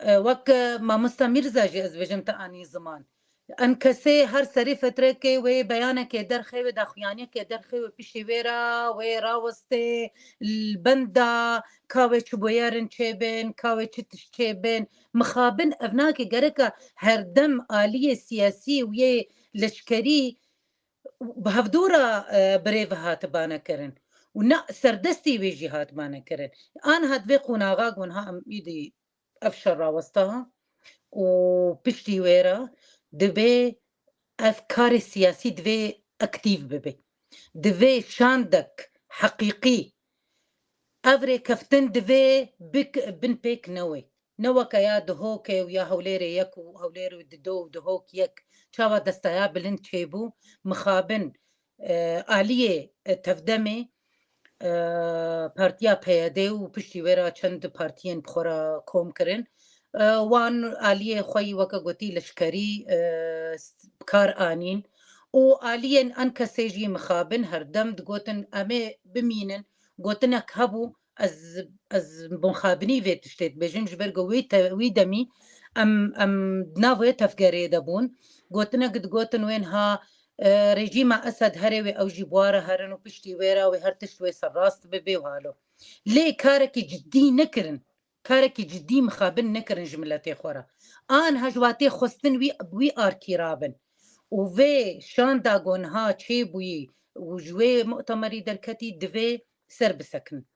e, wek, e, mamosta Mîrza jî ez dibêjim te anî ziman. Enkesê her serê fetrekê wê beyanekê derxê, wê daxuyaniyekê derxê, wê piştî wê re wê rawestê li benda ka wê çi bûyerin çêbin, ka wê çi tişt çêbin. Mixabin ev nake, gereka herdem aliyê siyasî û yê leşkerî bi hevdû re, e, birêve hatibane kirin û ne serdestî wê jî hatibane kirin. Aniha di vê qonaxa ku niha em îdî ev şer rawesta û piştî wê re divê ev karê siyasî divê aktîf bibe. Divê şandek heqîqî, ev rêkeftin divê bik-, bin pêk newê. Ne weke ya Duhokê û ya Hewlêrê yek û Hewlêr û dido û Duhok yek. Çawa destaya bilind çêbû, mixabin, e, aliyê, e, tevdemê, e, partiya P Y D û piştî wê re çend partiyên bi xwe re kom kirin. E, wan aliyê xwe yî weke gotî leşkerî, e, s-, bi kar anîn û aliyên Enkesê jî mixabin herdem digotin, "Em ê bimînin." Gotinek hebû, ez, ez bi mixabinî vê tiştê dibêjim, ji ber ku wî te-, wî demî em, em di nav wê tevgerê de bûn. Gotinek digotin wên ha, e, rejîma Esed herê wê ew jî bi wa re herin û piştî wê re wê her tişt wê serrast bibe û halo. Lê karekî cidî nekirin. Karekî cidî mixabin nekirin ji miletê xwe re. Aniha ji watê xwestin wî, wî arkî rabin. Û vê şanda ku niha çêbûyî û ji wê mutemerî derketî divê ser bisekin.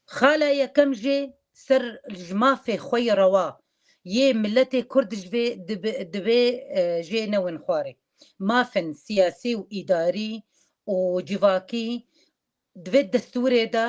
Xala yekem jê ser ji mafê xwe yê rewa yê miletê Kurd ji vê dibe-, divê, e, jê newin xwarê. Mafên siyasî û îdarî û civakî di vê destûrê de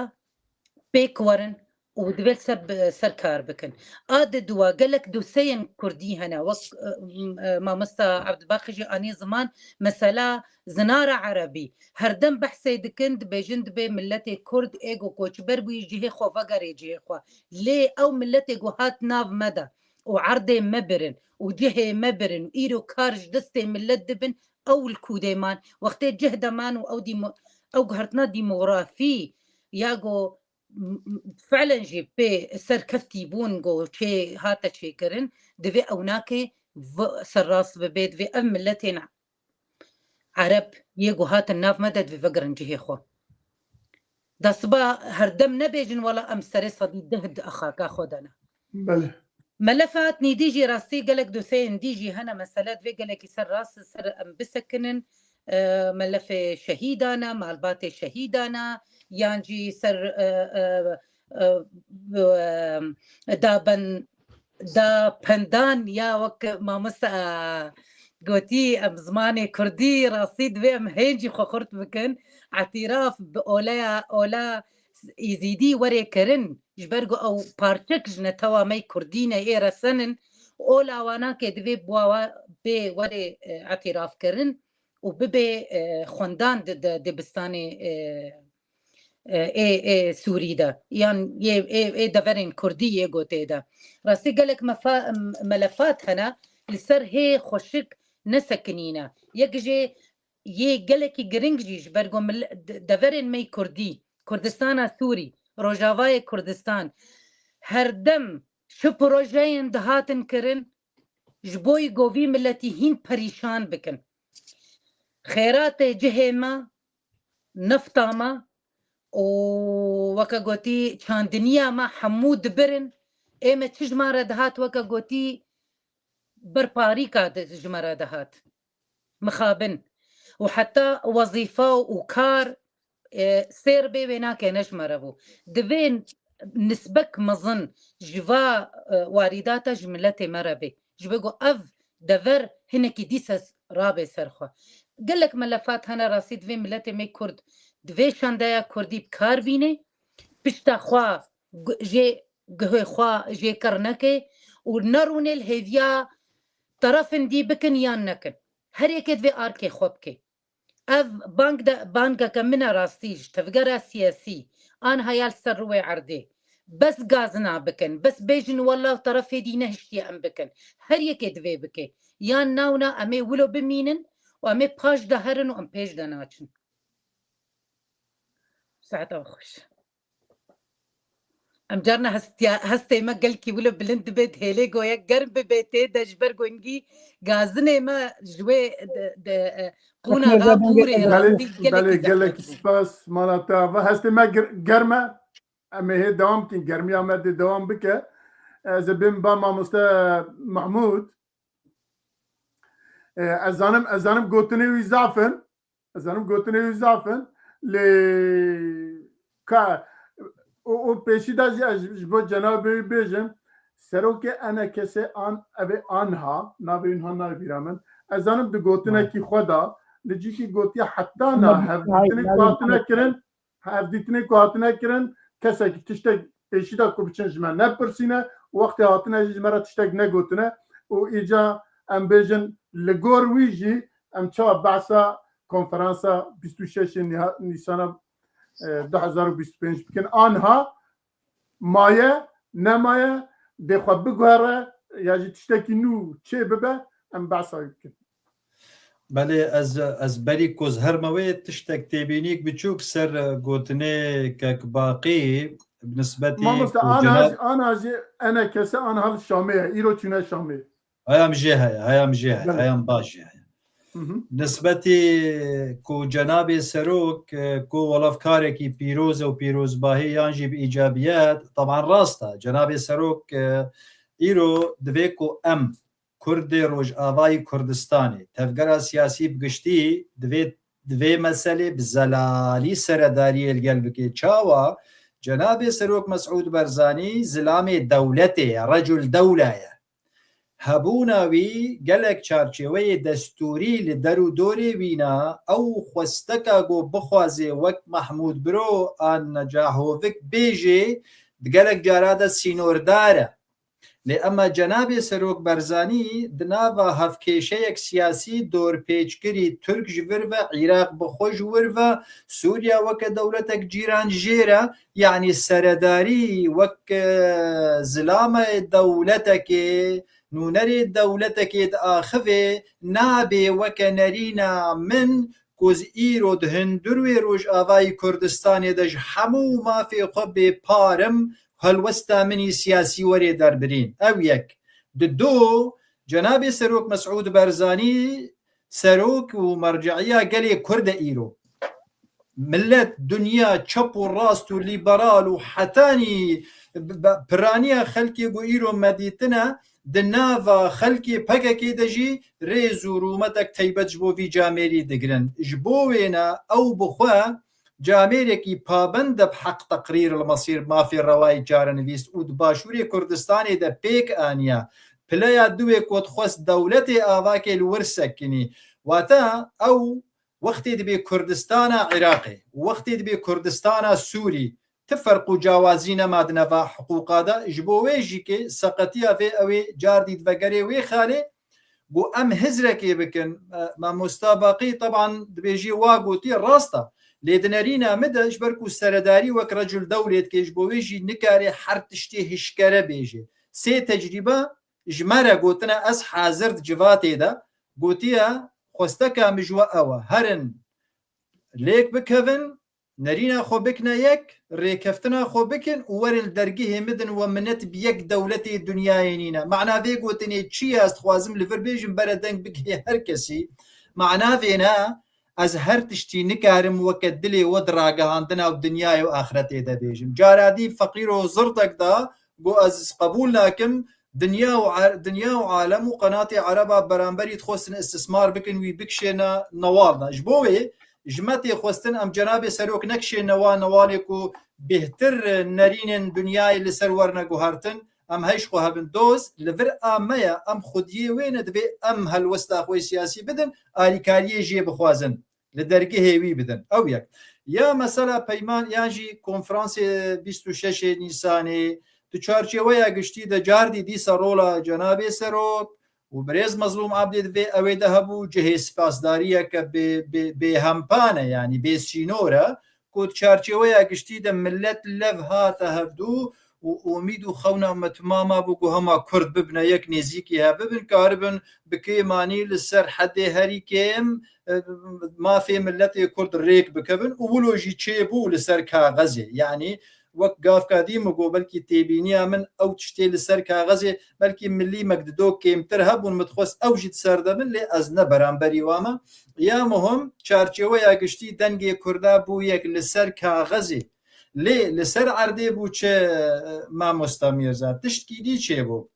pêk werin û divê ser bi-, ser kar bikin. A di dua gelek doseyên kurdî hene, wek, e, m-, e, mamosta Abdulbaqî jî anî ziman, mesela zinara erebî. Herdem behsê dikin, dibêjin dibê miletê kurd ê ku koçber bûyî cihê xwe vegerê cihê xwe. Lê ew miletê ku hat nav me de û erdê me birin û cihê me birin, îro kar ji destê milet dibin, ew li kûdê man. Wextê cih de man û ew dîmo-, ew guhertina dîmografî ya ku m-, m-, felen jî pê serkeftî bûn ku çê hate çêkirin, divê ew nake v-, serrast bibe, divê ev miletên Ereb yê ku hatin nav me de divê vegerin cihê xwe. Da siba herdem nebêjin wela em serê sedî deh di xaka xwe de ne. Belê. Melefat nîdî jî rastî gelek doseyên dî jî hene, mesele divê gelekî ser rast ser em bisekinin. E, melefê şehîdan e, malbatê şehîdan e, yan jî ser, e, e, e, e, daben, da pendan ya wek mamosta gotî, em zimanê kurdî rastî divê em hên jî xwe xurt bikin. Etîraf bi oleya, ola Êzîdî were kirin, ji ber ku ew parçek ji netewa me yê kurdî ne, ê resenin, ola wana ke divê bi wa bê were, e, etîraf kirin û bibe, e, xwendan di, di dibistanê, e, e, ê, ê Sûrî de, yan yê, ê, ê deverên kurdî yê gotê de. Rastî gelek mefa-, melefat hene, li ser hê xweşik nesekinîne. Yek jê yê gelekî giring jî ji ber ku mil-, de-, deverên me yê kurdî, Kurdistana Sûrî, Rojavayê Kurdistan, herdem şu projeyên dihatin kirin, ji bo yî govî miletî hîn perîşan bikin. Xêratê cihê me, nefta me û weke gotî çandiniya me hemû dibirin. Ê me çi ji me re dihat, weke gotî berparîka di-, ji me re dihat. Mixabin. Û heta wezîfa û kar, e, sêr bê wê nake ne ji me re bû. Divê nisbek mezin ji va, e, warîdata ji miletê me re bê. Ji bo ku ev dever hinekî dîsa rabe ser xwe. Gelek melefat hene rastî divê miletê me kurd, divê şandeya kurdî bi kar bîne, pişta xwe gu-, jê guhê xwe jê kir neke û nerûnê li hêviya terefên dî bikin yan nekin. Her yekê divê arkê xwe bike. Ev bang de, bangeke min e rastî ji tevgera siyasî, anha ya li ser rûyê erdê. Bes gazina bikin, bes bêjin wela terefê dî nehiştiye em bikin. Her yekê divê bike. Yan nawna em ê wilo bimînin û em ê paş de herin û em pêş de naçin. Saeta xweş. Em carna hestiya, hestê me gelkî wilo bilind dibe, hêlê goye germ bibe tê de ji ber ku hingî gazinê me ji wê de, de, e, qûna Tekrar rav zaten ûrê geldi. Belê, rastî gelekî belê, zehmet gelek bû. Spas, mala te ava. Hestê me ger-, germ e. Em ê hê dewam bikin, germiya me dê dewam bike. Ez ê bêm ba mamoste Mahmûd. E, ez zanim, ez zanim gotinê wî zaf in. Ez zanim gotinê wî zaf in. Lê ka, û, û pêşî de jî ez ji bo cenabê wî bêjim, serokê E N K S an, ev ê anha, navê wî niha nayê bîra min. Ez zanim di gotinekî xwe de, li cîkî gotiye heta na hevdîtinê ku hatine kirin, hevdîtinê ku hatine kirin, kesekî tiştek pêşî de ku biçin ji me nepirsîne, wextê hatine jî ji me re tiştek negotine û îca em bêjin li gor wî jî em çawa behsa konferansa bîst û şeş niha-, Nîsana, e, du hezar û bîst û pênc bikin. Anha maye, nemaye, dê xwe biguhere ya jî tiştekî nû çê bibe, em behsa wî bikin. Belê, ez, ez berî ku ez herme wê tiştek têbînîk biçûk ser, e, gotinê kek Baqî bi nisbetî Mamoste, ku ana cena- jî, ana jî E N K S anha li Şamê ye, îro çûne Şamê. Heyam jê heye, heyam jê heye, Belê. Heyam baş jê heye. Hı hı. Nisbetî ku cenabê serok, e, ku welafkarekî pîroz e û pîrozbahî yan jî bi îcabiyet, taban rast e. Cenabê serok, e, îro divê ku em Kurdê Rojavayê Kurdistanê, tevgera siyasî bi giştî divê, divê meselê bi zelalî seredariyê li gel bike. Çawa? Cenabê Serok Mesûd Barzanî zilamê dewletê ye, recul dewla ye. Hebûna wî gelek çarçêweyê destûrî li der û dorê wî ne, ew xwesteka ku bixwaze wek Mahmûd Biro an Necahovik bêjê, di gelek cara de sînordar e. Lê ema cenabê Serok Barzanî di nava hevkêşeyek siyasî dorpêçkirî Tirk ji vir ve, Iraq bi xwe ji wir ve, Sûriya weke dewletek cîran jêr e, yanî seredarî wek, e, zilamê dewletekê, nûnerê dewletekê diaxivê, nabê weke nerîna min ku ez îro di hundirê Rojavayê Kurdistanê de ji hemû mafê xwe bêpar im, helwesta min î siyasî were derbirîn. Ew yek. Di du, cenabê Serok Mesûd Barzanî serok û merceîya gelê Kurd e îro. Millet, dinya, çep û rast û lîberal û hetanî b-, b-, piraniya xelkê ku îro me dîtine, di nava xelkê P K K de jî rêz û rûmetek teybet ji bo vî camêrî digirin. Ji bo wêne ew bi xwe camêrekî pabend e bi heq teqrîr li mesîr mafê rewayî çarenivîst û di Başûrê Kurdistanê de pêk aniya. Pileya duwê ku dixwest dewletê avakê li wir sekinî. Wate ew wextê dibê Kurdistana Iraqê, wextê dibê Kurdistana Sûrî, ti ferq û cawazî nema di nava hiqûqa de. Ji bo wê jî kê seqetiya vê ew ê cardî divegerê wê xalê, ku em hizrekê bikin. E, mamosta Baqî teban dibêjî wa gotiye rast e. Lê di nerîna min de ji ber ku seredarî wek recul dewlê dike, ji bo wê jî nikare her tiştê hişkere bêje. Sê tecrîbe ji me re gotine, ez hazir di civatê de gotiye, xwesteka min ji we ew e. Herin lêk bikevin, nerîna xwe bikine yek, rêkeftina xwe bikin û werin li dergehê min din we minet bi yek dewletê dinyayê nîne. Mana vê gotinê çi ye? Ez dixwazim li vir bêjim, bere deng bigihê her kesî. Mana vê ne, ez her tiştî nikarim weke dilê we di ragihandina û dinyayê û axretê de bêjim. Cara dî feqîr û zirtek da, got ez qebûl nakim, dinya û er-, dinya û alem û qenatê ereba beramberî dixwestin istismar bikin, wî bikişêne newal de. Ji bo wê ji me tê xwestin em cenabê serok nekişêne wa newalê ku bêhtir nerînên dinyayê li ser werne guhertin, em hej xwe hebin doz, li vir a me ye, em xwediyê wê ne, divê em helwesta xwe siyasî bidin, alîkariyê jê bixwazin, li dergehê wî bidin. Ew yek. Ya mesela peyman yan jî konferansê bîst û şeş Nîsanê, di çarçeweya giştî de cardî dîsa rola cenabê serok û birêz Mezlûm Abdî di vê ewê de hebû, cihê spasdariyeke bê, bê, bêhempane, yanî bê sînor e, ku di çarçeweya giştî de millet lev hate hevdû û umîd û xewna me timama bû ku hema Kurd bibine yek, nêzîkî hev bibin, karibin bi kêmanî li ser hedê herî kêm, e, mafê milletê Kurd rêk bikevin û wilo jî çêbû li ser kaxezê. Yanî wek gavka dî min got, belkî têbîniya min ew tiştê li ser kaxezê, belkî milî me dido kêmtir hebûn, min dixwest ew jî di ser de bin, lê ez ne beramberî wa me. Ya muhim, çarçeweya giştî dengê Kurda bû yek li ser kaxezê. Lê li ser erdê bû çi, e, mamosta Mîrza? Tiştkî dî çêbû.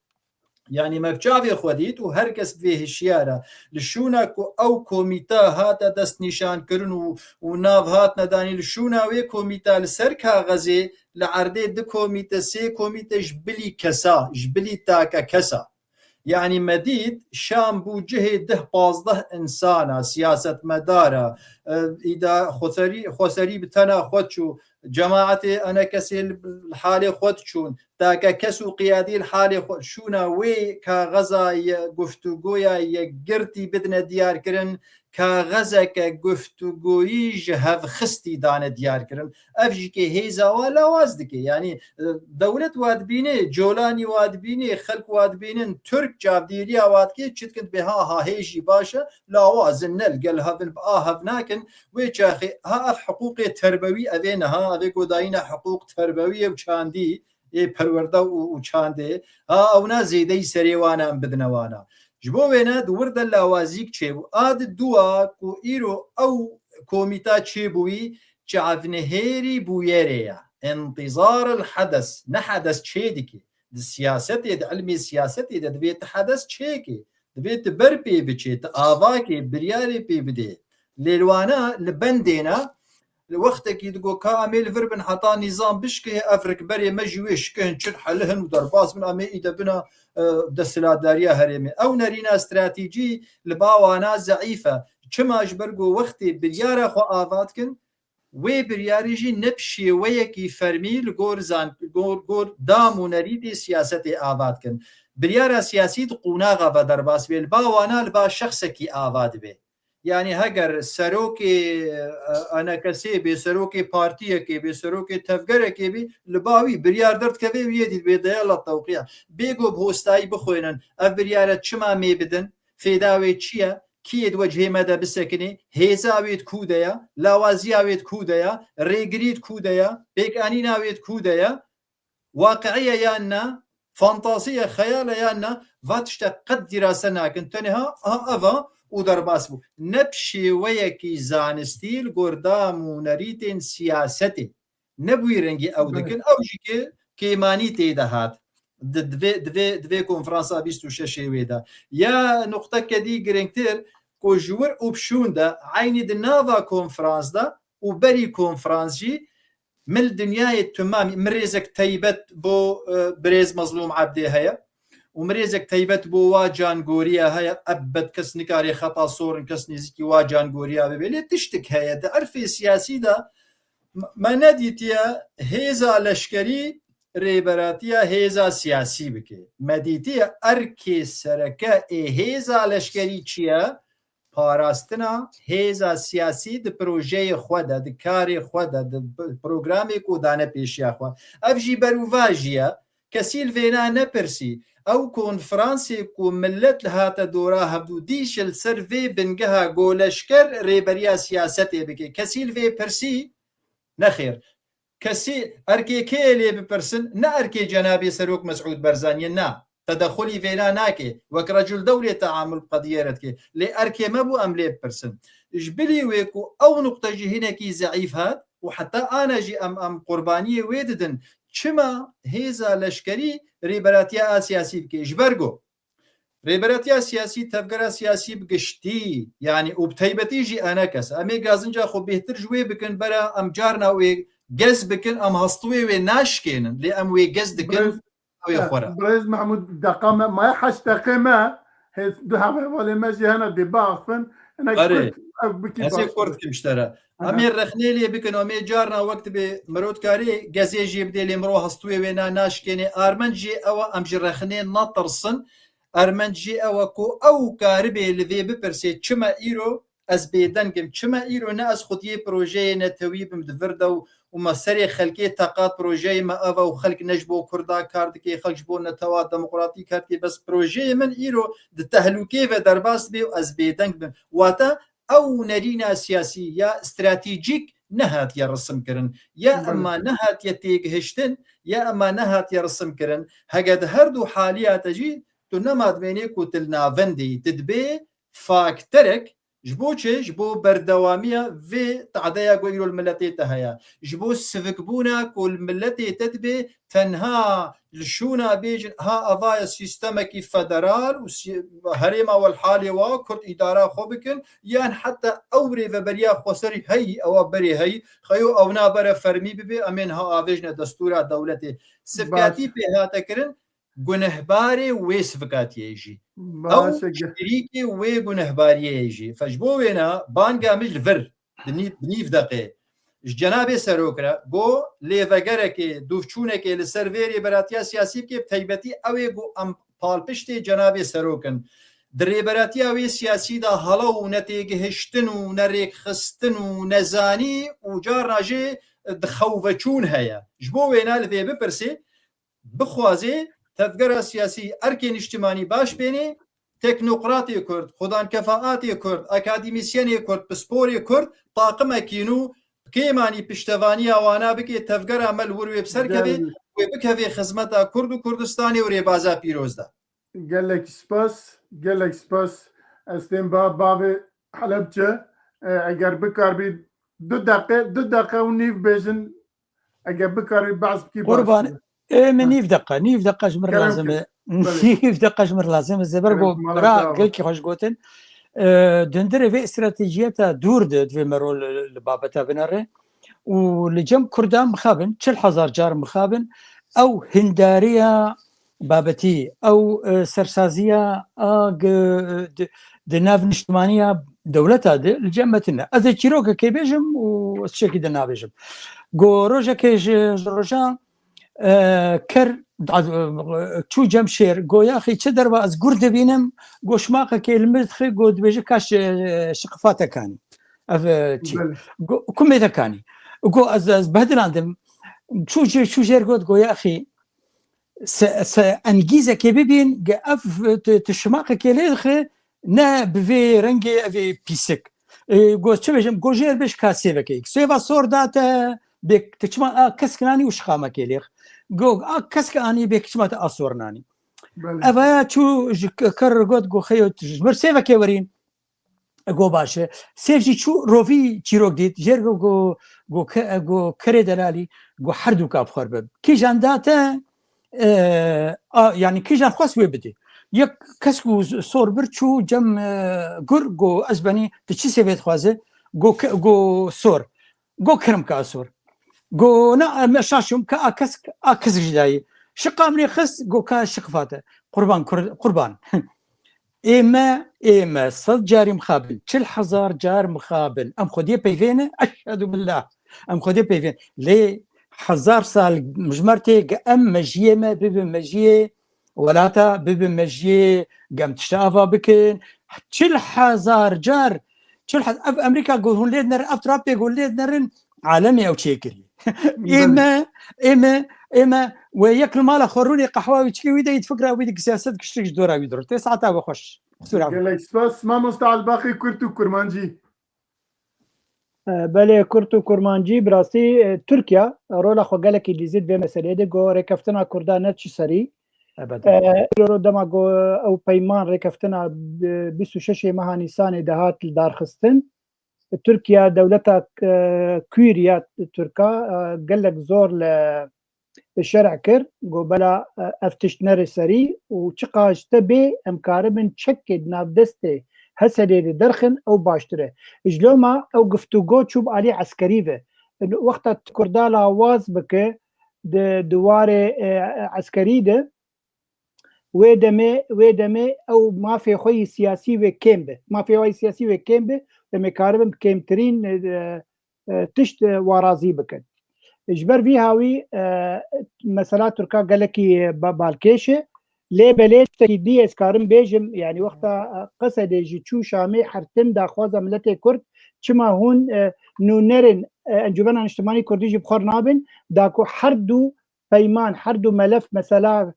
Yanî me bi çavê xwe dît û her kes bi vê hişyar e. Li şûna ku ew komîte hate destnîşankirin û, û nav hatine danî, li şûna wê komîte li ser kaxezê li erdê di komîte, sê komîte ji bilî kesa, ji bilî take kesa. Yanî me dît Şam bû cihê deh pazdeh insana, siyasetmedara, e, îda xweserî, xweserî bi tena xwe çû, cemaetê enekesê li, li halê xwe diçûn, take kes û qiyadî li halê xwe, şûna wê kaxeza ye guftûgoya yekgirtî bidine diyarkirin, kaxezeke guftûgoyî ji hevxistî dane diyarkirin. Ev jî kê hêza wa lawaz dike. Yanî, e, dewlet wa dibîne, Colanî wa dibîne, xelk wa dibînin, Tirk çavdêriya wa dike, çi dikin dibê ha, ha, hê jî baş e, lawaz in, ne li gel hev in, bi a hev nakin. Wê çaxê, ha ev hiqûqê terbewî, ev ê niha, ev ê godayîna hiqûq terbewiyê û çandî, ê perwerde û, û çandê, ha ewna zêdeyî serê wana em bidine wana. Ji bo wêne di wir de lawazîk çêbû. A di dua ku îro ew komîta çêbûyî, çavnihêrî bûyerê ye. Întîzar el hedes, ne hedes çê dike. Di siyasetê, di ilmê siyasetê de divê ti hedes çêkê. Divê ti ber pê biçê, ti avakê, biryarê pê bidê. Lê li wana li bendê ne, li wextekî digo ka em ê li vir bin heta nîzam bişkihê, ev rikberê me jî wê şkihin, çil helihin û derbas bin, em ê îde bina, e, desthilatdariya herêmê. Ew nerîna stratejî li ba wana zeîf e. Çima? Ji ber ku wextê biryara xwe ava dikin, Wê biryarî jî ne bi şêweyekî fermî li gor zan-, gor, gor dam û nerîtê siyasetê ava dikin. Biryara siyasî di qonaxa ve derbas bê, li ba wana li ba şexsekî ava dibe. Yanî heger serokê, e, enekesê bê, serokê partiyekê bê, serokê tevgerekê bê, li ba wî biryar derdikeve û yê dî dibê deyala tewqiya. Bê ku bi hostayî bixwênin, ev biryare çima mê bidin, fêda wê çi ye, kî yê di wecihê me de bisekinê, hêza wê di ku de ye, lawaziya wê di ku de ye, rêgirî di ku de ye, pêkanîna wê di ku de ye, waqiî ye yan na, fantazî ye, xeyal e yan na, va tişte qet dîrase nakin. Tenê ha, ha, ev a û derbas bû. Ne bi şêweyekî zanistî li gor dam û nerîtên siyasetê. Ne bi wî rengî ew Belê. dikin, ew jî ki kêmanî tê de hat. Di, divê, divê, divê konferansa bîst û şeşê wê de. Ya nuqteke dî girîngtir, ku ji wir opsiyûn de, eynî di nava konferans de û berî konferans jî, min li dinyayê tumamî, min rêzek teybet bo, e, birêz Mezlûm Ebdê heye û min rêzek teybet bo wa cangoriya heye. Ebed kes nikare xeta sorin kes nêzîkî wa cangoriya bibe. Lê tiştik heye, di erfê siyasî de me, me nedîtiye hêza leşkerî rêberatiya hêza siyasî bike. Me dîtiye erkê sereke ê hêza leşkerî çi ye? Parastina hêza siyasî di projeyê xwe de, di karê xwe de, di p-, programê ku dane pêşiya xwe. Ev jî berûvajî ye. Kesî li vêna nepirsî. Ew konferansê ku milet li hate dora hevdû dîşe li ser vê bingeha ku leşker rêberiya siyasetê bike. Kesî li vê pirsî? Nexêr. Kesî erkê kê lê bipirsin? Ne erkê cenabê Serok Mesûd Barzanî ye, na. Tedexulî vêna nake. Wek recul dewlê teamul bi qediyê re dike. Lê erkê me bû em lê bipirsin. Ji bilî wê ku ew nuqte jî hinekî zeîf hat û heta ana jî em, em qurbaniyê wê didin. Çima hêza leşkerî rêberatiya a siyasî bike? Ji ber ku rêberatiya siyasî, tevgera siyasî bi giştî, yanî û bi taybetî jî enekes. Em ê gazinca xwe bêhtir ji wê bikin, bera em carna wê gez bikin, em hestûyê wê naşkênin. Lê em wê gez dikin, Birêz, ew ê xwe re. Birêz Mehmûd, deqa me, maye heşt deqê me, hê du hevalê me jî hene dê biaxivin. Hinek Erê, kurt, ev bikî ez ê baş kurt dibe. Kim ji te re. Aha. Em ê rexnê lê bikin, em ê carna wek dibe mirov dikarê gezê jê bidê, lê mirov hestûyê wê na naşkênê. Armenc jê ew e, em ji rexnê netirsin. Armenc jê ew e ku ew karibê li vê bipirsê, çima îro ez bêdeng im, çima îro ne ez xwediyê projeyê netewî bim di vir de û, û me serê xelkê teqat projeyê me ev e û xelk ne ji bo Kurda kar dike, xelk ji bo netewa demokratîk kar dike, bes projeyê min îro di tehlûkê ve derbas bê û ez bêdeng bim. Wate ew nerîna siyasî ya stratejîk nehatiye risim kirin. Ya Belê. Ema nehatiye têgihiştin, ya ema nehatiye risim kirin. Hege di her du haliya te jî tu nema dimênê ku tu li navendê yî, tu dibê fakterek ji bo çi? Ji bo berdewamiya vê tadeya ku îro li miletê te heye. Ji bo sivikbûna ku li miletê te dibê tenha li şûna bêjin, ha, eva ye sîstemekî federal û sî-, herêma we li halê wa Kurd îdara xwe bikin, yan heta ew rêveberiya xweserî heyî, ewa berê heyî, xeyo ew nabere fermî bibe, em ên ha avêjne destûra dewletê. Sivkatî Baş. Pê hate kirin, gunehbarê wê sivikatiyê jî. Baş Ew e, ge- şerîkê wê gunehbariyê jî. Fe ji bo wêna banga min ji vir, di nîv, di nîv deqê, ji cenabê serok re, go lêvegerekê, dûvçûnekê li ser vê rêberatiya siyasî bike, bi taybetî ew ê go em palpiştê cenabê serok in. Di rêberatiya wê siyasî de hala û netêgihiştin û nerêkxistin û nezanî û carna jî dixewveçûn heye. Ji bo wêna li vê bipirsê, bixwazê tevgera siyasî erkê niştimanî baş bênê, teknokratê Kurd, xudankefaatê Kurd, akademîsyenê Kurd, pisporê Kurd, taqimekî nû kêmanî piştevaniya wana bike, tevgera me li wir wê bi ser keve, Gel- wê bikeve xizmeta Kurd û Kurdistanê û rêbaza pîroz de. Gelek spas, gelek spas. Ez tên ba bavê Helebçe, e, eger bikaribî du deqe, du deqe û nîv bêjin, eger bikaribî behs bikî baş Qurban, dibe. Ê min Ha. Nîv deqa, nîv deqa ji mir Kerem lazim kir. e. Belê. Nîv deqa ji mir lazim e. Zêber Kerem, go mala bira sağ ol. Gelkî xweş gotin. E, dundirê vê stratejiyeta dûr de divê mero li, li babeta binere. Û li cem Kurdan mixabin, çil hezar car mixabin, ew hindariya babetî, ew, e, sersaziya a g-, di, di nav niştimaniya dewleta di li cem me tune. Ez ê çîrokekê bêjim û ez tiştekî din nabêjim. Go rojekê ji, ji rojan, e, ker da-, çû cem şêr, go yaxî çi derva ez gur dibînim, go şimaqekê li min dixê, go dibêje ka şi-, şiqifate kanî. Ev, e, çi? Belê. Go, kumê de kanî. Go ez, ez behdilandim. Çû jê, çû jêr got, go yaxî se, se engîzekê bibîn, ge ev tu, tu şimaqekê lê dixê, ne bi vê rengê ev ê pîsik. E, go çi bêjim, go jêr bêj ka sêvekê. Sêva sor da te, bê tu çima a kesk nanî û şixamekê lêx. Go a kesk anî bê çima te a sor nanî. Belê. Ev aya çû ji ke-, ker got, go xeyo ji mir sêvekê werîn. Go baş e. Sêv jî çû rovî çîrok dît. Jêr go, go, go ke-, go kerê delalî, go her du ka bi xwe re be. Kîjan da te, e, a, yanî kîjan xwest wê bidî. Yek kesk û sor bir çû cem, e, gur, go ez benî, tu çi sêvê dixwaze? Go ke-, go sor. Go kirim ka sor. Go na, me şaşim ka a kesk, a kesk jî dayî. Şiqa min ê xist, go ka şiqifate. Qurban, kur-, qurban. Ê me, ê me, sed carî mixabin, çil hezar car mixabin. Em xwediyê peyvê ne? Eşhedû billah. Em xwediyê peyvê ne. Lê hezar sal ji me re tê, ge em mejiyê me bibe mejiyê welata, bibe mejiyê, ge em tişta ava bikin. Çil hezar car, çil hez-, ev Amerîka ku hûn lê dinerin, ev Trumpê ku lê dinerin, alemê ew çêkiriye. Ê Belê. me, ê me, ê me, wê yek li mala xwe rûnê qehwa wî çikê wî de yît fikra wî dik siyaset kiştik ji dora wî dirû. Tê saeta we xweş. Qisûra we. Gelek spas. Mamosta Elbaqî, kurt û kurmancî. E, belê, kurt û kurmancî, bi rastî, e, Tirkiye rola xwe gelekî lîzî di vê meseleyê de, go rêkeftina Kurda ne çi serî. Ebed. E, îro dema go ew peyman rêkeftina bi-, bîst û şeşê meha Nîsanê de hat li darxistin. Tirkiye dewleta, e, Kûr ya Tirka, e, gelek zor li şerh kir, got, bela, e, ev tişt nere serî û çiqas ji te bê em karibin çekê di nav destê H S D'ê de derxin, ew baştir e. Ji loma ew guftûgo çû bi alî eskerî ve. Wexta Kurda lawaz bike di, di warê, e, eskerî de, wê demê, wê demê ew mafê xwe yî siyasî wê kêm be. Mafê xwe yî siyasî wê kêm be, em ê karibin bi kêmtirîn, e, e, tişt, e, wa razî bikin. Ji ber vî hawî, e, mesela Tirka gelekî ba-, balkêş e. Lê belê tiştekî dî ez karim bêjim, yanî wexta, e, Qesedê ji çû Şamê her tim daxwaza miletê Kurd, çima hûn, e, nûnerên, e, Encûmena Niştimanî Kurdî jî bi xwe re nabin, da ku her du peyman, her du melef, mesela,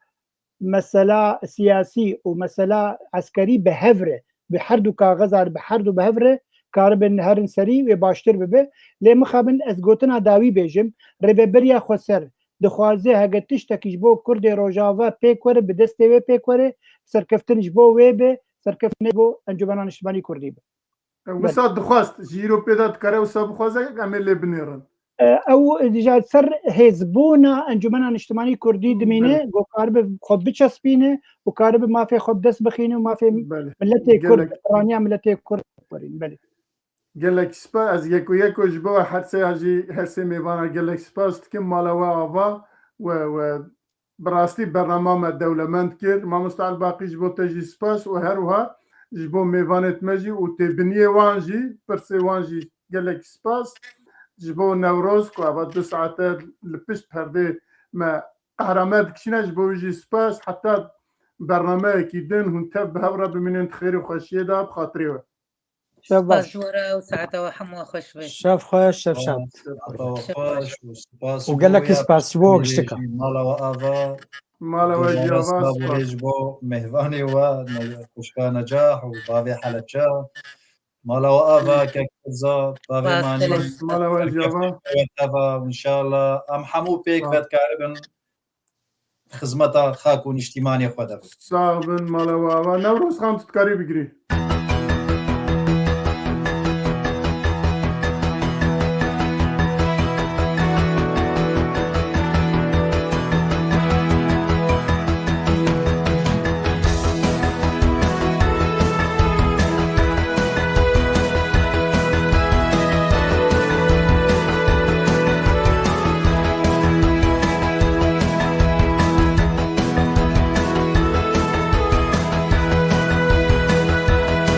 mesela siyasî û mesela eskerî bi hev re, bi her du kaxizan, bi her du bi hev re karibin herin serî wê baştir bibe. Lê mixabin ez gotina dawî bêjim, Rêveberiya Xweser dixwaze hege tiştekî ji bo Kurdê Rojava pêk were, bi destê wê pêk were, serkeftin ji bo wê be, serkeftin ne ji bo Encûmena Niştimanî Kurdî be. Belê. Wisa dixwest, ji îro pê de dikare wisa bixwaze, em ê lê binêrin. E, ew dija ser hêzbûna Encûmena Niştimanî Kurdî dimîne, Belê. ku karibe xwe biçespîne û karibe mafê xwe bi dest bixîne û mafê Belê. miletê Kurd, Gelek. piraniya miletê Kurd biparîn. Belê. Gelek spas, ez yeko yeko ji bo we her sê jî her sê mêvana gelek spas dikim. Mala we ava we, we Bi rastî bernama me dewlemend kir. Mamoste Elbaqî, ji bo te jî spas û her wiha ji bo mêvanêt me jî û têbiniyê wan jî, pirsê wan jî gelek spas. Ji bo Newroz ku eva du saete li pişt perdê me qehra me dikişîne, ji bo wî jî spas. Heta bernameyekî din hûn tev bi hev re bimînin di xêr û xweşiyê de, bi xatirê we. Şev baş. Spas ji we re û saeta we hemû xweş be. Şev xweş, şev şad. Saeta we xweş û spas û ji bo gelekî we ya spas ji bo piştgiriyê giştika. Jî mala we ava. Mala we jî ava, spas. Ji bo mêvanê we, ne-, xwişka Necah û bavê Helepçe. Mala we ava, kek Reza, bavê Spas, Manî. Spas, mala we jî ava. Ava, înşallah. Em hemû pêk Spas. ve dikaribin xizmeta xak û niştîmanê xwe de bin. Sax bin, mala we ava. Newroz Xan, tu dikarî bigirî.